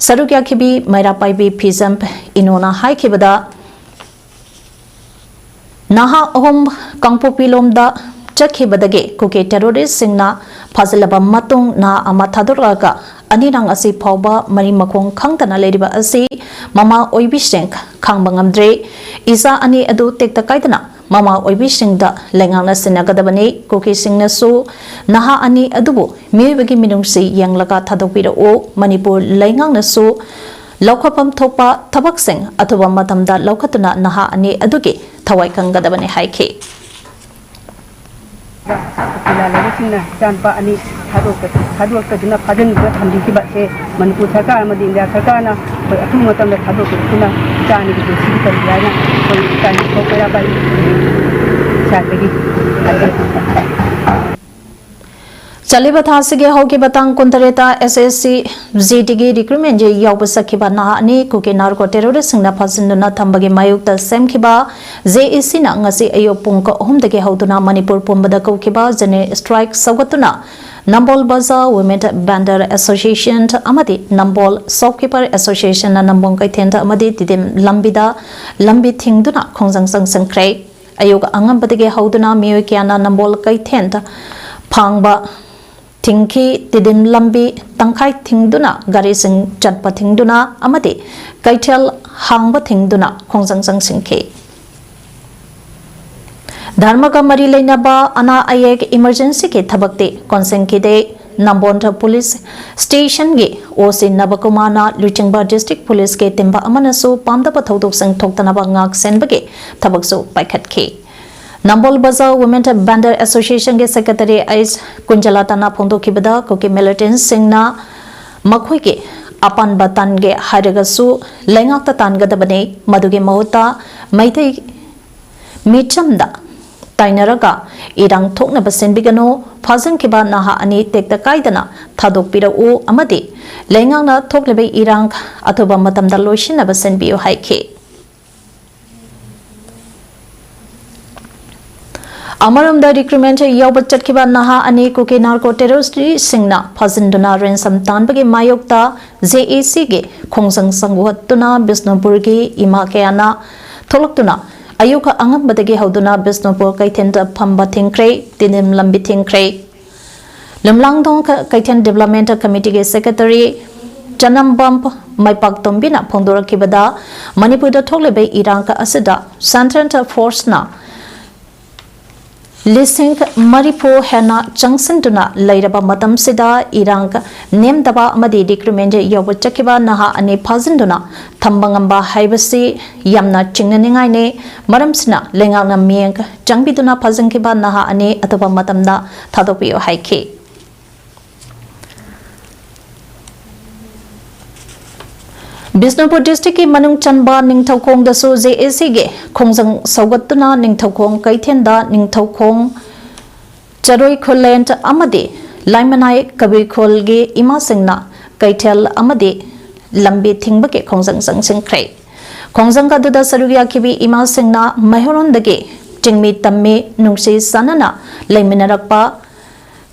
ꯁꯔꯨꯛ ꯌꯥꯈꯤꯕꯤ ꯃꯩꯔꯥ ꯄꯥꯏꯕꯤ ꯐꯤꯖꯝ ꯏꯅꯣꯅ ꯍꯥꯏꯈꯤꯕꯗ, ꯅꯍꯥ ꯑꯍꯨꯝ ꯀꯥꯡꯄꯣꯛꯄꯤ ꯂꯣꯝꯗ ꯆꯠꯈꯤꯕꯗꯒꯤ ꯀꯨꯀꯤ ꯇꯦꯔꯣꯔꯤꯁꯁꯤꯡꯅ ꯐꯥꯖꯤꯜꯂꯕ ꯃꯇꯨꯡ ꯅꯍꯥ ꯑꯃ ꯊꯥꯗꯣꯔꯛꯂꯒ ꯑꯅꯤꯔꯪ ꯑꯁꯤ ꯐꯥꯎꯕ ꯃꯔꯤ ꯃꯈꯣꯡ ꯈꯪꯗꯅ ꯂꯩꯔꯤꯕ ꯑꯁꯤ ꯃꯃꯥ ꯑꯣꯏꯕꯤꯁꯤꯡ ꯈꯥꯡꯕ ꯉꯝꯗ꯭ꯔꯦ꯫ ꯏꯆꯥ ꯑꯅꯤ ꯑꯗꯨ ꯇꯦꯛꯇ ꯀꯥꯏꯗꯅ ꯃꯃꯥ ꯑꯣꯏꯕꯤꯁꯤꯡꯗ ꯂꯩꯉꯥꯛꯅ ꯁꯤꯟꯅꯒꯗꯕꯅꯤ꯫ ꯀꯨꯀꯤꯁꯤꯡꯅꯁꯨ ꯅꯍꯥ ꯑꯅꯤ ꯑꯗꯨꯕꯨ ꯃꯤꯑꯣꯏꯕꯒꯤ ꯃꯤꯅꯨꯡꯁꯤ ꯌꯦꯡꯂꯒ ꯊꯥꯗꯣꯛꯄꯤꯔꯛꯎ꯫ ꯃꯅꯤꯄꯨꯔ ꯂꯩꯉꯥꯛꯅꯁꯨ ꯂꯧꯈꯠꯐꯝ ꯊꯣꯛꯄ ꯊꯕꯛꯁꯤꯡ ꯑꯊꯨꯕ ꯃꯇꯝꯗ ꯂꯧꯈꯠꯇꯨꯅ ꯅꯍꯥ ꯑꯅꯤ ꯑꯗꯨꯒꯤ ꯊꯋꯥꯏ ꯀꯪꯒꯗꯕꯅꯤ ꯍꯥꯏꯈꯤ꯫ ꯂꯥꯂꯣꯏꯕꯁꯤꯡꯅ ꯏꯆꯥꯅꯨꯄꯥ ꯑꯅꯤ ꯊꯥꯗꯣꯛꯄ- ꯊꯥꯗꯣꯛꯇꯗꯨꯅ ꯐꯥꯖꯤꯟꯗꯨꯅ ꯊꯝꯕꯤꯈꯤꯕ ꯑꯁꯦ ꯃꯅꯤꯄꯨꯔ ꯁꯔꯀꯥꯔ ꯑꯃꯗꯤ ꯏꯟꯗꯤꯌꯥ ꯁꯔꯀꯥꯔꯅ ꯑꯩꯈꯣꯏ ꯑꯊꯨꯕ ꯃꯇꯝꯗ ꯊꯥꯗꯣꯛꯄꯤꯔꯛꯇꯨꯅ ꯏꯆꯥ ꯑꯅꯤꯒꯤ ꯄꯨꯟꯁꯤꯒꯤ ꯀꯔꯤ ꯍꯥꯏꯅ ꯑꯩꯈꯣꯏ ꯏꯆꯥ ꯑꯅꯤ ꯊꯣꯛꯄ ꯌꯥꯕ ꯏꯁꯥꯗꯒꯤ ꯍꯥꯏꯖꯔꯤ꯫ ꯆꯠꯂꯤꯕ ꯊꯥ ꯑꯁꯤꯒꯤ ꯍꯧꯈꯤꯕ ꯇꯥꯡ ꯀꯨꯟꯇꯔꯦꯠꯇ ꯑꯦꯁ ꯑꯦꯁ ꯁꯤ ꯖꯤ ꯗꯤꯒꯤ ꯔꯤꯀ꯭ꯔꯨꯠꯃꯦꯟꯁꯦ ꯌꯥꯎꯕ ꯆꯠꯈꯤꯕ ꯅꯍꯥ ꯑꯅꯤ ꯀꯨꯀꯤ ꯅꯥꯔꯀꯣ ꯇꯦꯔꯣꯔꯤꯁꯁꯤꯡꯅ ꯐꯥꯖꯤꯟꯗꯨꯅ ꯊꯝꯕꯒꯤ ꯃꯥꯌꯣꯛꯇ ꯁꯦꯝꯈꯤꯕ ꯖꯦ ꯑꯦ ꯁꯤꯅ ꯉꯁꯤ ꯑꯌꯨꯛ ꯄꯨꯡ ꯑꯍꯨꯝꯗꯒꯤ ꯍꯧꯗꯨꯅ ꯃꯅꯤꯄꯨꯔ ꯄꯨꯝꯕꯗ ꯀꯧꯈꯤꯕ ꯖꯦꯅꯔꯦꯜ ꯁ꯭ꯇ꯭ꯔꯥꯏꯛ ꯁꯧꯒꯠꯇꯨꯅ ꯅꯝꯕꯣꯜ ꯕꯖꯥꯔ ꯋꯨꯃꯦꯟ ꯚꯦꯟꯗꯔ ꯑꯦꯁꯣꯁꯤꯌꯦꯁꯟ ꯑꯃꯗꯤ ꯅꯝꯕꯣꯜ ꯁꯣꯞꯀꯤꯄꯔ ꯑꯦꯁꯣꯁꯤꯌꯦꯁꯟꯅ ꯅꯝꯕꯣꯜ ꯀꯩꯊꯦꯜ ꯑꯃꯗꯤ ꯇꯤꯗꯤꯝ ꯂꯝꯕꯤꯗ ꯂꯝꯕꯤ ꯊꯤꯡꯗꯨꯅ ꯈꯣꯡꯖꯪ ꯆꯪꯁꯤꯟꯈ꯭ꯔꯦ꯫ ꯑꯌꯨꯛ ꯑꯉꯟꯕꯗꯒꯤ ꯍꯧꯗꯨꯅ ꯃꯤꯑꯣꯏ ꯀꯌꯥꯅ ꯅꯝꯕꯣꯜ ꯀꯩꯊꯦꯜ ꯐꯥꯡꯕ ꯊꯤꯡꯈꯤ꯫ ꯇꯤꯗꯤꯝ ꯂꯝꯕꯤ ꯇꯪꯈꯥꯏ ꯊꯤꯡꯗꯨꯅ ꯒꯥꯔꯤꯁꯤꯡ ꯆꯠꯄ ꯊꯤꯡꯗꯨꯅ ꯑꯃꯗꯤ ꯀꯩꯊꯦꯜ ꯍꯥꯡꯕ ꯊꯤꯡꯗꯨꯅ ꯈꯣꯡꯖꯪ ꯆꯪꯁꯤꯟꯈꯤ꯫ ꯙꯔꯃꯒ ꯃꯔꯤ ꯂꯩꯅꯕ ꯑꯅꯥ ꯑꯌꯦꯛ ꯏꯃꯔꯖꯦꯟꯁꯤꯒꯤ ꯊꯕꯛꯇꯤ ꯀꯣꯟꯁꯤꯟꯈꯤꯗꯦ꯫ ꯅꯝꯕꯣꯜ ꯄꯨꯂꯤꯁ ꯁ꯭ꯇꯦꯁꯟꯒꯤ ꯑꯣ ꯁꯤ ꯅꯕꯀꯨꯃꯥꯔꯅ ꯂꯨꯆꯤꯡꯕ ꯗꯤꯁꯇ꯭ꯔꯤꯛ ꯄꯨꯂꯤꯁꯀꯤ ꯇꯤꯝ ꯑꯃꯅꯁꯨ ꯄꯥꯝꯗꯕ ꯊꯧꯗꯣꯛꯁꯤꯡ ꯊꯣꯛꯇꯅꯕ ꯉꯥꯛ ꯁꯦꯟꯕꯒꯤ ꯊꯕꯛꯁꯨ ꯄꯥꯏꯈꯠꯈꯤ꯫ ꯅꯝꯕꯣꯜ ꯕꯖꯥꯔ ꯋꯨꯃꯦꯟ ꯚꯦꯟꯗꯔ ꯑꯦꯁꯣꯁꯤꯌꯦꯁꯟꯒꯤ ꯁꯦꯀ꯭ꯔꯦꯇꯔꯤ ꯑꯩꯆ ꯀꯨꯟꯖꯂꯥꯇꯥꯅ ꯐꯣꯡꯗꯣꯛꯈꯤꯕꯗ, ꯀꯨꯀꯤ ꯃꯤꯂꯤꯇꯦꯟꯠꯁꯤꯡꯅ ꯃꯈꯣꯏꯒꯤ ꯑꯄꯥꯟꯕ ꯇꯥꯟꯒꯦ ꯍꯥꯏꯔꯒꯁꯨ ꯂꯩꯉꯥꯛꯇ ꯇꯥꯟꯒꯗꯕꯅꯤ꯫ ꯃꯗꯨꯒꯤ ꯃꯍꯨꯠꯇ ꯃꯩꯇꯩ ꯃꯤꯆꯝꯗ ꯇꯥꯏꯅꯔꯒ ꯏꯔꯥꯡ ꯊꯣꯛꯅꯕ ꯁꯤꯟꯕꯤꯒꯅꯨ, ꯐꯥꯖꯤꯟꯈꯤꯕ ꯅꯍꯥ ꯑꯅꯤ ꯇꯦꯛꯇ ꯀꯥꯏꯗꯅ ꯊꯥꯗꯣꯛꯄꯤꯔꯛꯎ ꯑꯃꯗꯤ ꯂꯩꯉꯥꯛꯅ ꯊꯣꯛꯂꯤꯕ ꯏꯔꯥꯡ ꯑꯊꯨꯕ ꯃꯇꯝꯗ ꯂꯣꯏꯁꯤꯟꯅꯕ ꯁꯤꯟꯕꯤꯌꯨ ꯍꯥꯏꯈꯤ꯫ ꯑꯃꯔꯣꯝꯗ recruitment ꯌꯥꯎꯕ ꯆꯠꯈꯤꯕ ꯅꯍꯥ ꯑꯅꯤ ꯀꯨꯀꯤ narco terroristꯁꯤꯡꯅ ꯐꯥꯖꯤꯟꯗꯨꯅ ransom ꯇꯥꯟꯕꯒꯤ ꯃꯥꯌꯣꯛꯇ JACꯒꯤ ꯈꯣꯡꯖꯪ ꯁꯧꯒꯠꯇꯨꯅ ꯕꯤꯁꯅꯨꯄꯨꯔꯒꯤ ꯏꯃꯥ ꯀꯌꯥꯅ ꯊꯣꯛꯂꯛꯇꯨꯅ ꯑꯌꯨꯛ ꯑꯉꯟꯕꯗꯒꯤ ꯍꯧꯗꯨꯅ ꯕꯤꯁꯅꯨꯄꯨꯔ ꯀꯩꯊꯦꯜꯗ ꯐꯝꯕ ꯊꯤꯡꯈ꯭ꯔꯦ, ꯇꯤꯗꯤꯝ ꯂꯝꯕꯤ ꯊꯤꯡꯈ꯭ꯔꯦ꯫ ꯂꯝꯂꯥꯡꯗꯣꯡ ꯀꯩꯊꯦꯜ development committeeꯒꯤ secretary ꯆꯅꯝꯕꯝ ꯃꯩꯄꯥꯛꯇꯣꯝꯕꯤꯅ ꯐꯣꯡꯗꯣꯔꯛꯈꯤꯕꯗ, ꯃꯅꯤꯄꯨꯔꯗ ꯊꯣꯛꯂꯤꯕ ꯏꯔꯥꯡ ꯑꯁꯤꯗ central forceꯅ ꯂꯤꯁꯤꯡ ꯃꯔꯤꯐꯨ ꯍꯦꯟꯅ ꯆꯪꯁꯤꯟꯗꯨꯅ ꯂꯩꯔꯕ ꯃꯇꯝꯁꯤꯗ ꯏꯔꯥꯡ ꯅꯦꯝꯗꯕ ꯑꯃꯗꯤ recruitment ꯌꯧꯕ ꯆꯠꯈꯤꯕ ꯅꯍꯥ ꯑꯅꯤ ꯐꯥꯖꯤꯟꯗꯨꯅ ꯊꯝꯕ ꯉꯝꯕ ꯍꯥꯏꯕꯁꯤ ꯌꯥꯝꯅ ꯆꯤꯡꯅꯅꯤꯡꯉꯥꯏꯅꯤ꯫ ꯃꯔꯝꯁꯤꯅ ꯂꯩꯉꯥꯛꯅ ꯃꯤꯠꯌꯦꯡ ꯆꯪꯕꯤꯗꯨꯅ ꯐꯥꯖꯤꯟꯈꯤꯕ ꯅꯍꯥ ꯑꯅꯤ ꯑꯊꯨꯕ ꯃꯇꯝꯗ ꯊꯥꯗꯣꯛꯄꯤꯌꯨ ꯍꯥꯏꯈꯤ꯫ ꯕꯤꯁꯅꯨꯄꯨꯔ districtꯀꯤ ꯃꯅꯨꯡ ꯆꯟꯕ ꯅꯤꯡꯊꯧꯈꯣꯡꯗꯁꯨ JACꯒꯤ ꯈꯣꯡꯖꯪ ꯁꯧꯒꯠꯇꯨꯅ ꯅꯤꯡꯊꯧꯈꯣꯡ ꯀꯩꯊꯦꯜꯗ ꯅꯤꯡꯊꯧꯈꯣꯡ ꯆꯔꯣꯏ ꯈꯨꯂꯦꯟ ꯑꯃꯗꯤ ꯂꯥꯏꯃꯅꯥꯏ ꯀꯕꯤꯔꯈꯣꯜꯒꯤ ꯏꯃꯥꯁꯤꯡꯅ ꯀꯩꯊꯦꯜ ꯑꯃꯗꯤ ꯂꯝꯕꯤ ꯊꯤꯡꯕꯒꯤ ꯈꯣꯡꯖꯪ ꯆꯪꯁꯤꯟꯈ꯭ꯔꯦ꯫ ꯈꯣꯡꯖꯪ ꯑꯗꯨꯗ ꯁꯔꯨꯛ ꯌꯥꯈꯤꯕꯤ ꯏꯃꯥꯁꯤꯡꯅ ꯃꯩꯍꯧꯔꯣꯟꯗꯒꯤ ꯆꯤꯡꯃꯤ ꯇꯝꯃꯤ ꯅꯨꯡꯁꯤ ꯆꯥꯟꯅꯅ ꯂꯩꯃꯤꯟꯅꯔꯛꯄ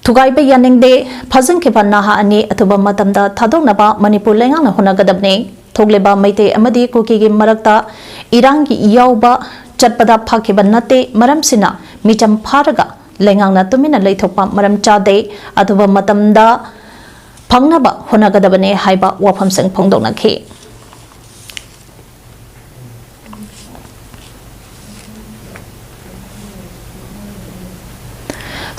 ꯊꯨꯒꯥꯏꯕ ꯌꯥꯅꯤꯡꯗꯦ꯫ ꯐꯥꯖꯤꯟꯈꯤꯕ ꯅꯍꯥ ꯑꯅꯤ ꯑꯊꯨꯕ ꯃꯇꯝꯗ ꯊꯥꯗꯣꯛꯅꯕ ꯃꯅꯤꯄꯨꯔ ꯂꯩꯉꯥꯛꯅ ꯍꯣꯠꯅꯒꯗꯕꯅꯤ꯫ ꯊꯣꯛꯂꯤꯕ ꯃꯩꯇꯩ ꯑꯃꯗꯤ ꯀꯨꯀꯤꯒꯤ ꯃꯔꯛꯇ ꯏꯔꯥꯡ ꯌꯥꯎꯕ ꯆꯠꯄꯗ ꯐꯥꯈꯤꯕ ꯅꯠꯇꯦ꯫ ꯃꯔꯝꯁꯤꯅ ꯃꯤꯆꯝ ꯐꯥꯔꯒ ꯂꯩꯉꯥꯛꯅ ꯇꯨꯃꯤꯟꯅ ꯂꯩꯊꯣꯛꯄ ꯃꯔꯝ ꯆꯥꯗꯦ꯫ ꯑꯊꯨꯕ ꯃꯇꯝꯗ ꯐꯪꯅꯕ ꯍꯣꯠꯅꯒꯗꯕꯅꯤ ꯍꯥꯏꯕ ꯋꯥꯐꯝꯁꯤꯡ ꯐꯣꯡꯗꯣꯛꯅꯈꯤ꯫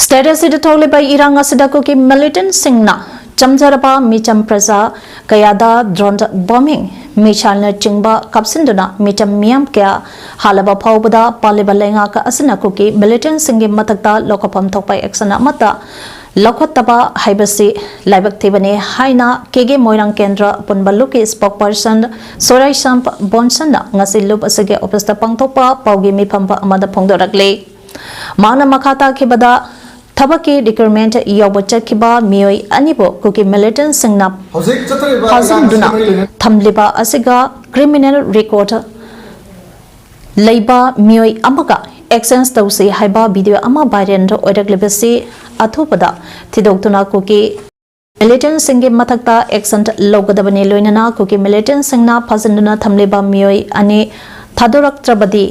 State ꯑꯁꯤꯗ ꯊꯣꯛꯂꯤꯕ ꯏꯔꯥꯡ ꯑꯁꯤꯗ ꯀꯨꯀꯤ militantꯁꯤꯡꯅ ꯆꯝꯖꯔꯕ ꯃꯤꯆꯝ ꯄ꯭ꯔꯖꯥ ꯀꯌꯥꯗ drone bombing, missileꯅꯆꯤꯡꯕ ꯀꯥꯞꯁꯤꯟꯗꯨꯅ ꯃꯤꯆꯝ ꯃꯤꯌꯥꯝ ꯀꯌꯥ ꯍꯥꯠꯂꯕ ꯐꯥꯎꯕꯗ ꯄꯥꯜꯂꯤꯕ ꯂꯩꯉꯥꯛ ꯑꯁꯤꯅ ꯀꯨꯀꯤ militantꯁꯤꯡꯒꯤ ꯃꯊꯛꯇ ꯂꯧꯈꯠꯐꯝ ꯊꯣꯛꯄ action ꯑꯃꯠꯇ ꯂꯧꯈꯠꯇꯕ ꯍꯥꯏꯕꯁꯤ ꯂꯥꯏꯕꯛ ꯊꯤꯕꯅꯤ ꯍꯥꯏꯅ ꯀꯦ ꯀꯦ ꯃꯣꯏꯔꯥꯡ ꯀꯦꯟꯗ꯭ꯔ ꯑꯄꯨꯟꯕ ꯂꯨꯞꯀꯤ spokesperson ꯁꯣꯔꯥꯏꯁꯝ ꯕꯣꯟꯁꯟꯅ ꯉꯁꯤ ꯂꯨꯞ ꯑꯁꯤꯒꯤ officeꯇ ꯄꯥꯡꯊꯣꯛꯄ ꯄꯥꯎꯒꯤ ꯃꯤꯐꯝ ꯑꯃꯗ ꯐꯣꯡꯗꯣꯔꯛꯂꯤ꯫ ꯃꯍꯥꯛꯅ ꯃꯈꯥ ꯇꯥꯈꯤꯕꯗ, ꯊꯕꯛꯀꯤ recruitment ꯌꯥꯎꯕ ꯆꯠꯈꯤꯕ ꯃꯤꯑꯣꯏ ꯑꯅꯤꯕꯨ ꯀꯨꯀꯤ militantꯁꯤꯡꯅ ꯍꯧꯖꯤꯛ ꯆꯠꯊꯔꯤꯕ ꯐꯥꯖꯤꯟꯗꯨꯅ ꯏꯔꯥꯡꯁꯤꯅ ꯃꯔꯤ ꯂꯩꯅꯅ ꯊꯝꯂꯤꯕ ꯑꯁꯤꯒ criminal record ꯂꯩꯕ ꯃꯤꯑꯣꯏ ꯑꯃꯒ exchange ꯇꯧꯁꯤ ꯍꯥꯏꯕ video ꯑꯃ viral ꯑꯣꯏꯔꯛꯂꯤꯕꯁꯤ ꯑꯊꯨꯕꯗ ꯊꯤꯗꯣꯛꯇꯨꯅ ꯀꯨꯀꯤ militantꯁꯤꯡꯒꯤ ꯃꯊꯛꯇ action ꯂꯧꯒꯗꯕꯅꯤ꯫ ꯂꯣꯏꯅꯅ ꯀꯨꯀꯤ militantꯁꯤꯡꯅ ꯐꯥꯖꯤꯟꯗꯨꯅ ꯊꯝꯂꯤꯕ ꯃꯤꯑꯣꯏ ꯑꯅꯤ ꯊꯥꯗꯣꯔꯛꯇ꯭ꯔꯕꯗꯤ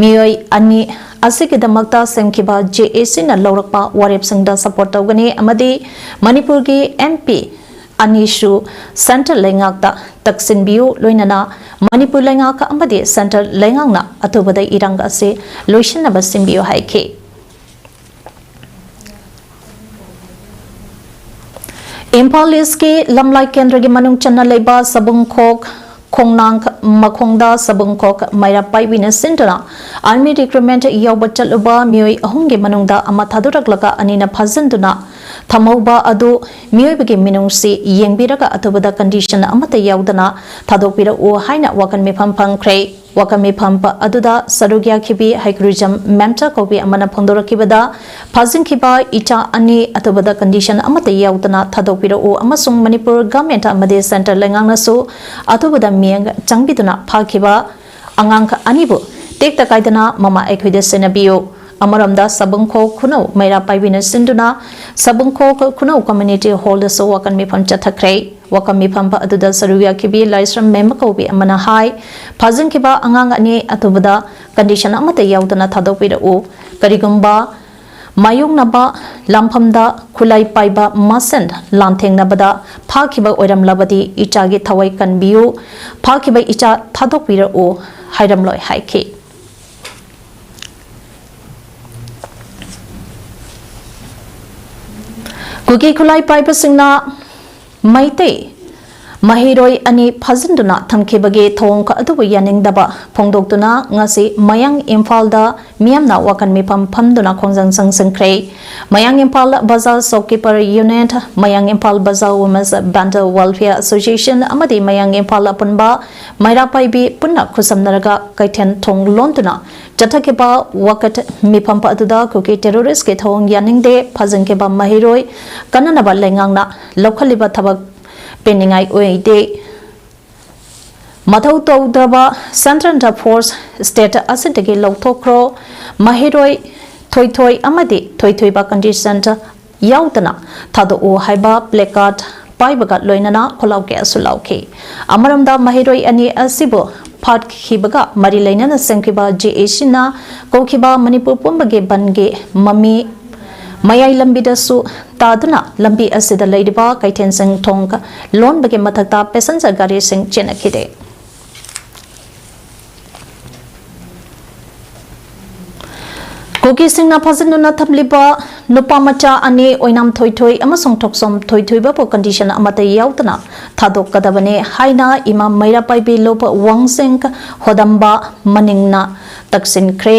ꯃꯤꯑꯣꯏ ꯑꯅꯤ ꯑꯁꯤꯒꯤꯗꯃꯛꯇ ꯁꯦꯝꯈꯤꯕ J A Cꯅ ꯂꯧꯔꯛꯄ ꯋꯥꯔꯦꯞꯁꯤꯡꯗ support ꯇꯧꯒꯅꯤ ꯑꯃꯗꯤ ꯃꯅꯤꯄꯨꯔꯒꯤ M P ꯑꯅꯤꯁꯨ central ꯂꯩꯉꯥꯛꯇ ꯇꯛꯁꯤꯟꯕꯤꯌꯨ, ꯂꯣꯏꯅꯅ ꯃꯅꯤꯄꯨꯔ ꯂꯩꯉꯥꯛ ꯑꯃꯗꯤ central ꯂꯩꯉꯥꯛꯅ ꯑꯊꯨꯕꯗ ꯏꯔꯥꯡ ꯑꯁꯤ ꯂꯣꯏꯁꯤꯟꯅꯕ ꯁꯤꯟꯕꯤꯌꯨ ꯍꯥꯏꯈꯤ꯫ ꯏꯝꯐꯥꯜ Eastꯀꯤ ꯂꯝꯂꯥꯏ ꯀꯦꯟꯗ꯭ꯔꯒꯤ ꯃꯅꯨꯡ ꯆꯟꯅ ꯂꯩꯕ ꯁꯕꯨꯡꯈꯣꯛ ꯈꯣꯡꯅꯥꯡ ꯃꯈꯣꯡꯗ ꯁꯕꯨꯡꯈꯣꯛ ꯃꯩꯔꯥ ꯄꯥꯏꯕꯤꯅ ꯁꯤꯟꯗꯨꯅ army recruitment ꯌꯥꯎꯕ ꯆꯠꯂꯨꯕ ꯃꯤꯑꯣꯏ ꯑꯍꯨꯝꯒꯤ ꯃꯅꯨꯡꯗ ꯑꯃ ꯊꯥꯗꯣꯔꯛꯂꯒ ꯑꯅꯤꯅ ꯐꯥꯖꯤꯟꯗꯨꯅ ꯊꯝꯍꯧꯕ ꯑꯗꯨ ꯃꯤꯑꯣꯏꯕꯒꯤ ꯃꯤꯅꯨꯡꯁꯤ ꯌꯦꯡꯕꯤꯔꯒ ꯑꯊꯨꯕꯗ condition ꯑꯃꯠꯇ ꯌꯥꯎꯗꯅ ꯊꯥꯗꯣꯛꯄꯤꯔꯛꯎ ꯍꯥꯏꯅ ꯋꯥꯀꯟ ꯃꯤꯐꯝ ꯐꯪꯈ꯭ꯔꯦ꯫ ꯋꯥꯀꯟ ꯃꯤꯐꯝ ꯑꯗꯨꯗ ꯁꯔꯨꯛ ꯌꯥꯈꯤꯕꯤ ꯍꯩꯀ꯭ꯔꯨꯖꯝ ꯃꯦꯝꯆꯥ ꯀꯧꯕꯤ ꯑꯃꯅ ꯐꯣꯡꯗꯣꯔꯛꯈꯤꯕꯗ, ꯐꯥꯖꯤꯟꯈꯤꯕ ꯏꯆꯥ ꯑꯅꯤ ꯑꯊꯨꯕꯗ condition ꯑꯃꯠꯇ ꯌꯥꯎꯗꯅ ꯊꯥꯗꯣꯛꯄꯤꯔꯛꯎ ꯑꯃꯁꯨꯡ ꯃꯅꯤꯄꯨꯔ government ꯑꯃꯗꯤ central ꯂꯩꯉꯥꯛꯅꯁꯨ ꯑꯊꯨꯕꯗ ꯃꯤꯠꯌꯦꯡ ꯆꯪꯕꯤꯗꯨꯅ ꯐꯥꯈꯤꯕ ꯑꯉꯥꯡ ꯑꯅꯤꯕꯨ ꯇꯦꯛꯇ ꯀꯥꯏꯗꯅ ꯃꯃꯥ ꯑꯩꯈꯣꯏꯗ ꯁꯦꯟꯅꯕꯤꯌꯨ꯫ ꯑꯃꯔꯣꯝꯗ ꯁꯕꯨꯡꯈꯣꯛ ꯈꯨꯅꯧ ꯃꯩꯔꯥ ꯄꯥꯏꯕꯤꯅ ꯁꯤꯟꯗꯨꯅ ꯁꯕꯨꯡꯈꯣꯛ ꯈꯨꯅꯧ community hallꯗꯁꯨ ꯋꯥꯀꯟ ꯃꯤꯐꯝ ꯆꯠꯊꯈ꯭ꯔꯦ꯫ ꯋꯥꯀꯟ ꯃꯤꯐꯝ ꯑꯗꯨꯗ ꯁꯔꯨꯛ ꯌꯥꯈꯤꯕꯤ ꯂꯥꯏꯁ꯭ꯔꯝ ꯃꯦꯝꯕ ꯀꯧꯕꯤ ꯑꯃꯅ ꯍꯥꯏ, ꯐꯥꯖꯤꯟꯈꯤꯕ ꯑꯉꯥꯡ ꯑꯅꯤ ꯑꯊꯨꯕꯗ condition ꯑꯃꯠꯇ ꯌꯥꯎꯗꯅ ꯊꯥꯗꯣꯛꯄꯤꯔꯛꯎ꯫ ꯀꯔꯤꯒꯨꯝꯕ ꯃꯥꯌꯣꯛꯅꯕ ꯂꯥꯟꯐꯝꯗ ꯈꯨꯠꯂꯥꯏ ꯄꯥꯏꯕ ꯃꯁꯦꯟ ꯂꯥꯟꯊꯦꯡꯅꯕꯗ ꯐꯥꯈꯤꯕ ꯑꯣꯏꯔꯝꯂꯕꯗꯤ ꯏꯆꯥꯒꯤ ꯊꯋꯥꯏ ꯀꯟꯕꯤꯌꯨ, ꯐꯥꯈꯤꯕ ꯏꯆꯥ ꯊꯥꯗꯣꯛꯄꯤꯔꯛꯎ ꯍꯥꯏꯔꯝꯂꯣꯏ ꯍꯥꯏꯈꯤ꯫ ꯀꯨꯀꯤ ꯈꯨꯠꯂꯥꯏ ꯄꯥꯏꯕꯁꯤꯡꯅ ꯃꯩꯇꯩ ꯃꯍꯩꯔꯣꯏ ꯑꯅꯤ ꯐꯥꯖꯤꯟꯗꯨꯅ ꯊꯝꯈꯤꯕꯒꯤ ꯊꯧꯑꯣꯡ ꯑꯗꯨꯕꯨ ꯌꯥꯅꯤꯡꯗꯕ ꯐꯣꯡꯗꯣꯛꯇꯨꯅ ꯉꯁꯤ ꯃꯌꯥꯡ ꯏꯝꯐꯥꯜꯗ ꯃꯤꯌꯥꯝꯅ ꯋꯥꯀꯟ ꯃꯤꯐꯝ ꯐꯝꯗꯨꯅ ꯈꯣꯡꯖꯪ ꯆꯪꯁꯤꯟꯈ꯭ꯔꯦ꯫ ꯃꯌꯥꯡ ꯏꯝꯐꯥꯜ ꯕꯖꯥꯔ ꯁꯣꯞꯀꯤꯄꯔ ꯌꯨꯅꯤꯌꯟ, ꯃꯌꯥꯡ ꯏꯝꯐꯥꯜ ꯕꯖꯥꯔ ꯋꯨꯃꯦꯟꯁ ꯚꯦꯟꯗꯔ ꯋꯦꯜꯐꯤꯌꯔ ꯑꯦꯁꯣꯁꯤꯌꯦꯁꯟ ꯑꯃꯗꯤ ꯃꯌꯥꯡ ꯏꯝꯐꯥꯜ ꯑꯄꯨꯟꯕ ꯃꯩꯔꯥ ꯄꯥꯏꯕꯤ ꯄꯨꯟꯅ ꯈꯨꯠꯁꯝꯅꯔꯒ ꯀꯩꯊꯦꯜ ꯊꯣꯡ ꯂꯣꯟꯗꯨꯅ ꯆꯠꯊꯈꯤꯕ ꯋꯥꯀꯠ ꯃꯤꯐꯝ ꯑꯗꯨꯗ ꯀꯨꯀꯤ ꯇꯦꯔꯣꯔꯤꯁꯀꯤ ꯊꯧꯑꯣꯡ ꯌꯥꯅꯤꯡꯗꯦ, ꯐꯥꯖꯤꯟꯈꯤꯕ ꯃꯍꯩꯔꯣꯏ ꯀꯟꯅꯅꯕ ꯂꯩꯉꯥꯛꯅ ꯂꯧꯈꯠꯂꯤꯕ ꯊꯕꯛ ꯄꯦꯟꯅꯤꯡꯉꯥꯏ ꯑꯣꯏꯗꯦ꯫ ꯃꯊꯧ ꯇꯧꯗ꯭ꯔꯕ ꯁꯦꯟꯇ꯭ꯔꯦꯜꯗ ꯐꯣꯔꯁ ꯁ꯭ꯇꯦꯠ ꯑꯁꯤꯗꯒꯤ ꯂꯧꯊꯣꯛꯈ꯭ꯔꯣ꯫ ꯃꯍꯩꯔꯣꯏ ꯊꯣꯏꯊꯣꯏ ꯑꯃꯗꯤ ꯊꯣꯏꯊꯣꯏꯕ ꯀꯟꯗꯤꯁꯟꯗ ꯌꯥꯎꯗꯅ ꯊꯥꯗꯣꯛꯎ ꯍꯥꯏꯕ ꯄ꯭ꯂꯦꯀꯥꯔꯗ ꯄꯥꯏꯕꯒ ꯂꯣꯏꯅꯅ ꯈꯣꯜꯂꯥꯎ ꯀꯌꯥꯁꯨ ꯂꯥꯎꯈꯤ꯫ ꯑꯃꯔꯣꯝꯗ ꯃꯍꯩꯔꯣꯏ ꯑꯅꯤ ꯑꯁꯤꯕꯨ ꯐꯥꯠꯈꯤꯕꯒ ꯃꯔꯤ ꯂꯩꯅꯅ ꯁꯦꯝꯈꯤꯕ ꯖꯦ ꯑꯦ ꯁꯤꯅ ꯀꯧꯈꯤꯕ ꯃꯅꯤꯄꯨꯔ ꯄꯨꯝꯕꯒꯤ ꯕꯟꯒꯤ ꯃꯃꯤ ꯃꯌꯥꯏ ꯂꯝꯕꯤꯗꯁꯨ ꯇꯥꯗꯨꯅ ꯂꯝꯕꯤ ꯑꯁꯤꯗ ꯂꯩꯔꯤꯕ ꯀꯩꯊꯦꯜꯁꯤꯡ ꯊꯣꯡ ꯂꯣꯟꯕꯒꯤ ꯃꯊꯛꯇ ꯄꯦꯁꯦꯟꯖꯔ ꯒꯥꯔꯤꯁꯤꯡ ꯆꯦꯟꯅꯈꯤꯗꯦ꯫ ꯀꯨꯀꯤꯁꯤꯡꯅ ꯐꯥꯖꯤꯟꯗꯨꯅ ꯊꯝꯂꯤꯕ ꯅꯨꯄꯥ ꯃꯆꯥ ꯑꯅꯤ ꯑꯣꯏꯅꯥꯝ ꯊꯣꯏꯊꯣꯏ ꯑꯃꯁꯨꯡ ꯊꯣꯛꯆꯣꯝ ꯊꯣꯏꯊꯣꯏꯕꯕꯨ ꯀꯟꯗꯤꯁꯟ ꯑꯃꯠꯇ ꯌꯥꯎꯗꯅ ꯊꯥꯗꯣꯛꯀꯗꯕꯅꯤ ꯍꯥꯏꯅ ꯏꯃꯥ ꯃꯩꯔꯥ ꯄꯥꯏꯕꯤ ꯂꯨꯞ ꯋꯥꯡꯖꯤꯡ ꯍꯣꯗꯝꯕ ꯃꯅꯤꯡꯅ ꯇꯛꯁꯤꯟꯈ꯭ꯔꯦ꯫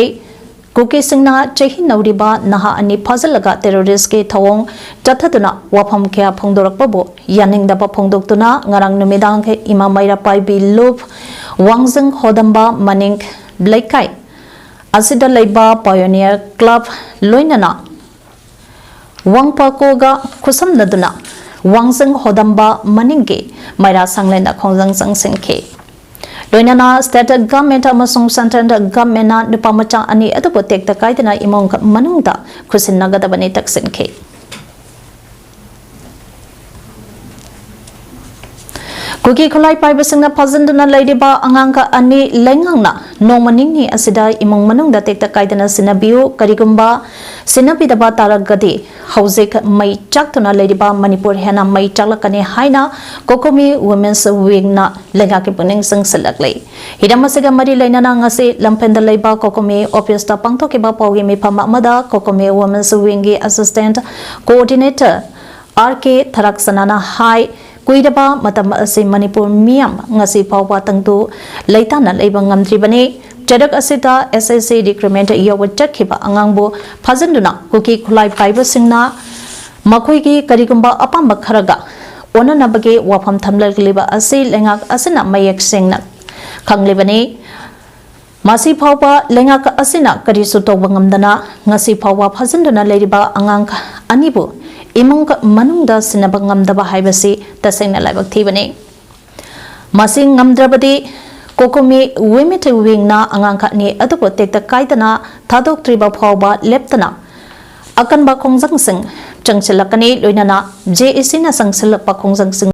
ꯀꯨꯀꯤꯁꯤꯡꯅ ꯆꯍꯤ ꯅꯧꯔꯤꯕ ꯅꯍꯥ ꯑꯅꯤ ꯐꯥꯖꯤꯜꯂꯒ ꯇꯦꯔꯣꯔꯤꯁꯀꯤ ꯊꯧꯑꯣꯡ ꯆꯠꯊꯗꯨꯅ ꯋꯥꯐꯝ ꯀꯌꯥ ꯐꯣꯡꯗꯣꯔꯛꯄꯕꯨ ꯌꯥꯅꯤꯡꯗꯕ ꯐꯣꯡꯗꯣꯛꯇꯨꯅ ꯉꯔꯥꯡ ꯅꯨꯃꯤꯗꯥꯡ ꯏꯃꯥ ꯃꯩꯔꯥ ꯄꯥꯏꯕꯤ ꯂꯨꯞ ꯋꯥꯡꯖꯤꯡ ꯍꯣꯗꯝꯕ ꯃꯅꯤꯡ ꯂꯩꯀꯥꯏ ꯑꯁꯤꯗ ꯂꯩꯕ ꯄꯥꯏꯑꯣꯅꯤꯌꯔ ꯀ꯭ꯂꯕ ꯂꯣꯏꯅꯅ ꯋꯥꯡꯄꯥꯀꯣꯒ ꯈꯨꯠꯁꯝꯅꯗꯨꯅ ꯋꯥꯡꯖꯤꯡ ꯍꯣꯗꯝꯕ ꯃꯅꯤꯡꯒꯤ ꯃꯩꯔꯥ ꯁꯪꯂꯦꯟꯗ ꯈꯣꯡꯖꯪ ꯆꯪꯁꯤꯟꯈꯤ꯫ ꯂꯣꯏꯅꯅ ꯁ꯭ꯇꯦꯠ ꯒꯚꯔꯟꯃꯦꯟꯠ ꯑꯃꯁꯨꯡ ꯁꯦꯟꯇ꯭ꯔꯦꯜ ꯒꯚꯔꯟꯃꯦꯟꯠꯅ ꯅꯨꯄꯥ ꯃꯆꯥ ꯑꯅꯤ ꯑꯗꯨꯕꯨ ꯇꯦꯛꯇ ꯀꯥꯏꯗꯅ ꯏꯃꯨꯡ ꯃꯅꯨꯡꯗ ꯈꯨꯠꯁꯤꯟꯅꯒꯗꯕꯅꯤ ꯇꯛꯁꯤꯟꯈꯤ꯫ ꯀꯨꯀꯤ ꯈꯨꯠꯂꯥꯏ ꯄꯥꯏꯕꯁꯤꯡꯅ ꯐꯥꯖꯤꯟꯗꯨꯅ ꯂꯩꯔꯤꯕ ꯑꯉꯥꯡ ꯑꯅꯤ ꯂꯩꯉꯥꯛꯅ ꯅꯣꯡꯃ ꯅꯤꯅꯤ ꯑꯁꯤꯗ ꯏꯃꯨꯡ ꯃꯅꯨꯡꯗ ꯇꯦꯛꯇ ꯀꯥꯏꯗꯅ ꯁꯤꯟꯅꯕꯤꯌꯨ, ꯀꯔꯤꯒꯨꯝꯕ ꯁꯤꯟꯅꯕꯤꯗꯕ ꯇꯥꯔꯒꯗꯤ ꯍꯧꯖꯤꯛ ꯃꯩ ꯆꯥꯛꯇꯨꯅ ꯂꯩꯔꯤꯕ ꯃꯅꯤꯄꯨꯔ ꯍꯦꯟꯅ ꯃꯩ ꯆꯥꯛꯂꯛꯀꯅꯤ ꯍꯥꯏꯅ ꯀꯣꯀꯣꯃꯤ ꯋꯨꯃꯦꯟꯁ ꯋꯤꯡꯅ ꯂꯩꯉꯥꯛꯀꯤ ꯄꯨꯛꯅꯤꯡ ꯆꯤꯡꯁꯤꯜꯂꯛꯂꯤ꯫ ꯍꯤꯔꯝ ꯑꯁꯤꯒ ꯃꯔꯤ ꯂꯩꯅꯅ ꯉꯁꯤ ꯂꯝꯐꯦꯜꯗ ꯂꯩꯕ ꯀꯣꯀꯣꯃꯤ ꯑꯣꯐꯤꯁꯇ ꯄꯥꯡꯊꯣꯛꯈꯤꯕ ꯄꯥꯎꯒꯤ ꯃꯤꯐꯝ ꯑꯃꯗ ꯀꯣꯀꯣꯃꯤ ꯋꯨꯃꯦꯟꯁ ꯋꯤꯡꯒꯤ ꯑꯦꯁꯤꯁꯇꯦꯟꯠ ꯀꯣꯑꯣꯔꯗꯤꯅꯦꯇꯔ ꯑꯥꯔ ꯀꯦ ꯊꯔꯥꯛꯁꯅꯥꯅ ꯍꯥꯏ, ꯀꯨꯏꯔꯕ ꯃꯇꯝ ꯑꯁꯤ ꯃꯅꯤꯄꯨꯔ ꯃꯤꯌꯥꯝ ꯉꯁꯤ ꯐꯥꯎꯕ ꯇꯪꯗꯨ ꯂꯩꯇꯥꯅ ꯂꯩꯕ ꯉꯝꯗ꯭ꯔꯤꯕꯅꯤ꯫ ꯆꯩꯔꯛ ꯑꯁꯤꯗ S S C recruitment ꯌꯧꯕ ꯆꯠꯈꯤꯕ ꯑꯉꯥꯡꯕꯨ ꯐꯥꯖꯤꯟꯗꯨꯅ ꯀꯨꯀꯤ ꯈꯨꯠꯂꯥꯏ ꯄꯥꯏꯕꯁꯤꯡꯅ ꯃꯈꯣꯏꯒꯤ ꯀꯔꯤꯒꯨꯝꯕ ꯑꯄꯥꯝꯕ ꯈꯔꯒ ꯑꯣꯟꯅꯅꯕꯒꯤ ꯋꯥꯐꯝ ꯊꯝꯂꯛꯂꯤꯕ ꯑꯁꯤ ꯂꯩꯉꯥꯛ ꯑꯁꯤꯅ ꯃꯌꯦꯛ ꯁꯦꯡꯅ ꯈꯪꯂꯤꯕꯅꯤ꯫ ꯃꯁꯤ ꯐꯥꯎꯕ ꯂꯩꯉꯥꯛ ꯑꯁꯤꯅ ꯀꯔꯤꯁꯨ ꯇꯧꯕ ꯉꯝꯗꯅ ꯉꯁꯤ ꯐꯥꯎꯕ ꯐꯥꯖꯤꯟꯗꯨꯅ ꯂꯩꯔꯤꯕ ꯑꯉꯥꯡ ꯑꯅꯤꯕꯨ ꯏꯃꯨꯡ ꯃꯅꯨꯡꯗ ꯁꯤꯟꯅꯕ ꯉꯝꯗꯕ ꯍꯥꯏꯕꯁꯤ ꯇꯁꯦꯡꯅ ꯂꯥꯏꯕꯛ ꯊꯤꯕꯅꯤ꯫ ꯃꯁꯤ ꯉꯝꯗ꯭ꯔꯕꯗꯤ ꯀꯣꯀꯣꯃꯤ Women Wingꯅ ꯑꯉꯥꯡ ꯑꯅꯤ ꯑꯗꯨꯕꯨ ꯇꯦꯛꯇ ꯀꯥꯏꯗꯅ ꯊꯥꯗꯣꯛꯇ꯭ꯔꯤꯕ ꯐꯥꯎꯕ ꯂꯦꯞꯇꯅ ꯑꯀꯟꯕ ꯈꯣꯡꯖꯪꯁꯤꯡ ꯆꯪꯁꯤꯜꯂꯛꯀꯅꯤ꯫ ꯂꯣꯏꯅꯅ JACꯅ ꯆꯪꯁꯤꯜꯂꯛꯄ ꯈꯣꯡꯖꯪꯁꯤꯡ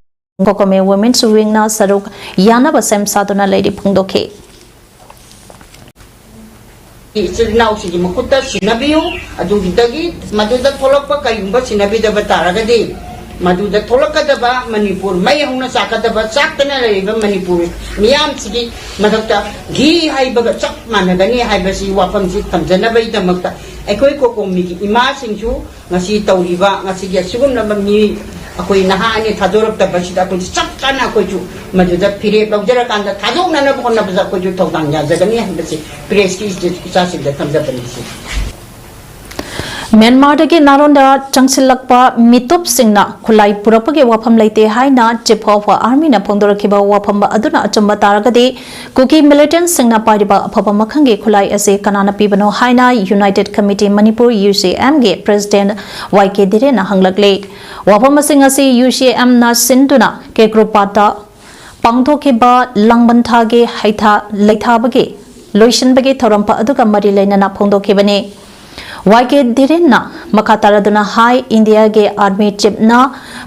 ꯀꯣꯀꯣꯃꯤ Women Wingꯅ ꯁꯔꯨꯛ ꯌꯥꯅꯕ ꯁꯦꯝ ꯁꯥꯗꯨꯅ ꯂꯩꯔꯤ ꯐꯣꯡꯗꯣꯛꯈꯤ꯫ ꯏꯆꯤꯜ ꯏꯅꯥꯎꯁꯤꯡꯒꯤ ꯃꯈꯨꯠꯇ ꯁꯤꯟꯅꯕꯤꯌꯨ꯫ ꯑꯗꯨꯒꯤꯗꯒꯤ ꯃꯗꯨꯗ ꯊꯣꯛꯂꯛꯄ ꯀꯔꯤꯒꯨꯝꯕ ꯁꯤꯟꯅꯕꯤꯗꯕ ꯇꯥꯔꯒꯗꯤ ꯃꯗꯨꯗ ꯊꯣꯛꯂꯛꯀꯗꯕ ꯃꯅꯤꯄꯨꯔ ꯃꯩ ꯍꯧꯅ ꯆꯥꯛꯀꯗꯕ, ꯆꯥꯛꯇꯅ ꯂꯩꯔꯤꯕ ꯃꯅꯤꯄꯨꯔ ꯃꯤꯌꯥꯝꯁꯤꯒꯤ ꯃꯊꯛꯇ ꯘꯤ ꯍꯩꯕꯒ ꯆꯞ ꯃꯥꯟꯅꯒꯅꯤ ꯍꯥꯏꯕꯁꯤ ꯋꯥꯐꯝꯁꯤ ꯊꯝꯖꯅꯕꯒꯤꯗꯃꯛꯇ ꯑꯩꯈꯣꯏ ꯀꯣꯀꯣꯃꯤꯒꯤ ꯏꯃꯥꯁꯤꯡꯁꯨ ꯉꯁꯤ ꯇꯧꯔꯤꯕ ꯉꯁꯤꯒꯤ ꯑꯁꯤꯒꯨꯝꯂꯕ ꯃꯤ ꯑꯩꯈꯣꯏ ꯅꯍꯥ ꯑꯅꯤ ꯊꯥꯗꯣꯔꯛꯇꯕꯁꯤꯗ ꯑꯩꯈꯣꯏꯁꯨ ꯆꯞ ꯆꯥꯅ ꯑꯩꯈꯣꯏꯁꯨ ꯃꯗꯨꯗ ꯐꯤꯔꯦꯞ ꯂꯧꯖꯔꯀꯥꯟꯗ ꯊꯥꯗꯣꯛꯅꯅꯕ ꯍꯣꯠꯅꯕꯗ ꯑꯩꯈꯣꯏꯁꯨ ꯊꯧꯗꯥꯡ ꯌꯥꯖꯒꯅꯤ ꯍꯥꯏꯕꯁꯤ ꯄ꯭ꯔꯦꯁꯀꯤ ꯏꯆꯥꯁꯤꯡꯗ ꯊꯝꯖꯕꯅꯤ꯫ ꯃ꯭ꯌꯥꯟꯃꯥꯔꯗꯒꯤ ꯅꯥꯔꯣꯟꯗ ꯆꯪꯁꯤꯜꯂꯛꯄ ꯃꯤꯇꯣꯞꯁꯤꯡꯅ ꯈꯨꯠꯂꯥꯏ ꯄꯨꯔꯛꯄꯒꯤ ꯋꯥꯐꯝ ꯂꯩꯇꯦ ꯍꯥꯏꯅ Chief of Armyꯅ ꯐꯣꯡꯗꯣꯔꯛꯈꯤꯕ ꯋꯥꯐꯝ ꯑꯗꯨꯅ ꯑꯆꯨꯝꯕ ꯇꯥꯔꯒꯗꯤ ꯀꯨꯀꯤ militantꯁꯤꯡꯅ ꯄꯥꯏꯔꯤꯕ ꯑꯐꯕ ꯃꯈꯜꯒꯤ ꯈꯨꯠꯂꯥꯏ ꯑꯁꯤ ꯀꯅꯥꯅ ꯄꯤꯕꯅꯣ ꯍꯥꯏꯅ United Committee Manipur, UCMꯒꯤ President Y K Dhirenꯅ ꯍꯪꯂꯛꯂꯤ꯫ ꯋꯥꯐꯝ ꯑꯁꯤ ꯉꯁꯤ UCMꯅ ꯁꯤꯟꯗꯨꯅ ꯀꯦꯀ꯭ꯔꯨꯄꯥꯠꯇ ꯄꯥꯡꯊꯣꯛꯈꯤꯕ ꯂꯥꯡꯕꯟ ꯊꯥꯒꯤ ꯍꯩꯊꯥ ꯂꯩꯊꯥꯕꯒꯤ ꯂꯣꯏꯁꯤꯟꯕꯒꯤ ꯊꯧꯔꯝ ꯑꯗꯨꯒ ꯃꯔꯤ ꯂꯩꯅꯅ ꯐꯣꯡꯗꯣꯛꯈꯤꯕꯅꯤ꯫ Y K Dhirenꯅ ꯃꯈꯥ ꯇꯥꯔꯗꯨꯅ ꯍꯥꯏ, ꯏꯟꯗꯤꯌꯥꯒꯤ Army Chiefꯅ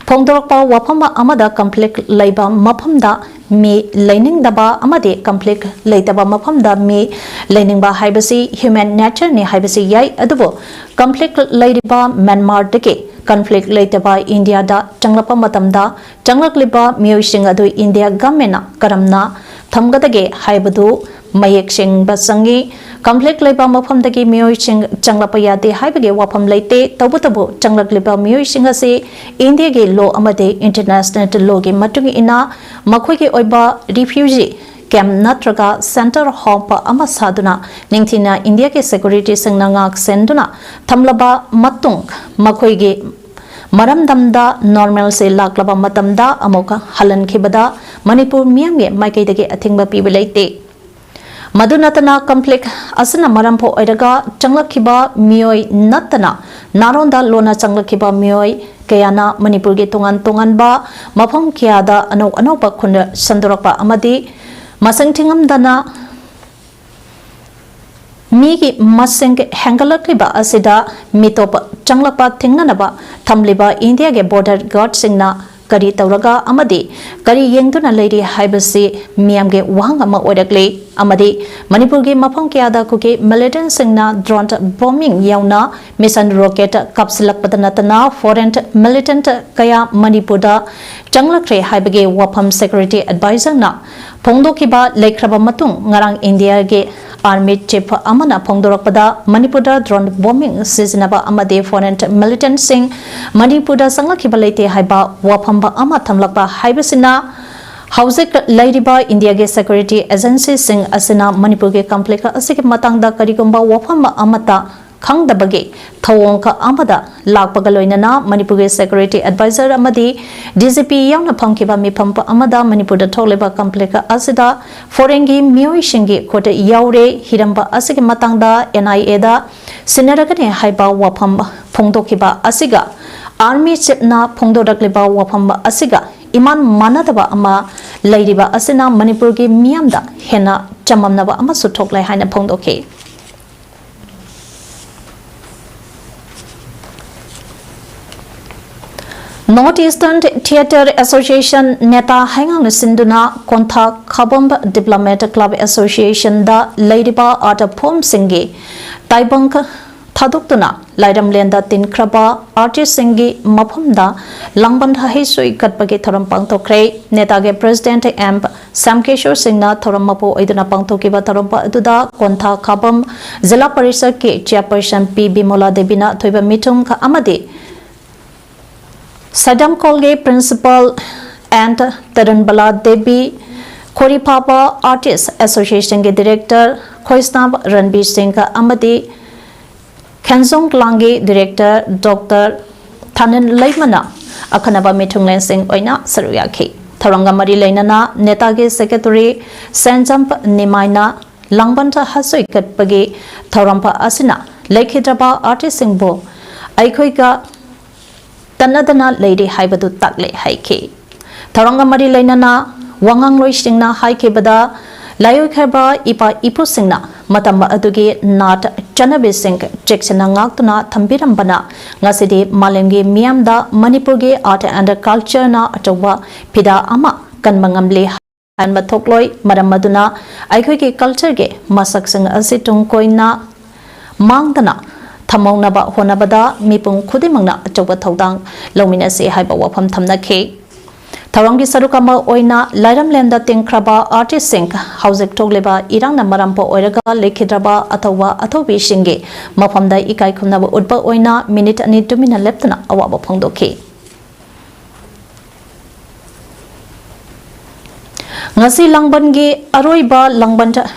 ꯐꯣꯡꯗꯣꯔꯛꯄ ꯋꯥꯐꯝ ꯑꯃꯗ conflict ꯂꯩꯕ ꯃꯐꯝꯗ ꯃꯤ ꯂꯩꯅꯤꯡꯗꯕ ꯑꯃꯗꯤ conflict ꯂꯩꯇꯕ ꯃꯐꯝꯗ ꯃꯤ ꯂꯩꯅꯤꯡꯕ ꯍꯥꯏꯕꯁꯤ human natureꯅꯤ ꯍꯥꯏꯕꯁꯤ ꯌꯥꯏ, ꯑꯗꯨꯕꯨ conflict ꯂꯩꯔꯤꯕ ꯃ꯭ꯌꯥꯟꯃꯥꯔꯗꯒꯤ conflict ꯂꯩꯇꯕ ꯏꯟꯗꯤꯌꯥꯗ ꯆꯪꯂꯛꯄ ꯃꯇꯝꯗ ꯆꯪꯂꯛꯂꯤꯕ ꯃꯤꯑꯣꯏꯁꯤꯡ ꯑꯗꯨ ꯏꯟꯗꯤꯌꯥ governmentꯅ ꯀꯔꯝꯅ ꯊꯝꯒꯗꯒꯦ ꯍꯥꯏꯕꯗꯨ ꯃꯌꯦꯛ ꯁꯦꯡꯕ ꯆꯪꯏ꯫ ꯀꯟꯐ꯭ꯂꯤꯛ ꯂꯩꯕ ꯃꯐꯝꯗꯒꯤ ꯃꯤꯑꯣꯏꯁꯤꯡ ꯆꯪꯂꯛꯄ ꯌꯥꯗꯦ ꯍꯥꯏꯕꯒꯤ ꯋꯥꯐꯝ ꯂꯩꯇꯦ꯫ ꯇꯧꯕꯇꯕꯨ ꯆꯪꯂꯛꯂꯤꯕ ꯃꯤꯑꯣꯏꯁꯤꯡ ꯑꯁꯤ ꯏꯟꯗꯤꯌꯥꯒꯤ ꯂꯣ ꯑꯃꯗꯤ ꯏꯟꯇꯔꯅꯦꯁꯅꯦꯜ ꯂꯣꯒꯤ ꯃꯇꯨꯡ ꯏꯟꯅ ꯃꯈꯣꯏꯒꯤ ꯑꯣꯏꯕ ꯔꯤꯐ꯭ꯌꯨꯖꯤ ꯀꯦꯝꯞ ꯅꯠꯇ꯭ꯔꯒ ꯁꯦꯟꯇꯔ ꯍꯣꯝ ꯑꯃ ꯁꯥꯗꯨꯅ ꯅꯤꯡꯊꯤꯅ ꯏꯟꯗꯤꯌꯥꯒꯤ ꯁꯦꯀ꯭ꯌꯨꯔꯤꯇꯤꯁꯤꯡꯅ ꯉꯥꯛ ꯁꯦꯟꯗꯨꯅ ꯊꯝꯂꯕ ꯃꯇꯨꯡ ꯃꯈꯣꯏꯒꯤ ꯃꯔꯝꯗꯝꯗ ꯅꯣꯔꯃꯦꯜꯁꯤ ꯂꯥꯛꯂꯕ ꯃꯇꯝꯗ ꯑꯃꯨꯛ ꯍꯜꯍꯟꯈꯤꯕꯗ ꯃꯅꯤꯄꯨꯔ ꯃꯤꯌꯥꯝꯒꯤ ꯃꯥꯏꯀꯩꯗꯒꯤ ꯑꯊꯤꯡꯕ ꯄꯤꯕ ꯂꯩꯇꯦ꯫ ꯃꯗꯨ ꯅꯠꯇꯅ ꯀꯟꯐ꯭ꯂꯤꯛ ꯑꯁꯤꯅ ꯃꯔꯝ ꯑꯣꯏꯔꯒ ꯆꯪꯂꯛꯈꯤꯕ ꯃꯤꯑꯣꯏ ꯅꯠꯇꯅ ꯅꯥꯔꯣꯟꯗ ꯂꯣꯟꯅ ꯆꯪꯂꯛꯈꯤꯕ ꯃꯤꯑꯣꯏ ꯀꯌꯥꯅ ꯃꯅꯤꯄꯨꯔꯒꯤ ꯇꯣꯉꯥꯟ ꯇꯣꯉꯥꯟꯕ ꯃꯐꯝ ꯀꯌꯥꯗ ꯑꯅꯧ ꯑꯅꯧꯕ ꯈꯨꯟ ꯁꯟꯗꯣꯔꯛꯄ ꯑꯃꯗꯤ ꯃꯁꯤꯡ ꯊꯤꯉꯝꯗꯅ ꯃꯤꯒꯤ ꯃꯁꯤꯡ ꯍꯦꯟꯒꯠꯂꯛꯂꯤꯕ ꯑꯁꯤꯗ ꯃꯤꯇꯣꯞ ꯆꯪꯂꯛꯄ ꯊꯤꯡꯅꯅꯕ ꯊꯝꯂꯤꯕ ꯏꯟꯗꯤꯌꯥꯒꯤ ꯕꯣꯔꯗꯔ ꯒꯥꯔꯗꯁꯤꯡꯅ ꯀꯔꯤ ꯇꯧꯔꯒ ꯑꯃꯗꯤ ꯀꯔꯤ ꯌꯦꯡꯗꯨꯅ ꯂꯩꯔꯤ ꯍꯥꯏꯕꯁꯤ ꯃꯤꯌꯥꯝꯒꯤ ꯋꯥꯍꯪ ꯑꯃ ꯑꯣꯏꯔꯛꯂꯤ꯫ ꯑꯃꯗꯤ ꯃꯅꯤꯄꯨꯔꯒꯤ ꯃꯐꯝ ꯀꯌꯥꯗ ꯀꯨꯀꯤ ꯃꯤꯂꯤꯇꯦꯟꯁꯤꯡꯅ ꯗ꯭ꯔꯣꯟ ꯕꯣꯝꯕꯤꯡ ꯌꯥꯎꯅ ꯃꯤꯁꯟ ꯔꯣꯀꯦꯠ ꯀꯥꯞꯁꯤꯜꯂꯛꯄꯗ ꯅꯠꯇꯅ ꯐꯣꯔꯦꯟ ꯃꯤꯂꯤꯇꯦꯟ ꯀꯌꯥ ꯃꯅꯤꯄꯨꯔꯗ ꯆꯪꯂꯛꯈ꯭ꯔꯦ ꯍꯥꯏꯕꯒꯤ ꯋꯥꯐꯝ ꯁꯦꯀ꯭ꯌꯨꯔꯤꯇꯤ ꯑꯦꯗꯚꯥꯏꯖꯔꯅ ꯐꯣꯡꯗꯣꯛꯈꯤꯕ ꯂꯩꯈ꯭ꯔꯕ ꯃꯇꯨꯡ ꯉꯔꯥꯡ ꯏꯟꯗꯤꯌꯥꯒꯤ ꯑꯥꯔꯃꯤ ꯆꯤꯐ ꯑꯃꯅ ꯐꯣꯡꯗꯣꯔꯛꯄꯗ ꯃꯅꯤꯄꯨꯔꯗ ꯗ꯭ꯔꯣꯟ ꯕꯣꯝꯕꯤꯡ ꯁꯤꯖꯤꯟꯅꯕ ꯑꯃꯗꯤ ꯐꯣꯔꯦꯟ ꯃꯤꯂꯤꯇꯦꯟꯁꯤꯡ ꯃꯅꯤꯄꯨꯔꯗ ꯆꯪꯂꯛꯈꯤꯕ ꯂꯩꯇꯦ ꯍꯥꯏꯕ ꯋꯥꯐꯝ ꯑꯃ ꯊꯝꯂꯛꯄ ꯍꯥꯏꯕꯁꯤꯅ ꯍꯧꯖꯤꯛ ꯂꯩꯔꯤꯕ ꯏꯟꯗꯤꯌꯥꯒꯤ ꯁꯦꯀ꯭ꯌꯨꯔꯤꯇꯤ ꯑꯦꯖꯦꯟꯁꯤꯁꯤꯡ ꯑꯁꯤꯅ ꯃꯅꯤꯄꯨꯔꯒꯤ ꯀꯟꯐ꯭ꯂꯤꯛ ꯑꯁꯤꯒꯤ ꯃꯇꯥꯡꯗ ꯀꯔꯤꯒꯨꯝꯕ ꯋꯥꯐꯝ ꯑꯃꯠꯇ ꯈꯪꯗꯕꯒꯤ ꯊꯧꯑꯣꯡ ꯑꯃꯗ ꯂꯥꯛꯄꯒ ꯂꯣꯏꯅꯅ ꯃꯅꯤꯄꯨꯔꯒꯤ ꯁꯦꯀ꯭ꯌꯨꯔꯤꯇꯤ ꯑꯦꯗꯚꯥꯏꯖꯔ ꯑꯃꯗꯤ ꯗꯤꯖꯤꯄꯤ ꯌꯥꯎꯅ ꯐꯝꯈꯤꯕ ꯃꯤꯐꯝ ꯑꯃꯗ ꯃꯅꯤꯄꯨꯔꯗ ꯊꯣꯛꯂꯤꯕ ꯀꯟꯐ꯭ꯂꯤꯛ ꯑꯁꯤꯗ ꯐꯣꯔꯦꯟꯒꯤ ꯃꯤꯑꯣꯏꯁꯤꯡꯒꯤ ꯈꯨꯠ ꯌꯥꯎꯔꯦ, ꯍꯤꯔꯝꯕ ꯑꯁꯤꯒꯤ ꯃꯇꯥꯡꯗ ꯑꯦꯟ ꯑꯥꯏ ꯑꯦꯗ ꯁꯤꯟꯅꯔꯒꯅꯤ ꯍꯥꯏꯕ ꯋꯥꯐꯝ ꯐꯣꯡꯗꯣꯛꯈꯤꯕ ꯑꯁꯤꯒ ꯑꯥꯔꯃꯤ ꯆꯤꯐꯅ ꯐꯣꯡꯗꯣꯔꯛꯂꯤꯕ ꯋꯥꯐꯝ ꯑꯁꯤꯒ ꯏꯃꯥꯟ ꯃꯥꯟꯅꯗꯕ ꯑꯃ ꯂꯩꯔꯤꯕ ꯑꯁꯤꯅ ꯃꯅꯤꯄꯨꯔꯒꯤ ꯃꯤꯌꯥꯝꯗ ꯍꯦꯟꯅ ꯆꯃꯝꯅꯕ ꯑꯃꯁꯨ ꯊꯣꯛꯂꯦ ꯍꯥꯏꯅ ꯐꯣꯡꯗꯣꯛꯈꯤ꯫ North Eastern Theatre Association, ꯅꯦꯇꯥ ꯍꯩꯉꯥꯡꯅ ꯁꯤꯟꯗꯨꯅ ꯀꯣꯟꯊꯥ ꯈꯥꯕꯝ ꯗꯤꯕ꯭ꯂꯣꯃꯦꯠ ꯀ꯭ꯂꯕ ꯑꯦꯁꯣꯁꯤꯌꯦꯁꯟꯗ ꯂꯩꯔꯤꯕ ꯑꯥꯔꯠ ꯐꯣꯔꯝꯁꯤꯡꯒꯤ ꯇꯥꯏꯕꯪ ꯊꯥꯗꯣꯛꯇꯨꯅ ꯂꯥꯏꯔꯝꯂꯦꯟꯗ ꯇꯤꯟꯈ꯭ꯔꯕ ꯑꯥꯔꯇꯤꯁꯁꯤꯡꯒꯤ ꯃꯐꯝꯗ ꯂꯥꯡꯕꯟ ꯍꯩꯁꯣꯏ ꯀꯠꯄꯒꯤ ꯊꯧꯔꯝ ꯄꯥꯡꯊꯣꯛꯈ꯭ꯔꯦ꯫ ꯅꯦꯇꯥꯒꯤ ꯄ꯭ꯔꯦꯁꯤꯗꯦꯟꯠ ꯑꯦꯝ ꯁ꯭ꯌꯥꯝꯀꯦꯁꯣꯔ ꯁꯤꯡꯅ ꯊꯧꯔꯝ ꯃꯄꯨ ꯑꯣꯏꯗꯨꯅ ꯄꯥꯡꯊꯣꯛꯈꯤꯕ ꯊꯧꯔꯝ ꯑꯗꯨꯗ ꯀꯣꯟꯊꯥ ꯈꯥꯕꯝ ꯖꯤꯂꯥ ꯄꯔꯤꯁꯠꯀꯤ ꯆꯤꯌꯥꯔꯄꯔꯁꯟ ꯄꯤ ꯕꯤꯃꯣꯂꯥ ꯗꯦꯕꯤꯅ ꯑꯊꯣꯏꯕ ꯃꯤꯊꯨꯡ ꯑꯃꯗꯤ ꯁꯥꯏꯗꯝꯈꯣꯜꯒꯤ principal N Tarunbala Devi, Khoriphaba artists ꯑꯦꯁꯣꯁꯤꯌꯦꯁꯟꯒꯤ ꯗꯤꯔꯦꯛꯇꯔ ꯈꯣꯏꯁꯅꯥꯝ ꯔꯟꯕꯤꯔ ꯁꯤꯡ ꯑꯃꯗꯤ ꯈꯦꯟꯖꯣꯡ ꯀ꯭ꯂꯥꯡꯒꯤ ꯗꯤꯔꯦꯛꯇꯔ ꯗꯣꯛꯇꯔ ꯊꯥꯅꯤꯟ ꯂꯩꯃꯅ ꯑꯈꯟꯅꯕ ꯃꯤꯊꯨꯡꯂꯦꯟꯁꯤꯡ ꯑꯣꯏꯅ ꯁꯔꯨꯛ ꯌꯥꯈꯤ꯫ ꯊꯧꯔꯝꯒ ꯃꯔꯤ ꯂꯩꯅꯅ ꯅꯦꯇꯥꯒꯤ ꯁꯦꯀ꯭ꯔꯦꯇꯔꯤ ꯁꯦꯟꯖꯝ ꯅꯤꯃꯥꯏꯅ ꯂꯥꯡꯕꯟꯗ ꯍꯩꯁꯣꯏ ꯀꯠꯄꯒꯤ ꯊꯧꯔꯝ ꯑꯁꯤꯅ ꯂꯩꯈꯤꯗ꯭ꯔꯕ ꯑꯥꯔꯇꯤꯁꯁꯤꯡꯕꯨ ꯑꯩꯈꯣꯏꯒ ꯇꯠꯅꯗꯅ ꯂꯩꯔꯤ ꯍꯥꯏꯕꯗꯨ ꯇꯥꯛꯂꯦ ꯍꯥꯏꯈꯤ꯫ ꯊꯧꯔꯝꯒ ꯃꯔꯤ ꯂꯩꯅꯅ ꯋꯥꯉꯥꯡꯂꯣꯏꯁꯤꯡꯅ ꯍꯥꯏꯈꯤꯕꯗ, ꯂꯥꯏꯑꯣꯏꯈ꯭ꯔꯕ ꯏꯄꯥ ꯏꯄꯨꯁꯤꯡꯅ ꯃꯇꯝ ꯑꯗꯨꯒꯤ ꯅꯥꯠ ꯆꯠꯅꯕꯤꯁꯤꯡ ꯆꯦꯛꯁꯤꯟꯅ ꯉꯥꯛꯇꯨꯅ ꯊꯝꯕꯤꯔꯝꯕꯅ ꯉꯁꯤꯗꯤ ꯃꯥꯂꯦꯝꯒꯤ ꯃꯤꯌꯥꯝꯗ ꯃꯅꯤꯄꯨꯔꯒꯤ art and culture ꯅ ꯑꯆꯧꯕ ꯐꯤꯗꯥ ꯑꯃ ꯀꯟꯕ ꯉꯝꯂꯤ꯫ ꯍꯟꯕ ꯊꯣꯛꯂꯣꯏ꯫ ꯃꯔꯝ ꯑꯗꯨꯅ ꯑꯩꯈꯣꯏꯒꯤ culture ꯒꯤ ꯃꯁꯛꯁꯤꯡ ꯑꯁꯤ ꯇꯨꯡ ꯀꯣꯏꯅ ꯃꯥꯡꯗꯅ ꯊꯝꯍꯧꯅꯕ ꯍꯣꯠꯅꯕꯗ ꯃꯤꯄꯨꯝ ꯈꯨꯗꯤꯡꯃꯛꯅ ꯑꯆꯧꯕ ꯊꯧꯗꯥꯡ ꯂꯧꯃꯤꯟꯅꯁꯤ ꯍꯥꯏꯕ ꯋꯥꯐꯝ ꯊꯝꯅꯈꯤ꯫ ꯊꯧꯔꯝꯒꯤ ꯁꯔꯨꯛ ꯑꯃ ꯑꯣꯏꯅ ꯂꯥꯏꯔꯝꯂꯦꯟꯗ ꯇꯤꯟꯈ꯭ꯔꯕ ꯑꯥꯔꯇꯤꯁꯁꯤꯡ, ꯍꯧꯖꯤꯛ ꯊꯣꯛꯂꯤꯕ ꯏꯔꯥꯡꯅ ꯃꯔꯝ ꯑꯣꯏꯔꯒ ꯂꯩꯈꯤꯗ꯭ꯔꯕ ꯑꯊꯧꯕ ꯑꯊꯧꯕꯤꯁꯤꯡꯒꯤ ꯃꯐꯝꯗ ꯏꯀꯥꯏ ꯈꯨꯝꯅꯕ ꯎꯠꯄ ꯑꯣꯏꯅ ꯃꯤꯅꯤꯠ ꯑꯅꯤ ꯇꯨꯃꯤꯟꯅ ꯂꯦꯞꯇꯨꯅ ꯑꯋꯥꯕ ꯐꯣꯡꯗꯣꯛꯈꯤ꯫ ꯉꯁꯤ ꯂꯥꯡꯕꯟꯒꯤ ꯑꯔꯣꯏꯕ ꯂꯥꯡꯕꯟ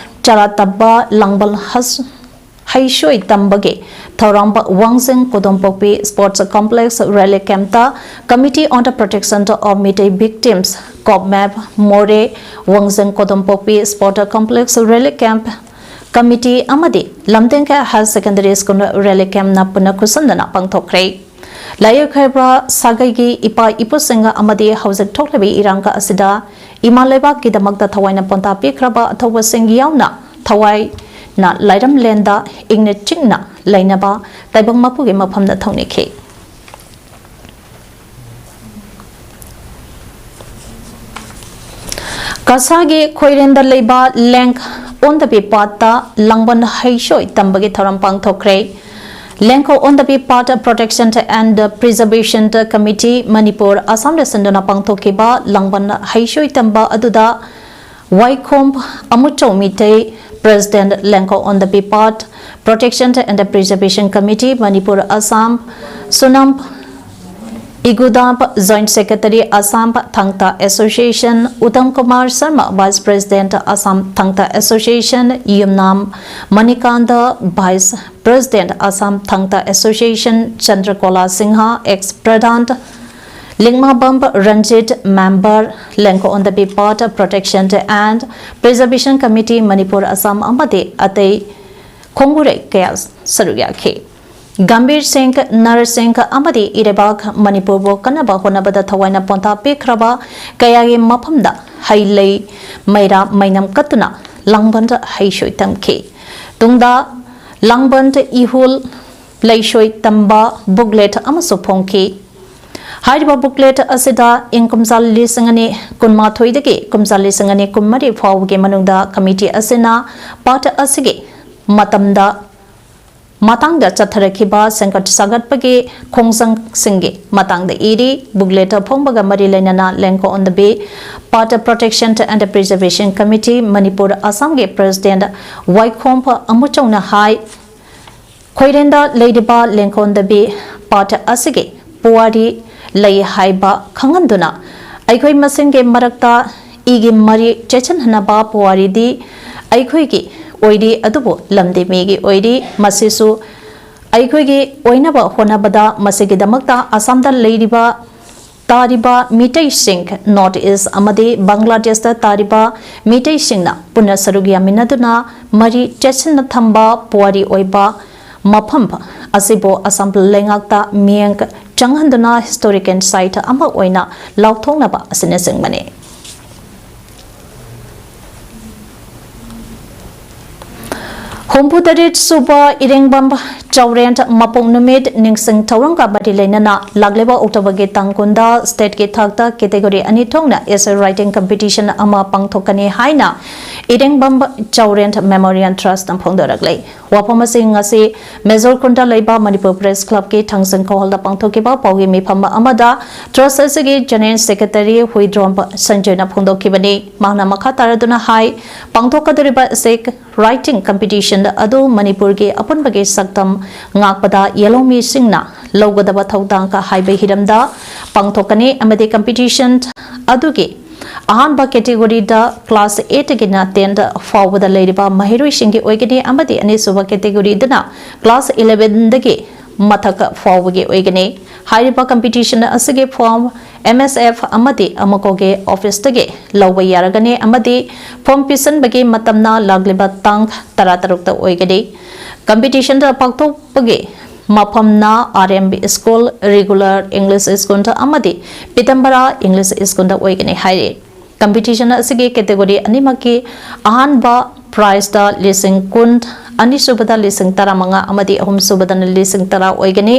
ꯆꯔꯥ ꯇꯝꯕ ꯂꯥꯡꯕꯟ ꯍꯁ-, ꯍꯩꯁꯣꯏ ꯇꯝꯕꯒꯤ ꯊꯧꯔꯝ ꯋꯥꯡꯖꯤꯡ ꯀꯣꯗꯣꯝꯄꯣꯛꯄꯤ Sports Complex Relief Camp ꯇ Committee on the Protection of Meitei Victims, ꯀꯣꯞꯃꯦꯞ, ꯃꯣꯔꯦ, ꯋꯥꯡꯖꯤꯡ ꯀꯣꯗꯣꯝꯄꯣꯛꯄꯤ Sports Complex Relief Camp Committee ꯑꯃꯗꯤ ꯂꯝꯗꯦꯡꯈꯥ Higher Secondary School Relief Camp ꯅ ꯄꯨꯟꯅ ꯈꯨꯠꯁꯝꯅꯅ ꯄꯥꯡꯊꯣꯛꯈ꯭ꯔꯦ꯫ ꯂꯥꯏꯑꯣꯏꯈ꯭ꯔꯕ ꯁꯥꯒꯩꯒꯤ ꯏꯄꯥ ꯏꯄꯨꯁꯤꯡ ꯑꯃꯗꯤ ꯍꯧꯖꯤꯛ ꯊꯣꯛꯂꯤꯕ ꯏꯔꯥꯡ ꯑꯁꯤꯗ ꯏꯃꯥ ꯂꯩꯕꯥꯛꯀꯤꯗꯃꯛꯇ ꯊꯋꯥꯏꯅ ꯄꯣꯟꯊꯥ ꯄꯤꯈ꯭ꯔꯕ ꯑꯊꯧꯕꯁꯤꯡ ꯌꯥꯎꯅ ꯊꯋꯥꯏꯅ ꯂꯥꯏꯔꯝꯂꯦꯟꯗ ꯏꯪꯅ ꯆꯤꯛꯅ ꯂꯩꯅꯕ ꯇꯥꯏꯕꯪ ꯃꯄꯨꯒꯤ ꯃꯐꯝꯗ ꯊꯧꯅꯤꯈꯤ꯫ ꯀꯁꯥꯒꯤ ꯈꯣꯏꯔꯦꯟꯗ ꯂꯩꯕ ꯂꯦꯡ ꯑꯣꯟꯗꯕꯤ ꯄꯥꯠꯇ ꯂꯥꯡꯕꯟ ꯍꯩꯁꯣꯏ ꯇꯝꯕꯒꯤ ꯊꯧꯔꯝ ꯄꯥꯡꯊꯣꯛꯈ꯭ꯔꯦ꯫ Lengkho Ondabi Path Protection and Preservation Committee, Manipur, ꯑꯁꯥꯝꯗ ꯁꯤꯟꯗꯨꯅ ꯄꯥꯡꯊꯣꯛꯈꯤꯕ ꯂꯥꯡꯕꯟ ꯍꯩꯁꯣꯏ ꯇꯝꯕ ꯑꯗꯨꯗ ꯋꯥꯏꯈꯣꯝ Amuchou Meitei, President, Lengkho Ondabi Path Protection and Preservation Committee, Manipur, Assam, ꯁꯨꯅꯝ ꯏꯒꯨꯗꯥꯞ, Joint Secretary, Assam Thangta Association, Uttam Kumar Sharma, Vice President, Assam Thangta Association, Yumnam Manikanda, Vice President, Assam Thangta Association, Chandrakola Singha, Ex Pradhan, Lingmabam Ranjit, Member, Lengkho Ondabi Path Protection and Preservation Committee, Manipur, Assam ꯑꯃꯗꯤ ꯑꯇꯩ ꯈꯣꯡꯕꯨꯔꯩ ꯀꯌꯥ ꯁꯔꯨꯛ ꯌꯥꯈꯤ꯫ ꯒꯝꯚꯤꯔ ꯁꯤꯡ, ꯅꯔ ꯁꯤꯡ ꯑꯃꯗꯤ ꯏꯔꯩꯕꯥꯛ ꯃꯅꯤꯄꯨꯔꯕꯨ ꯀꯟꯅꯕ ꯍꯣꯠꯅꯕꯗ ꯊꯋꯥꯏꯅ ꯄꯣꯟꯊꯥ ꯄꯤꯈ꯭ꯔꯕ ꯀꯌꯥꯒꯤ ꯃꯐꯝꯗ ꯍꯩ ꯂꯩ, ꯃꯩꯔꯥ ꯃꯩꯅꯝ ꯀꯠꯇꯨꯅ ꯂꯥꯡꯕꯟꯗ ꯍꯩꯁꯣꯏ ꯇꯝꯈꯤ꯫ ꯇꯨꯡꯗ ꯂꯥꯡꯕꯟꯗ ꯏꯍꯨꯜ ꯂꯩꯁꯣꯏ ꯇꯝꯕ booklet ꯑꯃꯁꯨ ꯐꯣꯡꯈꯤ꯫ ꯍꯥꯏꯔꯤꯕ booklet ꯑꯁꯤꯗ ꯏꯪ ꯀꯨꯝꯖꯥ ꯂꯤꯁꯤꯡ ꯑꯅꯤ ꯀꯨꯟꯃꯥꯊꯣꯏꯗꯒꯤ ꯀꯨꯝꯖꯥ ꯂꯤꯁꯤꯡ ꯑꯅꯤ ꯀꯨꯟꯃꯔꯤ ꯐꯥꯎꯕꯒꯤ ꯃꯅꯨꯡꯗ committee ꯑꯁꯤꯅ path ꯑꯁꯤꯒꯤ ꯃꯇꯝꯗ ꯃꯇꯥꯡꯗ ꯆꯠꯊꯔꯛꯈꯤꯕ ꯁꯦꯝꯒꯠ ꯁꯥꯒꯠꯄꯒꯤ ꯈꯣꯡꯖꯪꯁꯤꯡꯒꯤ ꯃꯇꯥꯡꯗ ꯏꯔꯤ꯫ Booklet ꯐꯣꯡꯕꯒ ꯃꯔꯤ ꯂꯩꯅꯅ Lengkho Ondabi Path Protection and Preservation Committee, Manipur, ꯑꯁꯥꯝꯒꯤ President ꯋꯥꯏꯈꯣꯝ ꯑꯃꯨꯆꯧꯅ ꯍꯥꯏ, ꯈꯣꯏꯔꯦꯟꯗ ꯂꯩꯔꯤꯕ Lengkho Ondabi Path ꯑꯁꯤꯒꯤ ꯄꯨꯋꯥꯔꯤ ꯂꯩ ꯍꯥꯏꯕ ꯈꯪꯍꯟꯗꯨꯅ ꯑꯩꯈꯣꯏ ꯃꯁꯦꯟꯒꯤ ꯃꯔꯛꯇ ꯏꯒꯤ ꯃꯔꯤ ꯆꯦꯠꯁꯤꯟꯍꯟꯅꯕ ꯄꯨꯋꯥꯔꯤꯗꯤ ꯑꯩꯈꯣꯏꯒꯤ ꯑꯣꯏꯔꯤ, ꯑꯗꯨꯕꯨ ꯂꯝꯗꯤ ꯃꯤꯒꯤ ꯑꯣꯏꯔꯤ꯫ ꯃꯁꯤꯁꯨ ꯑꯩꯈꯣꯏꯒꯤ ꯑꯣꯏꯅꯕ ꯍꯣꯠꯅꯕꯗ ꯃꯁꯤꯒꯤꯗꯃꯛꯇ ꯑꯁꯥꯝꯗ ꯂꯩꯔꯤꯕ, ꯇꯥꯔꯤꯕ ꯃꯤꯇꯩꯁꯤꯡ, North East ꯑꯃꯗꯤ ꯕꯪꯒ꯭ꯂꯥꯗꯦꯁꯇ ꯇꯥꯔꯤꯕ ꯃꯤꯇꯩꯁꯤꯡꯅ ꯄꯨꯟꯅ ꯁꯔꯨꯛ ꯌꯥꯃꯤꯟꯅꯗꯨꯅ ꯃꯔꯤ ꯆꯦꯠꯁꯤꯟꯅ ꯊꯝꯕ ꯄꯨꯋꯥꯔꯤ ꯑꯣꯏꯕ ꯃꯐꯝ ꯑꯁꯤꯕꯨ ꯑꯁꯥꯝ ꯂꯩꯉꯥꯛꯇ ꯃꯤꯠꯌꯦꯡ ꯆꯪꯍꯟꯗꯨꯅ historical site ꯑꯃ ꯑꯣꯏꯅ ꯂꯥꯎꯊꯣꯛꯅꯕ ꯑꯁꯤꯅꯆꯤꯡꯕꯅꯤ꯫ ꯍꯨꯝꯐꯨꯇꯔꯦꯠ ꯁꯨꯕ ꯏꯔꯦꯡꯕꯝ ꯆꯥꯎꯔꯦꯟ ꯃꯄꯣꯛ ꯅꯨꯃꯤꯠ ꯅꯤꯡꯁꯤꯡ ꯊꯧꯔꯝꯒ ꯃꯔꯤ ꯂꯩꯅꯅ ꯂꯥꯛꯂꯤꯕ ꯑꯣꯛꯇꯣꯕꯔꯒꯤ ꯇꯥꯡ ꯀꯨꯟꯗ ꯁ꯭ꯇꯦꯠꯀꯤ ꯊꯥꯛꯇ ꯀꯦꯇꯦꯒꯣꯔꯤ ꯑꯅꯤ ꯊꯣꯛꯅ ꯑꯦꯁꯦ ꯔꯥꯏꯇꯤꯡ ꯀꯝꯄꯤꯇꯤꯁꯟ ꯑꯃ ꯄꯥꯡꯊꯣꯛꯀꯅꯤ ꯍꯥꯏꯅ ꯏꯔꯦꯡꯕꯝ ꯆꯥꯎꯔꯦꯟ ꯃꯦꯃꯣꯔꯤꯌꯦꯜ ꯇ꯭ꯔꯁꯅ ꯐꯣꯡꯗꯣꯔꯛꯂꯤ꯫ ꯋꯥꯐꯝ ꯑꯁꯤ ꯉꯁꯤ ꯃꯦꯖꯣꯔ ꯀꯨꯟꯗ ꯂꯩꯕ ꯃꯅꯤꯄꯨꯔ ꯄ꯭ꯔꯦꯁ ꯀ꯭ꯂꯕꯀꯤ ꯊꯥꯡꯖꯤꯡ ꯍꯣꯜꯗ ꯄꯥꯡꯊꯣꯛꯈꯤꯕ ꯄꯥꯎꯒꯤ ꯃꯤꯐꯝ ꯑꯃꯗ ꯇ꯭ꯔꯁ ꯑꯁꯤꯒꯤ ꯖꯦꯅꯔꯦꯜ ꯁꯦꯀ꯭ꯔꯦꯇꯔꯤ ꯍꯨꯏꯗ꯭ꯔꯣꯝ ꯁꯟꯖꯣꯏꯅ ꯐꯣꯡꯗꯣꯛꯈꯤꯕꯅꯤ꯫ ꯃꯍꯥꯛꯅ ꯃꯈꯥ ꯇꯥꯔꯗꯨꯅ ꯍꯥꯏ, ꯄꯥꯡꯊꯣꯛꯀꯗꯧꯔꯤꯕ ꯑꯦꯁꯦ ꯔꯥꯏꯇꯤꯡ ꯀꯝꯄꯤꯇꯤꯁꯟ ꯑꯗꯨ ꯃꯅꯤꯄꯨꯔꯒꯤ ꯑꯄꯨꯟꯕꯒꯤ ꯁꯛꯇꯝ ꯉꯥꯛꯄꯗ ꯌꯦꯜꯍꯧꯃꯤꯁꯤꯡꯅ ꯂꯧꯒꯗꯕ ꯊꯧꯗꯥꯡꯒ ꯍꯥꯏꯕ ꯍꯤꯔꯝꯗ ꯄꯥꯡꯊꯣꯛꯀꯅꯤ ꯑꯃꯗꯤ ꯀꯝꯄꯤꯇꯤꯁꯟ ꯑꯗꯨꯒꯤ ꯑꯍꯥꯟꯕ ꯀꯦꯇꯦꯒꯣꯔꯤꯗ ꯀ꯭ꯂꯥꯁ ꯑꯦꯠꯇꯒꯤꯅ ꯇꯦꯟ ꯐꯥꯎꯕꯗ ꯂꯩꯔꯤꯕ ꯃꯍꯩꯔꯣꯏꯁꯤꯡꯒꯤ ꯑꯣꯏꯒꯅꯤ ꯑꯃꯗꯤ ꯑꯅꯤꯁꯨꯕ ꯀꯦꯇꯦꯒꯣꯔꯤꯗꯅ ꯀ꯭ꯂꯥꯁ ꯏꯂꯦꯚꯦꯟꯗꯒꯤ ꯃꯊꯛ ꯐꯥꯎꯕꯒꯤ ꯑꯣꯏꯒꯅꯤ꯫ ꯍꯥꯏꯔꯤꯕ ꯀꯝꯄꯤꯇꯤꯁꯟ ꯑꯁꯤꯒꯤ ꯐꯣꯔꯝ ꯑꯦꯝ ꯑꯦꯁ ꯑꯦꯐ ꯑꯃꯗꯤ ꯑꯃꯀꯣꯒꯤ ꯑꯣꯐꯤꯁꯇꯒꯤ ꯂꯧꯕ ꯌꯥꯔꯒꯅꯤ ꯑꯃꯗꯤ ꯐꯣꯔꯝ ꯄꯤꯁꯤꯟꯕꯒꯤ ꯃꯇꯝꯅ ꯂꯥꯛꯂꯤꯕ ꯇꯥꯡ ꯇꯔꯥꯇꯔꯨꯛꯇ ꯑꯣꯏꯒꯅꯤ꯫ ꯀꯝꯄꯤꯇꯤꯁꯟꯗ ꯄꯥꯡꯊꯣꯛꯄꯒꯤ ꯃꯐꯝꯅ R M B school, regular English ꯁ꯭ꯀꯨꯜꯗ ꯑꯃꯗꯤ ꯄꯤꯇꯝꯕꯔꯥ ꯏꯪꯂꯤꯁ ꯁ꯭ꯀꯨꯜꯗ ꯑꯣꯏꯒꯅꯤ ꯍꯥꯏꯔꯤ꯫ ꯀꯝꯄꯤꯇꯤꯁꯟ ꯑꯁꯤꯒꯤ ꯀꯦꯇꯦꯒꯣꯔꯤ ꯑꯅꯤꯃꯛꯀꯤ ꯑꯍꯥꯟꯕ ꯄ꯭ꯔꯥꯏꯖꯇ ꯂꯤꯁꯤꯡ ꯀꯨꯟ, ꯑꯅꯤꯁꯨꯕꯗ ꯂꯤꯁꯤꯡ ꯇꯔꯥꯃꯉꯥ ꯑꯃꯗꯤ ꯑꯍꯨꯝꯁꯨꯕꯗꯅ ꯂꯤꯁꯤꯡ ꯇꯔꯥ ꯑꯣꯏꯒꯅꯤ꯫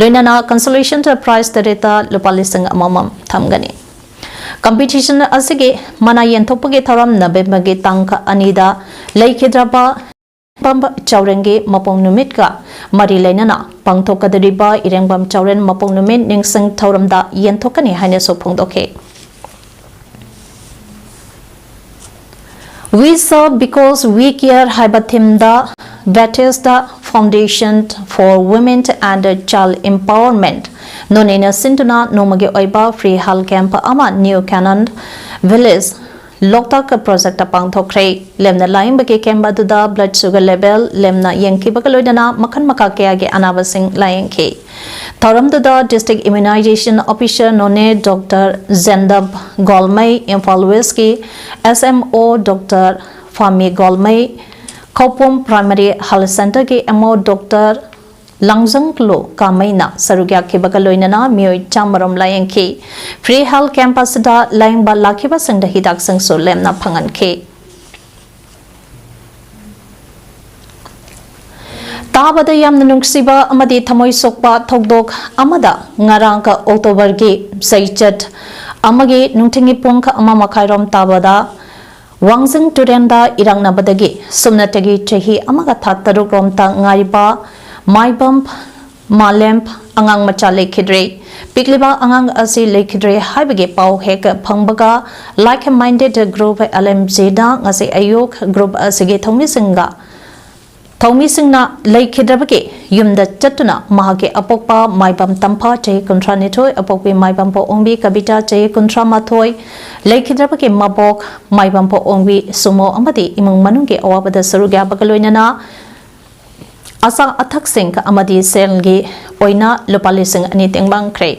ꯂꯣꯏꯅꯅ ꯀꯟꯁꯣꯂꯦꯁꯟ ꯄ꯭ꯔꯥꯏꯖ ꯇꯔꯦꯠꯇ ꯂꯨꯄꯥ ꯂꯤꯁꯤꯡ ꯑꯃꯃꯝ ꯊꯝꯒꯅꯤ꯫ ꯀꯝꯄꯤꯇꯤꯁꯟ ꯑꯁꯤꯒꯤ ꯃꯅꯥ ꯌꯦꯟꯊꯣꯛꯄꯒꯤ ꯊꯧꯔꯝ ꯅꯕꯦꯝꯕꯔꯒꯤ ꯇꯥꯡ ꯑꯅꯤꯗ ꯂꯩꯈꯤꯗ꯭ꯔꯕ ꯏꯔꯦꯡꯕꯝ ꯆꯥꯎꯔꯦꯟꯒꯤ ꯃꯄꯣꯛ ꯅꯨꯃꯤꯠꯀ ꯃꯔꯤ ꯂꯩꯅꯅ ꯄꯥꯡꯊꯣꯛꯀꯗꯧꯔꯤꯕ ꯏꯔꯦꯡꯕꯝ ꯆꯥꯎꯔꯦꯟ ꯃꯄꯣꯛ ꯅꯨꯃꯤꯠ ꯅꯤꯡꯁꯤꯡ ꯊꯧꯔꯝꯗ ꯌꯦꯟꯊꯣꯛꯀꯅꯤ ꯍꯥꯏꯅꯁꯨ ꯐꯣꯡꯗꯣꯛꯈꯤ꯫ We serve because we care ꯍꯥꯏꯕ ꯊꯤꯝꯗ ꯕꯦꯊꯦꯁꯗꯥ Foundation for Women and Child Empowerment ꯅꯣꯅꯦꯅ ꯁꯤꯟꯗꯨꯅ ꯅꯣꯡꯃꯒꯤ ꯑꯣꯏꯕ ꯐ꯭ꯔꯤ ꯍꯦꯜꯊ ꯀꯦꯝꯞ ꯑꯃ ꯅ꯭ꯌꯨ ꯀꯦꯅꯟ ꯚꯤꯂꯦꯖ ꯂꯣꯛꯇꯥꯛ ꯄ꯭ꯔꯣꯖꯦꯛꯇ ꯄꯥꯡꯊꯣꯛꯈ꯭ꯔꯦ꯫ ꯂꯦꯝꯅ ꯂꯥꯌꯦꯡꯕꯒꯤ ꯀꯦꯝꯞ ꯑꯗꯨꯗ ꯕ꯭ꯂꯗ ꯁꯨꯒꯔ ꯂꯦꯚꯦꯜ ꯂꯦꯝꯅ ꯌꯦꯡꯈꯤꯕꯒ ꯂꯣꯏꯅꯅ ꯃꯈꯜ ꯃꯈꯥ ꯀꯌꯥꯒꯤ ꯑꯅꯥꯕꯁꯤꯡ ꯂꯥꯌꯦꯡꯈꯤ꯫ ꯊꯧꯔꯝꯗꯨꯗ ꯗꯤꯁꯇ꯭ꯔꯤꯛ ꯏꯝꯃ꯭ꯌꯨꯅꯥꯏꯖꯦꯁꯟ ꯑꯣꯐꯤꯁꯔ ꯅꯣꯅꯦ ꯗꯣꯛꯇꯔ ꯖꯦꯟꯗꯕ ꯒꯣꯜꯃꯩ, ꯏꯝꯐꯥꯜ ꯋꯦꯁꯀꯤ ꯑꯦꯁ ꯑꯦꯝ ꯑꯣ ꯗꯣꯛꯇꯔ ꯐꯥꯃꯤ ꯒꯣꯜꯃꯩ, ꯈꯧꯄꯨꯝ ꯄ꯭ꯔꯥꯏꯃꯥꯔꯤ ꯍꯦꯜꯊ ꯁꯦꯟꯇꯔꯒꯤ ꯑꯦꯝ ꯑꯣ ꯗꯣꯛꯇꯔ ꯂꯥꯡꯖꯪꯂꯨ ꯀꯥꯃꯩꯅ ꯁꯔꯨꯛ ꯌꯥꯈꯤꯕꯒ ꯂꯣꯏꯅꯅ ꯃꯤꯑꯣꯏ ꯆꯥꯝꯃꯔꯣꯝ ꯂꯥꯌꯦꯡꯈꯤ꯫ ꯐ꯭ꯔꯤ ꯍꯦꯜꯊ ꯀꯦꯝꯞ ꯑꯁꯤꯗ ꯂꯥꯌꯦꯡꯕ ꯂꯥꯛꯈꯤꯕꯁꯤꯡꯗ ꯍꯤꯗꯥꯛꯁꯤꯡꯁꯨ ꯂꯦꯝꯅ ꯐꯪꯍꯟꯈꯤ꯫ ꯇꯥꯕꯗ ꯌꯥꯝꯅ ꯅꯨꯡꯁꯤꯕ ꯑꯃꯗꯤ ꯊꯃꯣꯏ ꯁꯣꯛꯄ ꯊꯧꯗꯣꯛ ꯑꯃꯗ ꯉꯔꯥꯡ ꯑꯣꯛꯇꯣꯕꯔꯒꯤ ꯆꯩꯆꯠ ꯑꯃꯒꯤ ꯅꯨꯡꯊꯤꯜꯒꯤ ꯄꯨꯡ ꯑꯃ ꯃꯈꯥꯏꯔꯣꯝ ꯇꯥꯕꯗ ꯋꯥꯡꯖꯤꯡ ꯇꯨꯔꯦꯜꯗ ꯏꯔꯥꯛꯅꯕꯗꯒꯤ ꯁꯨꯞꯅꯇꯒꯤ ꯆꯍꯤ ꯑꯃꯒ ꯊꯥ ꯇꯔꯨꯛ ꯔꯣꯝꯇ ꯉꯥꯏꯔꯤꯕ ꯃꯥꯏꯕꯝ ꯃꯥꯂꯦꯝ ꯑꯉꯥꯡ ꯃꯆꯥ ꯂꯩꯈꯤꯗ꯭ꯔꯦ꯫ ꯄꯤꯛꯂꯤꯕ ꯑꯉꯥꯡ ꯑꯁꯤ ꯂꯩꯈꯤꯗ꯭ꯔꯦ ꯍꯥꯏꯕꯒꯤ ꯄꯥꯎ ꯍꯦꯛ ꯐꯪꯕꯒ Like Minded Group, L M G ꯗ ꯉꯁꯤ ꯑꯌꯨꯛ group ꯑꯁꯤꯒꯤ ꯊꯧꯃꯤꯁꯤꯡꯒ ꯊꯧꯃꯤꯁꯤꯡꯅ ꯂꯩꯈꯤꯗ꯭ꯔꯕꯒꯤ ꯌꯨꯝꯗ ꯆꯠꯇꯨꯅ ꯃꯍꯥꯛꯀꯤ ꯑꯄꯣꯛꯄ ꯃꯥꯏꯕꯝ ꯇꯝꯐꯥ ꯆꯍꯤ ꯀꯨꯟꯊ꯭ꯔꯥ ꯅꯤꯊꯣꯏ, ꯑꯄꯣꯛꯄꯤ ꯃꯥꯏꯕꯝ ꯄꯣꯛꯑꯣꯡꯕꯤ ꯀꯕꯤꯇꯥ ꯆꯍꯤ ꯀꯨꯟꯊ꯭ꯔꯥ ꯃꯥꯊꯣꯏ, ꯂꯩꯈꯤꯗ꯭ꯔꯕꯒꯤ ꯃꯕꯣꯛ ꯃꯥꯏꯕꯝ ꯄꯣꯛꯑꯣꯡꯕꯤ ꯁꯨꯃꯣ ꯑꯃꯗꯤ ꯏꯃꯨꯡ ꯃꯅꯨꯡꯒꯤ ꯑꯋꯥꯕꯗ ꯁꯔꯨꯛ ꯌꯥꯕꯒ ꯂꯣꯏꯅꯅ ꯑꯆꯥ ꯑꯊꯛꯁꯤꯡ ꯑꯃꯗꯤ ꯁꯦꯜꯒꯤ ꯑꯣꯏꯅ ꯂꯨꯄꯥ ꯂꯤꯁꯤꯡ ꯑꯅꯤ ꯇꯦꯡꯕꯥꯡꯈ꯭ꯔꯦ꯫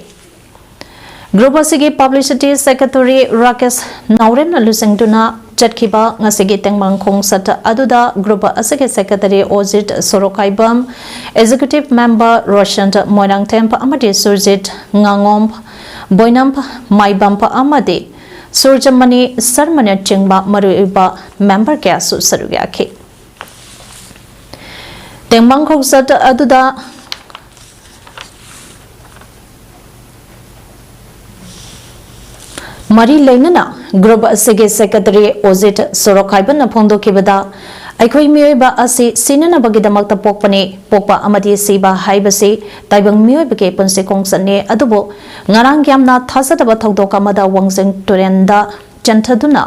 Group ꯑꯁꯤꯒꯤ publicity secretary ꯔꯥꯀꯦꯁ ꯅꯥꯎꯔꯦꯝꯅ ꯂꯨꯆꯤꯡꯗꯨꯅ ꯆꯠꯈꯤꯕ ꯉꯁꯤꯒꯤ ꯇꯦꯡꯕꯥꯡ ꯈꯣꯡꯆꯠ ꯑꯗꯨꯗ group ꯑꯁꯤꯒꯤ secretary ꯑꯣꯖꯤꯠ ꯁꯣꯔꯣꯛꯈꯥꯏꯕꯝ, executive member ꯔꯣꯁꯟ ꯃꯣꯏꯔꯥꯡꯊꯦꯝ ꯑꯃꯗꯤ ꯁꯨꯔꯖꯤꯠ ꯉꯥꯉꯣꯝ, ꯕꯣꯏꯅꯝ ꯃꯥꯏꯕꯝ ꯑꯃꯗꯤ ꯁꯨꯔꯖꯃꯅꯤ ꯁꯔꯃꯅꯆꯤꯡꯕ ꯃꯔꯨꯑꯣꯏꯕ member ꯀꯌꯥꯁꯨ ꯁꯔꯨꯛ ꯌꯥꯈꯤ꯫ ꯇꯦꯡꯕꯥꯡ ꯈꯣꯡꯆꯠ ꯑꯗꯨꯗ ꯃꯔꯤ ꯂꯩꯅꯅ group ꯑꯁꯤꯒꯤ secretary ꯑꯣꯖꯤꯠ ꯁꯣꯔꯣꯛꯈꯥꯏꯕꯅ ꯐꯣꯡꯗꯣꯛꯈꯤꯕꯗ, ꯑꯩꯈꯣꯏ ꯃꯤꯑꯣꯏꯕ ꯑꯁꯤ ꯁꯤꯅꯅꯕꯒꯤꯗꯃꯛꯇ ꯄꯣꯛꯄꯅꯤ꯫ ꯄꯣꯛꯄ ꯑꯃꯗꯤ ꯁꯤꯕ ꯍꯥꯏꯕꯁꯤ ꯇꯥꯏꯕꯪ ꯃꯤꯑꯣꯏꯕꯒꯤ ꯄꯨꯟꯁꯤ ꯈꯣꯡꯆꯠꯅꯤ꯫ ꯑꯗꯨꯕꯨ ꯉꯔꯥꯡ ꯌꯥꯝꯅ ꯊꯥꯖꯗꯕ ꯊꯧꯗꯣꯛ ꯑꯃꯗ ꯋꯥꯡꯖꯤꯡ ꯇꯨꯔꯦꯜꯗ ꯆꯦꯟꯊꯗꯨꯅ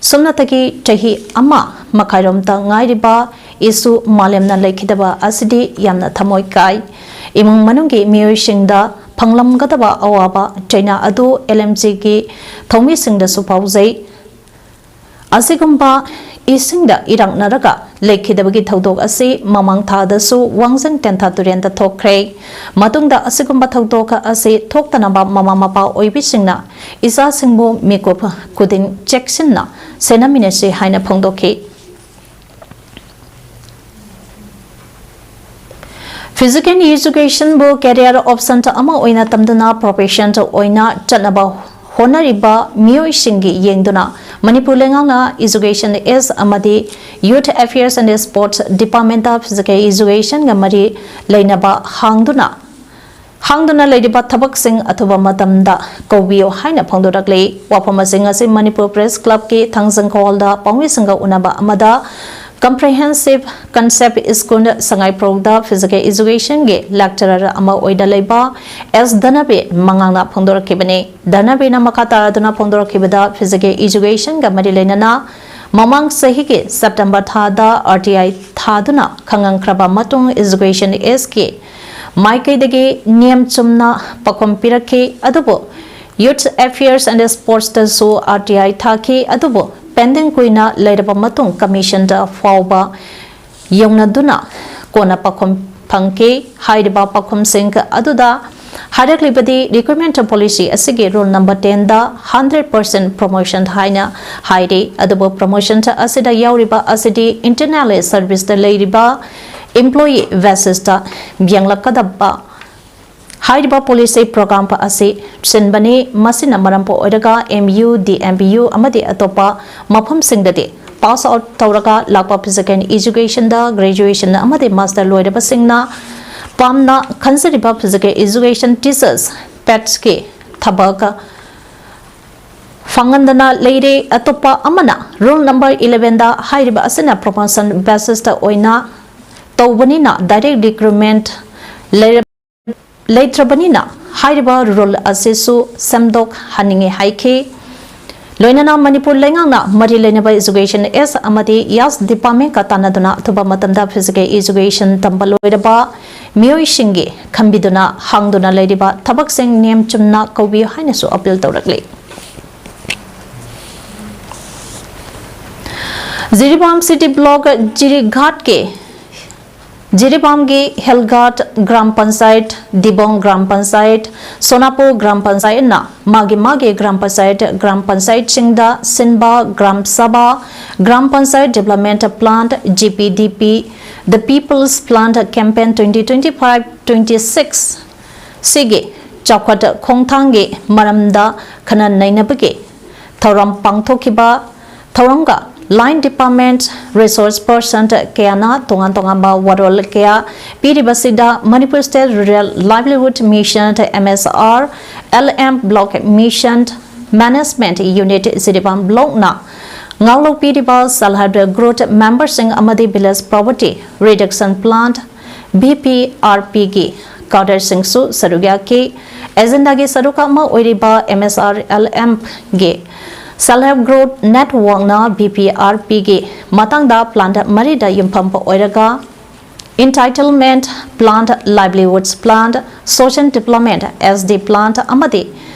ꯁꯨꯞꯅꯇꯒꯤ ꯆꯍꯤ ꯑꯃ ꯃꯈꯥꯏꯔꯣꯝꯇ ꯉꯥꯏꯔꯤꯕ ꯏꯁꯨ ꯃꯥꯂꯦꯝꯅ ꯂꯩꯈꯤꯗꯕ ꯑꯁꯤꯗꯤ ꯌꯥꯝꯅ ꯊꯃꯣꯏ ꯀꯥꯏ꯫ ꯏꯃꯨꯡ ꯃꯅꯨꯡꯒꯤ ꯃꯤꯑꯣꯏꯁꯤꯡꯗ ꯐꯪꯂꯝꯒꯗꯕ ꯑꯋꯥꯕ ꯆꯩꯅꯥ ꯑꯗꯨ L M G ꯒꯤ ꯊꯧꯃꯤꯁꯤꯡꯗꯁꯨ ꯐꯥꯎꯖꯩ꯫ ꯑꯁꯤꯒꯨꯝꯕ ꯏꯁꯤꯡꯗ ꯏꯔꯥꯛꯅꯔꯒ ꯂꯩꯈꯤꯗꯕꯒꯤ ꯊꯧꯗꯣꯛ ꯑꯁꯤ ꯃꯃꯥꯡ ꯊꯥꯗꯁꯨ ꯋꯥꯡꯖꯤꯡ ꯇꯦꯟꯊꯥ ꯇꯨꯔꯦꯜꯗ ꯊꯣꯛꯈ꯭ꯔꯦ꯫ ꯃꯇꯨꯡꯗ ꯑꯁꯤꯒꯨꯝꯕ ꯊꯧꯗꯣꯛ ꯑꯁꯤ ꯊꯣꯛꯇꯅꯕ ꯃꯃꯥ ꯃꯄꯥ ꯑꯣꯏꯕꯤꯁꯤꯡꯅ ꯏꯆꯥꯁꯤꯡꯕꯨ ꯃꯤꯀꯨꯞ ꯈꯨꯗꯤꯡ ꯆꯦꯛꯁꯤꯟꯅ ꯁꯦꯟꯅꯃꯤꯟꯅꯁꯤ ꯍꯥꯏꯅ ꯐꯣꯡꯗꯣꯛꯈꯤ꯫ Physical Education ꯕꯨ career option ꯑꯃ ꯑꯣꯏꯅ ꯇꯝꯗꯨꯅ profession ꯑꯣꯏꯅ ꯆꯠꯅꯕ ꯍꯣꯠꯅꯔꯤꯕ ꯃꯤꯑꯣꯏꯁꯤꯡꯒꯤ ꯌꯦꯡꯗꯨꯅ ꯃꯅꯤꯄꯨꯔ ꯂꯩꯉꯥꯛꯅ Education Act ꯑꯃꯗꯤ Youth Affairs and Sports Department Physical Educationꯒ ꯃꯔꯤ ꯂꯩꯅꯕ ꯍꯥꯡꯗꯨꯅ ꯍꯥꯡꯗꯨꯅ ꯂꯩꯔꯤꯕ ꯊꯕꯛꯁꯤꯡ ꯑꯊꯨꯕ ꯃꯇꯝꯗ ꯀꯧꯕꯤꯌꯨ ꯍꯥꯏꯅ ꯐꯣꯡꯗꯣꯔꯛꯂꯤ꯫ ꯋꯥꯐꯝ ꯑꯁꯤꯡ ꯑꯁꯤ ꯃꯅꯤꯄꯨꯔ Press Clubꯀꯤ ꯊꯥꯡꯖꯤꯡ ꯍꯣꯜꯗ ꯄꯥꯎꯃꯤꯁꯤꯡꯒ ꯎꯅꯕ ꯑꯃꯗ Comprehensive Concept School ꯁꯉꯥꯏꯄ꯭ꯔꯧꯗ Physical Educationꯒꯤ lecturer ꯑꯃ ꯑꯣꯏꯅ ꯂꯩꯕ ꯑꯦꯁ ꯙꯅꯕꯤꯔ ꯃꯉꯥꯡꯅ ꯐꯣꯡꯗꯣꯔꯛꯈꯤꯕꯅꯤ꯫ ꯙꯅꯕꯤꯔꯅ ꯃꯈꯥ ꯇꯥꯔꯗꯨꯅ ꯐꯣꯡꯗꯣꯔꯛꯈꯤꯕꯗ Physical Educationꯒ ꯃꯔꯤ ꯂꯩꯅꯅ ꯃꯃꯥꯡ ꯆꯍꯤꯒꯤ September ꯊꯥꯗ R T I ꯊꯥꯗꯨꯅ ꯈꯪꯍꯟꯈ꯭ꯔꯕ ꯃꯇꯨꯡ Education Actꯀꯤ ꯃꯥꯏꯀꯩꯗꯒꯤ ꯅꯤꯌꯝ ꯆꯨꯝꯅ ꯄꯥꯎꯈꯨꯝ ꯄꯤꯔꯛꯈꯤ꯫ ꯑꯗꯨꯕꯨ Youth Affairs and Sportsꯇꯁꯨ R T I ꯊꯥꯈꯤ꯫ ꯑꯗꯨꯕꯨ pending ꯀꯨꯏꯅ ꯂꯩꯔꯕ ꯃꯇꯨꯡ Commissionꯗ ꯐꯥꯎꯕ ꯌꯧꯅꯗꯨꯅ ꯀꯣꯟꯅ ꯄꯥꯎꯈꯨꯝ ꯐꯪꯈꯤ꯫ ꯍꯥꯏꯔꯤꯕ ꯄꯥꯎꯈꯨꯝꯁꯤꯡ ꯑꯗꯨꯗ ꯍꯥꯏꯔꯛꯂꯤꯕꯗꯤ Recruitment Policy ꯑꯁꯤꯒꯤ Rule number tenꯗ hundred percent promotion ꯍꯥꯏꯅ ꯍꯥꯏꯔꯤ꯫ ꯑꯗꯨꯕꯨ promotion ꯑꯁꯤꯗ ꯌꯥꯎꯔꯤꯕ ꯑꯁꯤꯗꯤ internally serviceꯇ ꯂꯩꯔꯤꯕ employee basisꯇ ꯌꯦꯡꯂꯛꯀꯗꯕ ꯍꯥꯏꯔꯤꯕ policy program ꯑꯁꯤ ꯁꯤꯟꯕꯅꯤ꯫ ꯃꯁꯤꯅ ꯃꯔꯝ ꯑꯣꯏꯔꯒ M U, D M B U ꯑꯃꯗꯤ ꯑꯇꯣꯞꯄ ꯃꯐꯝꯁꯤꯡꯗꯗꯤ pass out ꯇꯧꯔꯒ ꯂꯥꯛꯄ Physical Educationꯗ graduation ꯑꯃꯗꯤ master ꯂꯣꯏꯔꯕꯁꯤꯡꯅ ꯄꯥꯝꯅ ꯈꯟꯖꯔꯤꯕ Physical Education Teachers PETꯀꯤ ꯊꯕꯛ ꯐꯪꯍꯟꯗꯅ ꯂꯩꯔꯦ꯫ ꯑꯇꯣꯞꯄ ꯑꯃꯅ Rule number elevenꯗ ꯍꯥꯏꯔꯤꯕ ꯑꯁꯤꯅ promotion basisꯇ ꯑꯣꯏꯅ ꯇꯧꯕꯅꯤꯅ direct recruitment ꯂꯩꯔ-, ꯂꯩꯇ꯭ꯔꯕꯅꯤꯅ ꯍꯥꯏꯔꯤꯕ rule ꯑꯁꯤꯁꯨ ꯁꯦꯝꯗꯣꯛꯍꯟꯅꯤꯡꯉꯤ ꯍꯥꯏꯈꯤ꯫ ꯂꯣꯏꯅꯅ ꯃꯅꯤꯄꯨꯔ ꯂꯩꯉꯥꯛꯅ ꯃꯔꯤ ꯂꯩꯅꯕ Education Act ꯑꯃꯗꯤ Youth Departmentꯀ ꯇꯥꯟꯅꯗꯨꯅ ꯑꯊꯨꯕ ꯃꯇꯝꯗ Physical Education ꯇꯝꯕ ꯂꯣꯏꯔꯕ ꯃꯤꯑꯣꯏꯁꯤꯡꯒꯤ ꯈꯟꯕꯤꯗꯨꯅ ꯍꯥꯡꯗꯨꯅ ꯂꯩꯔꯤꯕ ꯊꯕꯛꯁꯤꯡ ꯅꯤꯌꯝ ꯆꯨꯝꯅ ꯀꯧꯕꯤꯌꯨ ꯍꯥꯏꯅꯁꯨ appeal ꯇꯧꯔꯛꯂꯤ꯫ ꯖꯤꯔꯤꯕꯥꯝ City Block ꯖꯤꯔꯤꯘꯥꯠꯀꯤ ꯖꯤꯔꯤꯕꯥꯝꯒꯤ ꯍꯦꯜꯒꯥꯠ ꯒ꯭ꯔꯥꯝ ꯄꯟꯆꯥꯌꯠ, ꯗꯤꯕꯣꯡ ꯒ꯭ꯔꯥꯝ ꯄꯟꯆꯥꯌꯠ, ꯁꯣꯅꯥꯄꯨꯔ ꯒ꯭ꯔꯥꯝ ꯄꯟꯆꯥꯌꯠꯅ ꯃꯥꯒꯤ ꯃꯥꯒꯤ ꯒ꯭ꯔꯥꯝ ꯄꯟꯆꯥꯌꯠ, ꯒ꯭ꯔꯥꯝ ꯄꯟꯆꯥꯌꯠꯁꯤꯡꯗ ꯁꯤꯟꯕ gram sabha, gram panchayat Development Plan, G P D P, The People's Plan Campaign twenty twenty-five twenty-six ꯁꯤꯒꯤ ꯆꯥꯎꯈꯠ ꯈꯣꯡꯊꯥꯡꯒꯤ ꯃꯔꯝꯗ ꯈꯟꯅ ꯅꯩꯅꯕꯒꯤ ꯊꯧꯔꯝ ꯄꯥꯡꯊꯣꯛꯈꯤꯕ ꯊꯧꯔꯝꯒ line department resource person ꯀꯌꯥꯅ ꯇꯣꯉꯥꯟ ꯇꯣꯉꯥꯟꯕ ꯋꯥꯔꯣꯜ ꯀꯌꯥ ꯄꯤꯔꯤꯕꯁꯤꯗ Manipur State Rural Livelihood Mission, M S R L M Block Mission Management Unit, Jiribam Blockꯅ ꯉꯥꯛꯂꯧꯄꯤꯔꯤꯕ Self Help Group memberꯁꯤꯡ ꯑꯃꯗꯤ Village Poverty Reduction Plan, V P R Pꯒꯤ cadreꯁꯤꯡꯁꯨ ꯁꯔꯨꯛ ꯌꯥꯈꯤ꯫ Agendaꯒꯤ ꯁꯔꯨꯛ ꯑꯃ ꯑꯣꯏꯔꯤꯕ M S R L Mꯒꯤ Self Help Group Networkꯅ V P R Pꯒꯤ ꯃꯇꯥꯡꯗ plan ꯃꯔꯤꯗ ꯌꯨꯝꯐꯝ ꯑꯣꯏꯔꯒ Entitlement Plan, Livelihoods Plan, Social Development, S D Plan, ꯑꯃꯗꯤ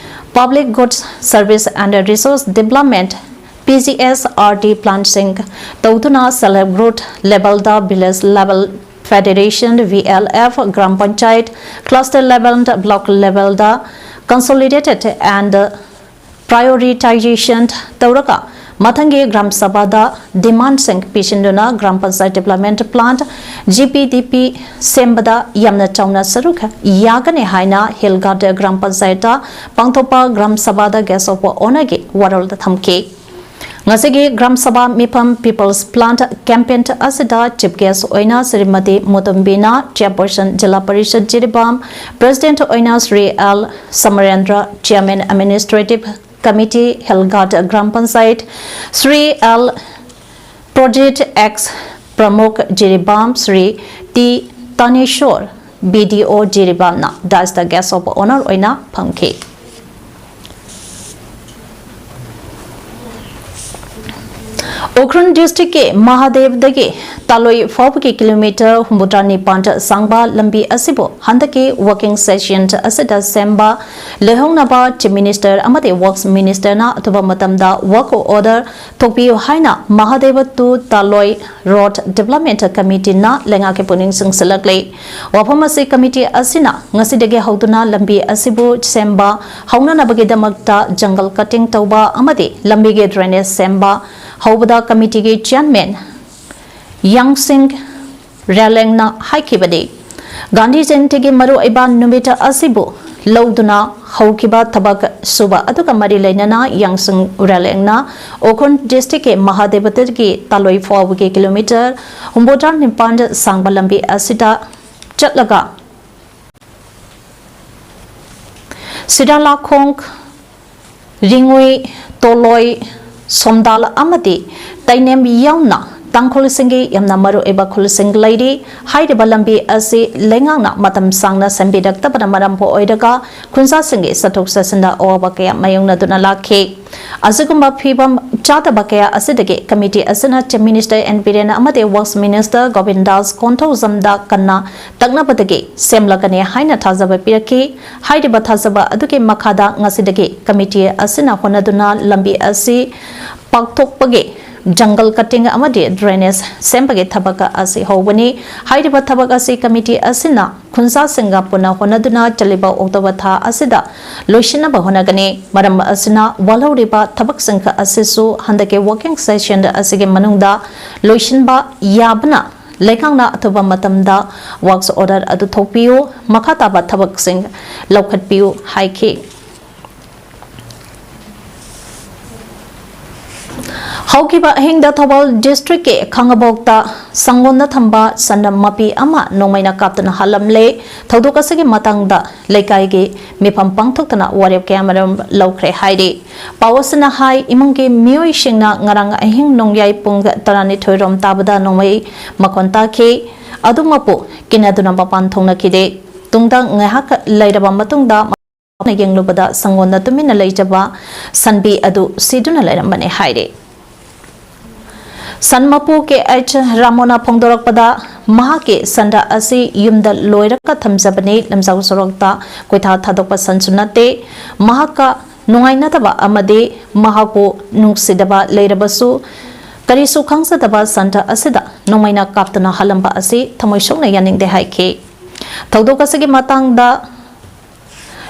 Public Goods Service and Resource Development, P G S R D planꯁꯤꯡ ꯇꯧꯗꯨꯅ Self Help Group levelꯗ, Village Level Federation, V L F, Gram Panchayat, Cluster Levelꯗ, Block Levelꯗ Consolidated and Prioritization ꯇꯧꯔꯒ ꯃꯊꯪꯒꯤ Gram Sabhaꯗ demandꯁꯤꯡ ꯄꯤꯁꯤꯟꯗꯨꯅ Gram Panchayat Development Plan, G P D P ꯁꯦꯝꯕꯗ ꯌꯥꯝꯅ ꯆꯥꯎꯅ ꯁꯔꯨꯛ ꯌꯥꯒꯅꯤ ꯍꯥꯏꯅ ꯍꯤꯜꯒꯥꯠ Gram Panchayatꯇ ꯄꯥꯡꯊꯣꯛꯄ Gram Sabhaꯗ Guest of Honourꯒꯤ ꯋꯥꯔꯣꯜꯗ ꯊꯝꯈꯤ꯫ ꯉꯁꯤꯒꯤ Gram Sabha ꯃꯤꯐꯝ People's Plan Campaign ꯑꯁꯤꯗ Chief Guest ꯑꯣꯏꯅ ꯁ꯭ꯔꯤꯃꯇꯤ ꯃꯨꯇꯨꯝꯕꯤꯅ, Chairperson ꯖꯤꯂꯥ ꯄꯔꯤꯁꯗ ꯖꯤꯔꯤꯕꯥꯝ, President ꯑꯣꯏꯅ Shri L Samarendra, Chairman Administrative Committee Hilghat Gram Panchayat, Shri L Projek ex pramukh Jiribam Shri T Taneshor, B D O ꯖꯤꯔꯤꯕꯥꯝꯅ dais ꯇ Guest of Honour ꯑꯣꯏꯅ ꯐꯝꯈꯤ꯫ ꯎꯈ꯭ꯔꯨꯜ district ꯀꯤ ꯃꯍꯥꯗꯦꯕꯗꯒꯤ ꯇꯥꯂꯣꯏ ꯐꯥꯎꯕꯒꯤ kilometre ꯍꯨꯝꯐꯨꯇꯔꯥ ꯅꯤꯄꯥꯟ ꯁꯥꯡꯕ ꯂꯝꯕꯤ ꯑꯁꯤꯕꯨ ꯍꯟꯗꯛꯀꯤ working session ꯑꯁꯤꯗ ꯁꯦꯝꯕ ꯂꯣꯏꯍꯧꯅꯕ Chief Minister ꯑꯃꯗꯤ Works Minister ꯅ ꯑꯊꯨꯕ ꯃꯇꯝꯗ work order ꯊꯣꯛꯄꯤꯌꯨ ꯍꯥꯏꯅ ꯃꯍꯥꯗꯦꯕ to ꯇꯥꯂꯣꯏ Road Development Committee ꯅ ꯂꯩꯉꯥꯛꯀꯤ ꯄꯨꯛꯅꯤꯡ ꯆꯤꯡꯁꯤꯜꯂꯛꯂꯤ꯫ ꯋꯥꯐꯝ ꯑꯁꯤ committee ꯑꯁꯤꯅ ꯉꯁꯤꯗꯒꯤ ꯍꯧꯗꯨꯅ ꯂꯝꯕꯤ ꯑꯁꯤꯕꯨ ꯁꯦꯝꯕ ꯍꯧꯅꯅꯕꯒꯤꯗꯃꯛꯇ jungle cutting ꯇꯧꯕ ꯑꯃꯗꯤ ꯂꯝꯕꯤꯒꯤ drainage ꯁꯦꯝꯕ ꯍꯧꯕꯗ committee ꯒꯤ chairman ꯌꯥꯡꯁꯤꯡ ꯔꯦꯂꯦꯡꯅ ꯍꯥꯏꯈꯤꯕꯅꯤ꯫ ꯒꯥꯟꯙꯤ ꯖꯌꯟꯇꯤꯒꯤ ꯃꯔꯨꯑꯣꯏꯕ ꯅꯨꯃꯤꯠ ꯑꯁꯤꯕꯨ ꯂꯧꯗꯨꯅ ꯍꯧꯈꯤꯕ ꯊꯕꯛ ꯁꯨꯕ ꯑꯗꯨꯒ ꯃꯔꯤ ꯂꯩꯅꯅ ꯌꯥꯡꯁꯪ ꯎꯔꯥꯂꯦꯡꯅ ꯎꯈ꯭ꯔꯨꯜ ꯗꯤꯁꯇ꯭ꯔꯤꯛꯀꯤ ꯃꯍꯥꯗꯦꯕꯇꯒꯤ ꯇꯥꯂꯣꯏ ꯐꯥꯎꯕꯒꯤ ꯀꯤꯂꯣꯃꯤꯇꯔ ꯍꯨꯝꯐꯨꯇꯔꯥ ꯅꯤꯄꯥꯟ ꯁꯥꯡꯕ ꯂꯝꯕꯤ ꯑꯁꯤꯗ ꯆꯠꯂꯒ ꯁꯤꯔꯥꯂꯥꯈꯣꯡ, ꯔꯤꯡꯉꯨꯏ, ꯇꯣꯂꯣꯏ, ꯁꯣꯝꯗꯥꯜ ꯑꯃꯗꯤ ꯇꯩꯅꯦꯝ ꯌꯥꯎꯅ ꯇꯥꯡꯈꯨꯜꯁꯤꯡꯒꯤ ꯌꯥꯝꯅ ꯃꯔꯨꯑꯣꯏꯕ ꯈꯨꯜꯁꯤꯡ ꯂꯩꯔꯤ꯫ ꯍꯥꯏꯔꯤꯕ ꯂꯝꯕꯤ ꯑꯁꯤ ꯂꯩꯉꯥꯛꯅ ꯃꯇꯝ ꯁꯥꯡꯅ ꯁꯦꯝꯕꯤꯔꯛꯇꯕꯅ ꯃꯔꯝ ꯑꯣꯏꯔꯒ ꯈꯨꯟꯖꯥꯁꯤꯡꯒꯤ ꯆꯠꯊꯣꯛ ꯆꯠꯁꯤꯟꯗ ꯑꯋꯥꯕ ꯀꯌꯥ ꯃꯥꯌꯣꯛꯅꯗꯨꯅ ꯂꯥꯛꯈꯤ꯫ ꯑꯁꯤꯒꯨꯝꯕ ꯐꯤꯕꯝ ꯆꯥꯗꯕ ꯀꯌꯥ ꯑꯁꯤꯗꯒꯤ ꯀꯃꯤꯇꯤ ꯑꯁꯤꯅ Chief Minister N Biren ꯑꯃꯗꯤ Works Minister ꯒꯣꯕꯤꯟꯗꯥꯁ ꯀꯣꯟꯊꯧꯖꯝꯗ ꯀꯟꯅ ꯇꯛꯅꯕꯗꯒꯤ ꯁꯦꯝꯂꯒꯅꯤ ꯍꯥꯏꯅ ꯊꯥꯖꯕ ꯄꯤꯔꯛꯈꯤ꯫ ꯍꯥꯏꯔꯤꯕ ꯊꯥꯖꯕ ꯑꯗꯨꯒꯤ ꯃꯈꯥꯗ ꯉꯁꯤꯗꯒꯤ ꯀꯃꯤꯇꯤ ꯑꯁꯤꯅ ꯍꯣꯠꯅꯗꯨꯅ ꯂꯝꯕꯤ ꯑꯁꯤ ꯄꯥꯛꯊꯣꯛꯄꯒꯤ ꯖꯪꯒꯜ ꯀꯠꯇꯤꯡ ꯑꯃꯗꯤ ꯗ꯭ꯔꯦꯅꯦꯖ ꯁꯦꯝꯕꯒꯤ ꯊꯕꯛ ꯑꯁꯤ ꯍꯧꯕꯅꯤ꯫ ꯍꯥꯏꯔꯤꯕ ꯊꯕꯛ ꯑꯁꯤ ꯀꯃꯤꯇꯤ ꯑꯁꯤꯅ ꯈꯨꯟꯖꯥꯁꯤꯡꯒ ꯄꯨꯟꯅ ꯍꯣꯠꯅꯗꯨꯅ ꯆꯠꯂꯤꯕ ꯑꯣꯛꯇꯣꯕꯔ ꯊꯥ ꯑꯁꯤꯗ ꯂꯣꯏꯁꯤꯟꯅꯕ ꯍꯣꯠꯅꯒꯅꯤ꯫ ꯃꯔꯝ ꯑꯁꯤꯅ ꯋꯥꯠꯍꯧꯔꯤꯕ ꯊꯕꯛꯁꯤꯡ ꯑꯁꯤꯁꯨ ꯍꯟꯗꯛꯀꯤ working session ꯑꯁꯤꯒꯤ ꯃꯅꯨꯡꯗ ꯂꯣꯏꯁꯤꯟꯕ ꯌꯥꯕꯅ ꯂꯩꯉꯥꯛꯅ ꯑꯊꯨꯕ ꯃꯇꯝꯗ works order ꯑꯗꯨ ꯊꯣꯛꯄꯤꯌꯨ, ꯃꯈꯥ ꯇꯥꯕ ꯊꯕꯛꯁꯤꯡ ꯂꯧꯈꯠꯄꯤꯌꯨ ꯍꯥꯏꯈꯤ꯫ ꯍꯧꯈꯤꯕ ꯑꯍꯤꯡꯗ ꯊꯧꯕꯥꯜ ꯗꯤꯁꯇ꯭ꯔꯤꯛꯀꯤ ꯈꯥꯉꯕꯣꯛꯇ ꯁꯪꯒꯣꯟꯗ ꯊꯝꯕ ꯁꯟ ꯃꯄꯤ ꯑꯃ ꯅꯣꯡꯃꯩꯅ ꯀꯥꯞꯇꯨꯅ ꯍꯥꯠꯂꯝꯂꯦ꯫ ꯊꯧꯗꯣꯛ ꯑꯁꯤꯒꯤ ꯃꯇꯥꯡꯗ ꯂꯩꯀꯥꯏꯒꯤ ꯃꯤꯐꯝ ꯄꯥꯡꯊꯣꯛꯇꯨꯅ ꯋꯥꯔꯦꯞ ꯀꯌꯥꯃꯔꯨꯝ ꯂꯧꯈ꯭ꯔꯦ ꯍꯥꯏꯔꯤ꯫ ꯄꯥꯎ ꯑꯁꯤꯅ ꯍꯥꯏ, ꯏꯃꯨꯡꯒꯤ ꯃꯤꯑꯣꯏꯁꯤꯡꯅ ꯉꯔꯥꯡ ꯑꯍꯤꯡ ꯅꯣꯡꯌꯥꯏ ꯄꯨꯡ ꯇꯔꯥꯅꯤꯊꯣꯏ ꯔꯣꯝ ꯇꯥꯕꯗ ꯅꯣꯡꯃꯩ ꯃꯈꯣꯟ ꯇꯥꯈꯤ꯫ ꯑꯗꯨꯃꯛꯄꯨ ꯀꯤꯅꯗꯨꯅ ꯃꯄꯥꯟ ꯊꯣꯛꯅꯈꯤꯗꯦ꯫ ꯇꯨꯡꯗ ꯉꯥꯏꯍꯥꯛ ꯂꯩꯔꯕ ꯃꯇꯨꯡꯗ ꯌꯦꯡꯂꯨꯕꯗ ꯁꯪꯒꯣꯟꯗ ꯇꯨꯃꯤꯟꯅ ꯂꯩꯖꯕ ꯁꯟꯕꯤ ꯑꯗꯨ ꯁꯤꯗꯨꯅ ꯂꯩꯔꯝꯕꯅꯦ ꯍꯥꯏꯔꯤ꯫ ꯁꯟ ꯃꯄꯨ ꯀꯦ ꯑꯩꯆ ꯔꯥꯃꯣꯅ ꯐꯣꯡꯗꯣꯔꯛꯄꯗ, ꯃꯍꯥꯛꯀꯤ ꯁꯟꯗ ꯑꯁꯤ ꯌꯨꯝꯗ ꯂꯣꯏꯔꯒ ꯊꯝꯖꯕꯅꯤ, ꯂꯝꯖꯥꯎ ꯁꯣꯔꯣꯛꯇ ꯀꯣꯏꯊꯥ ꯊꯥꯗꯣꯛꯄ ꯁꯟꯁꯨ ꯅꯠꯇꯦ꯫ ꯃꯍꯥꯛꯀ ꯅꯨꯡꯉꯥꯏꯅꯗꯕ ꯑꯃꯗꯤ ꯃꯍꯥꯛꯄꯨ ꯅꯨꯡꯁꯤꯗꯕ ꯂꯩꯔꯕꯁꯨ, ꯀꯔꯤꯁꯨ ꯈꯪꯖꯗꯕ ꯁꯟꯗ ꯑꯁꯤꯗ ꯅꯣꯡꯃꯩꯅ ꯀꯥꯞꯇꯨꯅ ꯍꯥꯜꯂꯝꯕ ꯑꯁꯤ ꯊꯃꯣꯏ ꯁꯣꯛꯅ ꯌꯥꯅꯤꯡꯗꯦ ꯍꯥꯏꯈꯤ꯫ ꯊꯧꯗꯣꯛ ꯑꯁꯤꯒꯤ ꯃꯇꯥꯡꯗ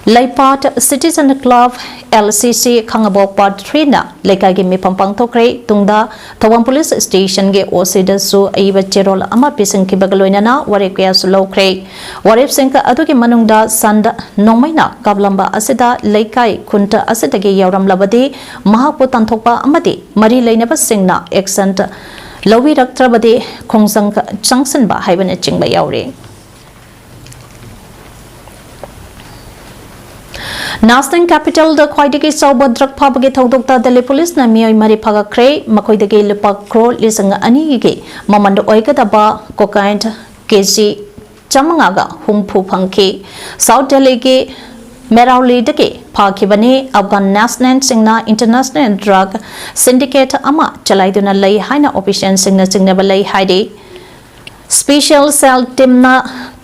ꯂꯩꯄꯥꯠ Citizen Club, L C C, ꯈꯥꯉꯕꯣꯛ Part three ꯅ ꯂꯩꯀꯥꯏꯒꯤ ꯃꯤꯐꯝ ꯄꯥꯡꯊꯣꯛꯈ꯭ꯔꯦ꯫ ꯇꯨꯡꯗ ꯊꯧꯕꯥꯜ Police Station ꯒꯤ O C ꯗꯁꯨ ꯑꯏꯕ ꯆꯦꯔꯣꯜ ꯑꯃ ꯄꯤꯁꯤꯟꯈꯤꯕꯒ ꯂꯣꯏꯅꯅ ꯋꯥꯔꯦꯞ ꯀꯌꯥꯁꯨ ꯂꯧꯈ꯭ꯔꯦ꯫ ꯋꯥꯔꯦꯞꯁꯤꯡ ꯑꯗꯨꯒꯤ ꯃꯅꯨꯡꯗ ꯁꯟꯗ ꯅꯣꯡꯃꯩꯅ ꯀꯥꯞꯂꯝꯕ ꯑꯁꯤꯗ ꯂꯩꯀꯥꯏ ꯈꯨꯟ ꯑꯁꯤꯗꯒꯤ ꯌꯥꯎꯔꯝꯂꯕꯗꯤ ꯃꯍꯥꯛꯄꯨ ꯇꯥꯟꯊꯣꯛꯄ ꯑꯃꯗꯤ ꯃꯔꯤ ꯂꯩꯅꯕꯁꯤꯡꯅ action ꯂꯧꯕꯤꯔꯛꯇ꯭ꯔꯕꯗꯤ ꯈꯣꯡꯖꯪ ꯆꯪꯁꯤꯟꯕ ꯍꯥꯏꯕꯅꯆꯤꯡꯕ ꯌꯥꯎꯔꯤ꯫ National capital ꯗ ꯈ꯭ꯋꯥꯏꯗꯒꯤ ꯆꯥꯎꯕ drug ꯐꯥꯕꯒꯤ ꯊꯧꯗꯣꯛꯇ Delhi Police ꯅ ꯃꯤꯑꯣꯏ ꯃꯔꯤ ꯐꯥꯒꯠꯈ꯭ꯔꯦ꯫ ꯃꯈꯣꯏꯗꯒꯤ ꯂꯨꯄꯥ crore ꯂꯤꯁꯤꯡ ꯑꯅꯤꯒꯤ ꯃꯃꯜ ꯑꯣꯏꯒꯗꯕ cocaine K G ꯆꯥꯃꯉꯥꯒ ꯍꯨꯝꯐꯨ ꯐꯪꯈꯤ꯫ South Delhi ꯒꯤ ꯃꯦꯔꯥꯎꯂꯤꯗꯒꯤ ꯐꯥꯈꯤꯕꯅꯤ꯫ Afghan national ꯁꯤꯡꯅ international drug syndicate ꯑꯃ ꯆꯂꯥꯏꯗꯨꯅ ꯂꯩ ꯍꯥꯏꯅ official ꯁꯤꯡꯅ ꯆꯤꯡꯅꯕ ꯂꯩ ꯍꯥꯏꯔꯤ꯫ Special cell team ꯅ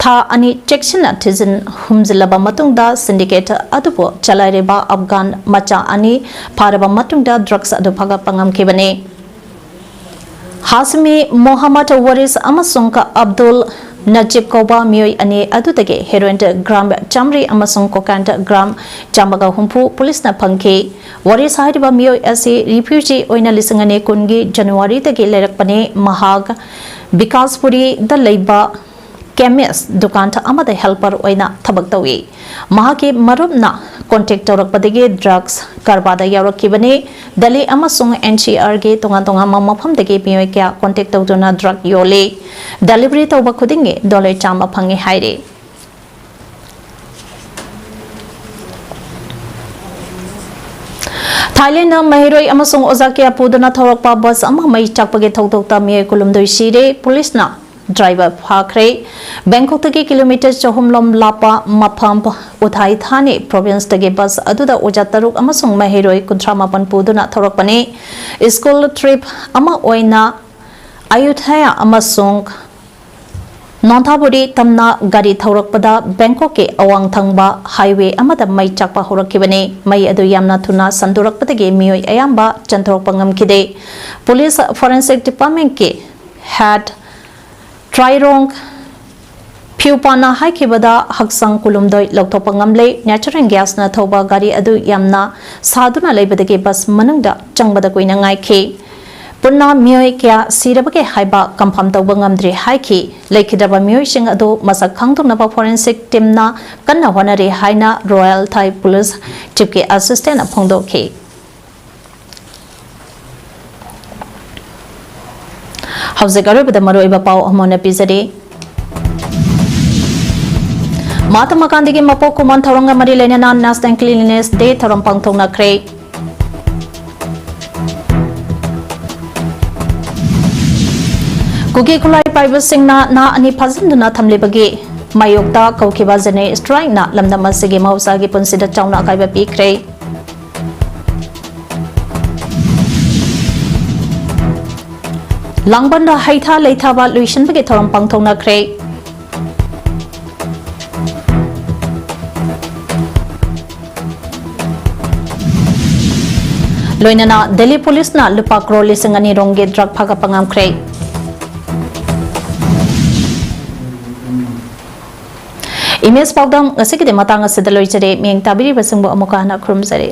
ꯊꯥ ꯑꯅꯤ ꯆꯦꯛꯁꯤꯟꯅ ꯊꯤꯖꯤꯟ ꯍꯨꯝꯖꯤꯜꯂꯕ ꯃꯇꯨꯡꯗ syndicate ꯑꯗꯨꯕꯨ ꯆꯂꯥꯏꯔꯤꯕ Afghan ꯃꯆꯥ ꯑꯅꯤ ꯐꯥꯔꯕ ꯃꯇꯨꯡꯗ drugs ꯑꯗꯨ ꯐꯒꯠꯄ ꯉꯝꯈꯤꯕꯅꯤ꯫ Hashmi Mohammad Waris ꯑꯃꯁꯨꯡ Abdul Najib ꯀꯧꯕ ꯃꯤꯑꯣꯏ ꯑꯅꯤ ꯑꯗꯨꯗꯒꯤ heroin gram ꯆꯥꯃꯔꯤ ꯑꯃꯁꯨꯡ cocaine gram ꯆꯥꯝꯃꯒ ꯍꯨꯝꯐꯨ police ꯅ ꯐꯪꯈꯤ꯫ Waris ꯍꯥꯏꯔꯤꯕ ꯃꯤꯑꯣꯏ ꯑꯁꯤ refugee ꯑꯣꯏꯅ ꯂꯤꯁꯤꯡ ꯑꯅꯤ ꯀꯨꯟꯒꯤ January ꯗꯒꯤ ꯂꯩꯔꯛꯄꯅꯤ꯫ ꯃꯍꯥꯛ ꯕꯤꯀꯥꯁꯄꯨꯔꯤꯗ ꯂꯩꯕ chemist ꯗꯨꯀꯥꯟ ꯑꯃꯗ helper ꯑꯣꯏꯅ ꯊꯕꯛ ꯇꯧꯏ꯫ ꯃꯍꯥꯛꯀꯤ ꯃꯔꯨꯞꯅ contact ꯇꯧꯔꯛꯄꯗꯒꯤ drugs ꯀꯔꯕꯥꯔꯗ ꯌꯥꯎꯔꯛꯈꯤꯕꯅꯤ꯫ Delhi ꯑꯃꯁꯨꯡ N C R ꯒꯤ ꯇꯣꯉꯥꯟ ꯇꯣꯉꯥꯟꯕ ꯃꯐꯝꯗꯒꯤ ꯃꯤꯑꯣꯏ ꯀꯌꯥ contact ꯇꯧꯗꯨꯅ drug ꯌꯣꯜꯂꯤ꯫ Delivery ꯇꯧꯕ ꯈꯨꯗꯤꯡꯒꯤ dollar ꯆꯥꯝꯃ ꯐꯪꯏ ꯍꯥꯏꯔꯤ꯫ ꯊꯥꯏꯂꯦꯟꯗ ꯃꯍꯩꯔꯣꯏ ꯑꯃꯁꯨꯡ ꯑꯣꯖꯥ ꯀꯌꯥ ꯄꯨꯗꯨꯅ ꯊꯧꯔꯛꯄ bus ꯑꯃ ꯃꯩ ꯆꯥꯛꯄꯒꯤ ꯊꯧꯗꯣꯛꯇ ꯃꯤꯑꯣꯏ ꯀꯨꯟꯍꯨꯝꯗꯣꯏ ꯁꯤꯔꯦ꯫ Police ꯅ driver ꯐꯥꯈ꯭ꯔꯦ꯫ Bangkok ꯇꯒꯤ kilometre ꯆꯍꯨꯝ ꯂꯣꯝ ꯂꯥꯞꯄ ꯃꯐꯝ ꯎꯊꯥꯏ ꯊꯥꯅꯤ province ꯇꯒꯤ bus ꯑꯗꯨꯗ ꯑꯣꯖꯥ ꯇꯔꯨꯛ ꯑꯃꯁꯨꯡ ꯃꯍꯩꯔꯣꯏ ꯀꯨꯟꯊ꯭ꯔꯥ ꯃꯥꯄꯟ ꯄꯨꯗꯨꯅ ꯊꯧꯔꯛꯄꯅꯤ꯫ School trip ꯑꯃ ꯑꯣꯏꯅ ꯑꯌꯨꯊꯌꯥ ꯑꯃꯁꯨꯡ ꯅꯣꯟꯊꯥꯕꯨꯔꯤ ꯇꯝꯅ ꯒꯥꯔꯤ ꯊꯧꯔꯛꯄꯗ Bangkok ꯀꯤ ꯑꯋꯥꯡ ꯊꯪꯕ highway ꯑꯃꯗ ꯃꯩ ꯆꯥꯛꯄ ꯍꯧꯔꯛꯈꯤꯕꯅꯤ꯫ ꯃꯩ ꯑꯗꯨ ꯌꯥꯝꯅ ꯊꯨꯅ ꯁꯟꯗꯣꯔꯛꯄꯗꯒꯤ ꯃꯤꯑꯣꯏ ꯑꯌꯥꯝꯕ ꯆꯦꯟꯊꯣꯔꯛꯄ ꯉꯝꯈꯤꯗꯦ꯫ Police Forensic Department ꯀꯤ head Trairong ꯌꯨꯄꯥꯅ ꯍꯥꯏꯈꯤꯕꯗ ꯍꯛꯆꯥꯡ ꯀꯨꯟꯍꯨꯝꯗꯣꯏ ꯂꯧꯊꯣꯛꯄ ꯉꯝꯂꯦ꯫ Natural gasꯅ ꯊꯧꯕ ꯒꯥꯔꯤ ꯑꯗꯨ ꯌꯥꯝꯅ ꯁꯥꯗꯨꯅ ꯂꯩꯕꯗꯒꯤ bus ꯃꯅꯨꯡꯗ ꯆꯪꯕꯗ ꯀꯨꯏꯅ ꯉꯥꯏꯈꯤ꯫ ꯄꯨꯟꯅ ꯃꯤꯑꯣꯏ ꯀꯌꯥ ꯁꯤꯔꯕꯒꯦ ꯍꯥꯏꯕ confirm ꯇꯧꯕ ꯉꯝꯗ꯭ꯔꯤ ꯍꯥꯏꯈꯤ꯫ ꯂꯩꯈꯤꯗ꯭ꯔꯕ ꯃꯤꯑꯣꯏꯁꯤꯡ ꯑꯗꯨ ꯃꯁꯛ ꯈꯪꯗꯣꯛꯅꯕ forensic teamꯅ ꯀꯟꯅ ꯍꯣꯠꯅꯔꯤ ꯍꯥꯏꯅ Royal Thai Police Chiefꯀꯤ assistantꯅ ꯐꯣꯡꯗꯣꯛꯈꯤ꯫ ꯍꯧꯖꯤꯛ ꯑꯔꯣꯏꯕꯗ ꯃꯔꯨꯑꯣꯏꯕ ꯄꯥꯎ ꯑꯃ ꯑꯣꯏꯅ ꯄꯤꯖꯔꯤ꯫ ꯃꯍꯥꯇꯃꯥ ꯒꯥꯟꯙꯤꯒꯤ ꯃꯄꯣꯛ ꯀꯨꯝꯑꯣꯟ ꯊꯧꯔꯝꯒ ꯃꯔꯤ ꯂꯩꯅꯅ National Cleanliness Day ꯊꯧꯔꯝ ꯄꯥꯡꯊꯣꯛꯅꯈ꯭ꯔꯦ꯫ ꯀꯨꯀꯤ ꯈꯨꯠꯂꯥꯏ ꯄꯥꯏꯕꯁꯤꯡꯅ ꯅꯍꯥ ꯑꯅꯤ ꯐꯥꯖꯤꯟꯗꯨꯅ ꯊꯝꯂꯤꯕꯒꯤ ꯃꯥꯌꯣꯛꯇ ꯀꯧꯈꯤꯕ general strikeꯅ ꯂꯝꯗꯝ ꯑꯁꯤꯒꯤ ꯃꯍꯧꯁꯥꯒꯤ ꯄꯨꯟꯁꯤꯗ ꯆꯥꯎꯅ ꯑꯀꯥꯏꯕ ꯄꯤꯈ꯭ꯔꯦ꯫ ꯂꯥꯡꯕꯟꯗ ꯍꯩꯊꯥ ꯂꯩꯊꯥꯕ ꯂꯣꯏꯁꯤꯟꯕꯒꯤ ꯊꯧꯔꯝ ꯄꯥꯡꯊꯣꯛꯅꯈ꯭ꯔꯦ꯫ ꯂꯣꯏꯅꯅ ꯗꯦꯜꯂꯤ ꯄꯨꯂꯤꯁꯅ ꯂꯨꯄꯥ ꯀ꯭ꯔꯣꯔ ꯂꯤꯁꯤꯡ ꯑꯅꯤ ꯔꯣꯝꯒꯤ drug ꯐꯥꯒꯠꯄ ꯉꯝꯈ꯭ꯔꯦ꯫ Image ꯄꯥꯎꯗꯝ ꯉꯁꯤꯒꯤꯗꯤ ꯃꯇꯥꯡ ꯑꯁꯤꯗ ꯂꯣꯏꯖꯔꯦ꯫ ꯃꯤꯠꯌꯦꯡ ꯇꯥꯕꯤꯔꯤꯕꯁꯤꯡꯕꯨ ꯑꯃꯨꯛꯀ ꯍꯟꯅ ꯈꯨꯔꯨꯝꯖꯔꯤ꯫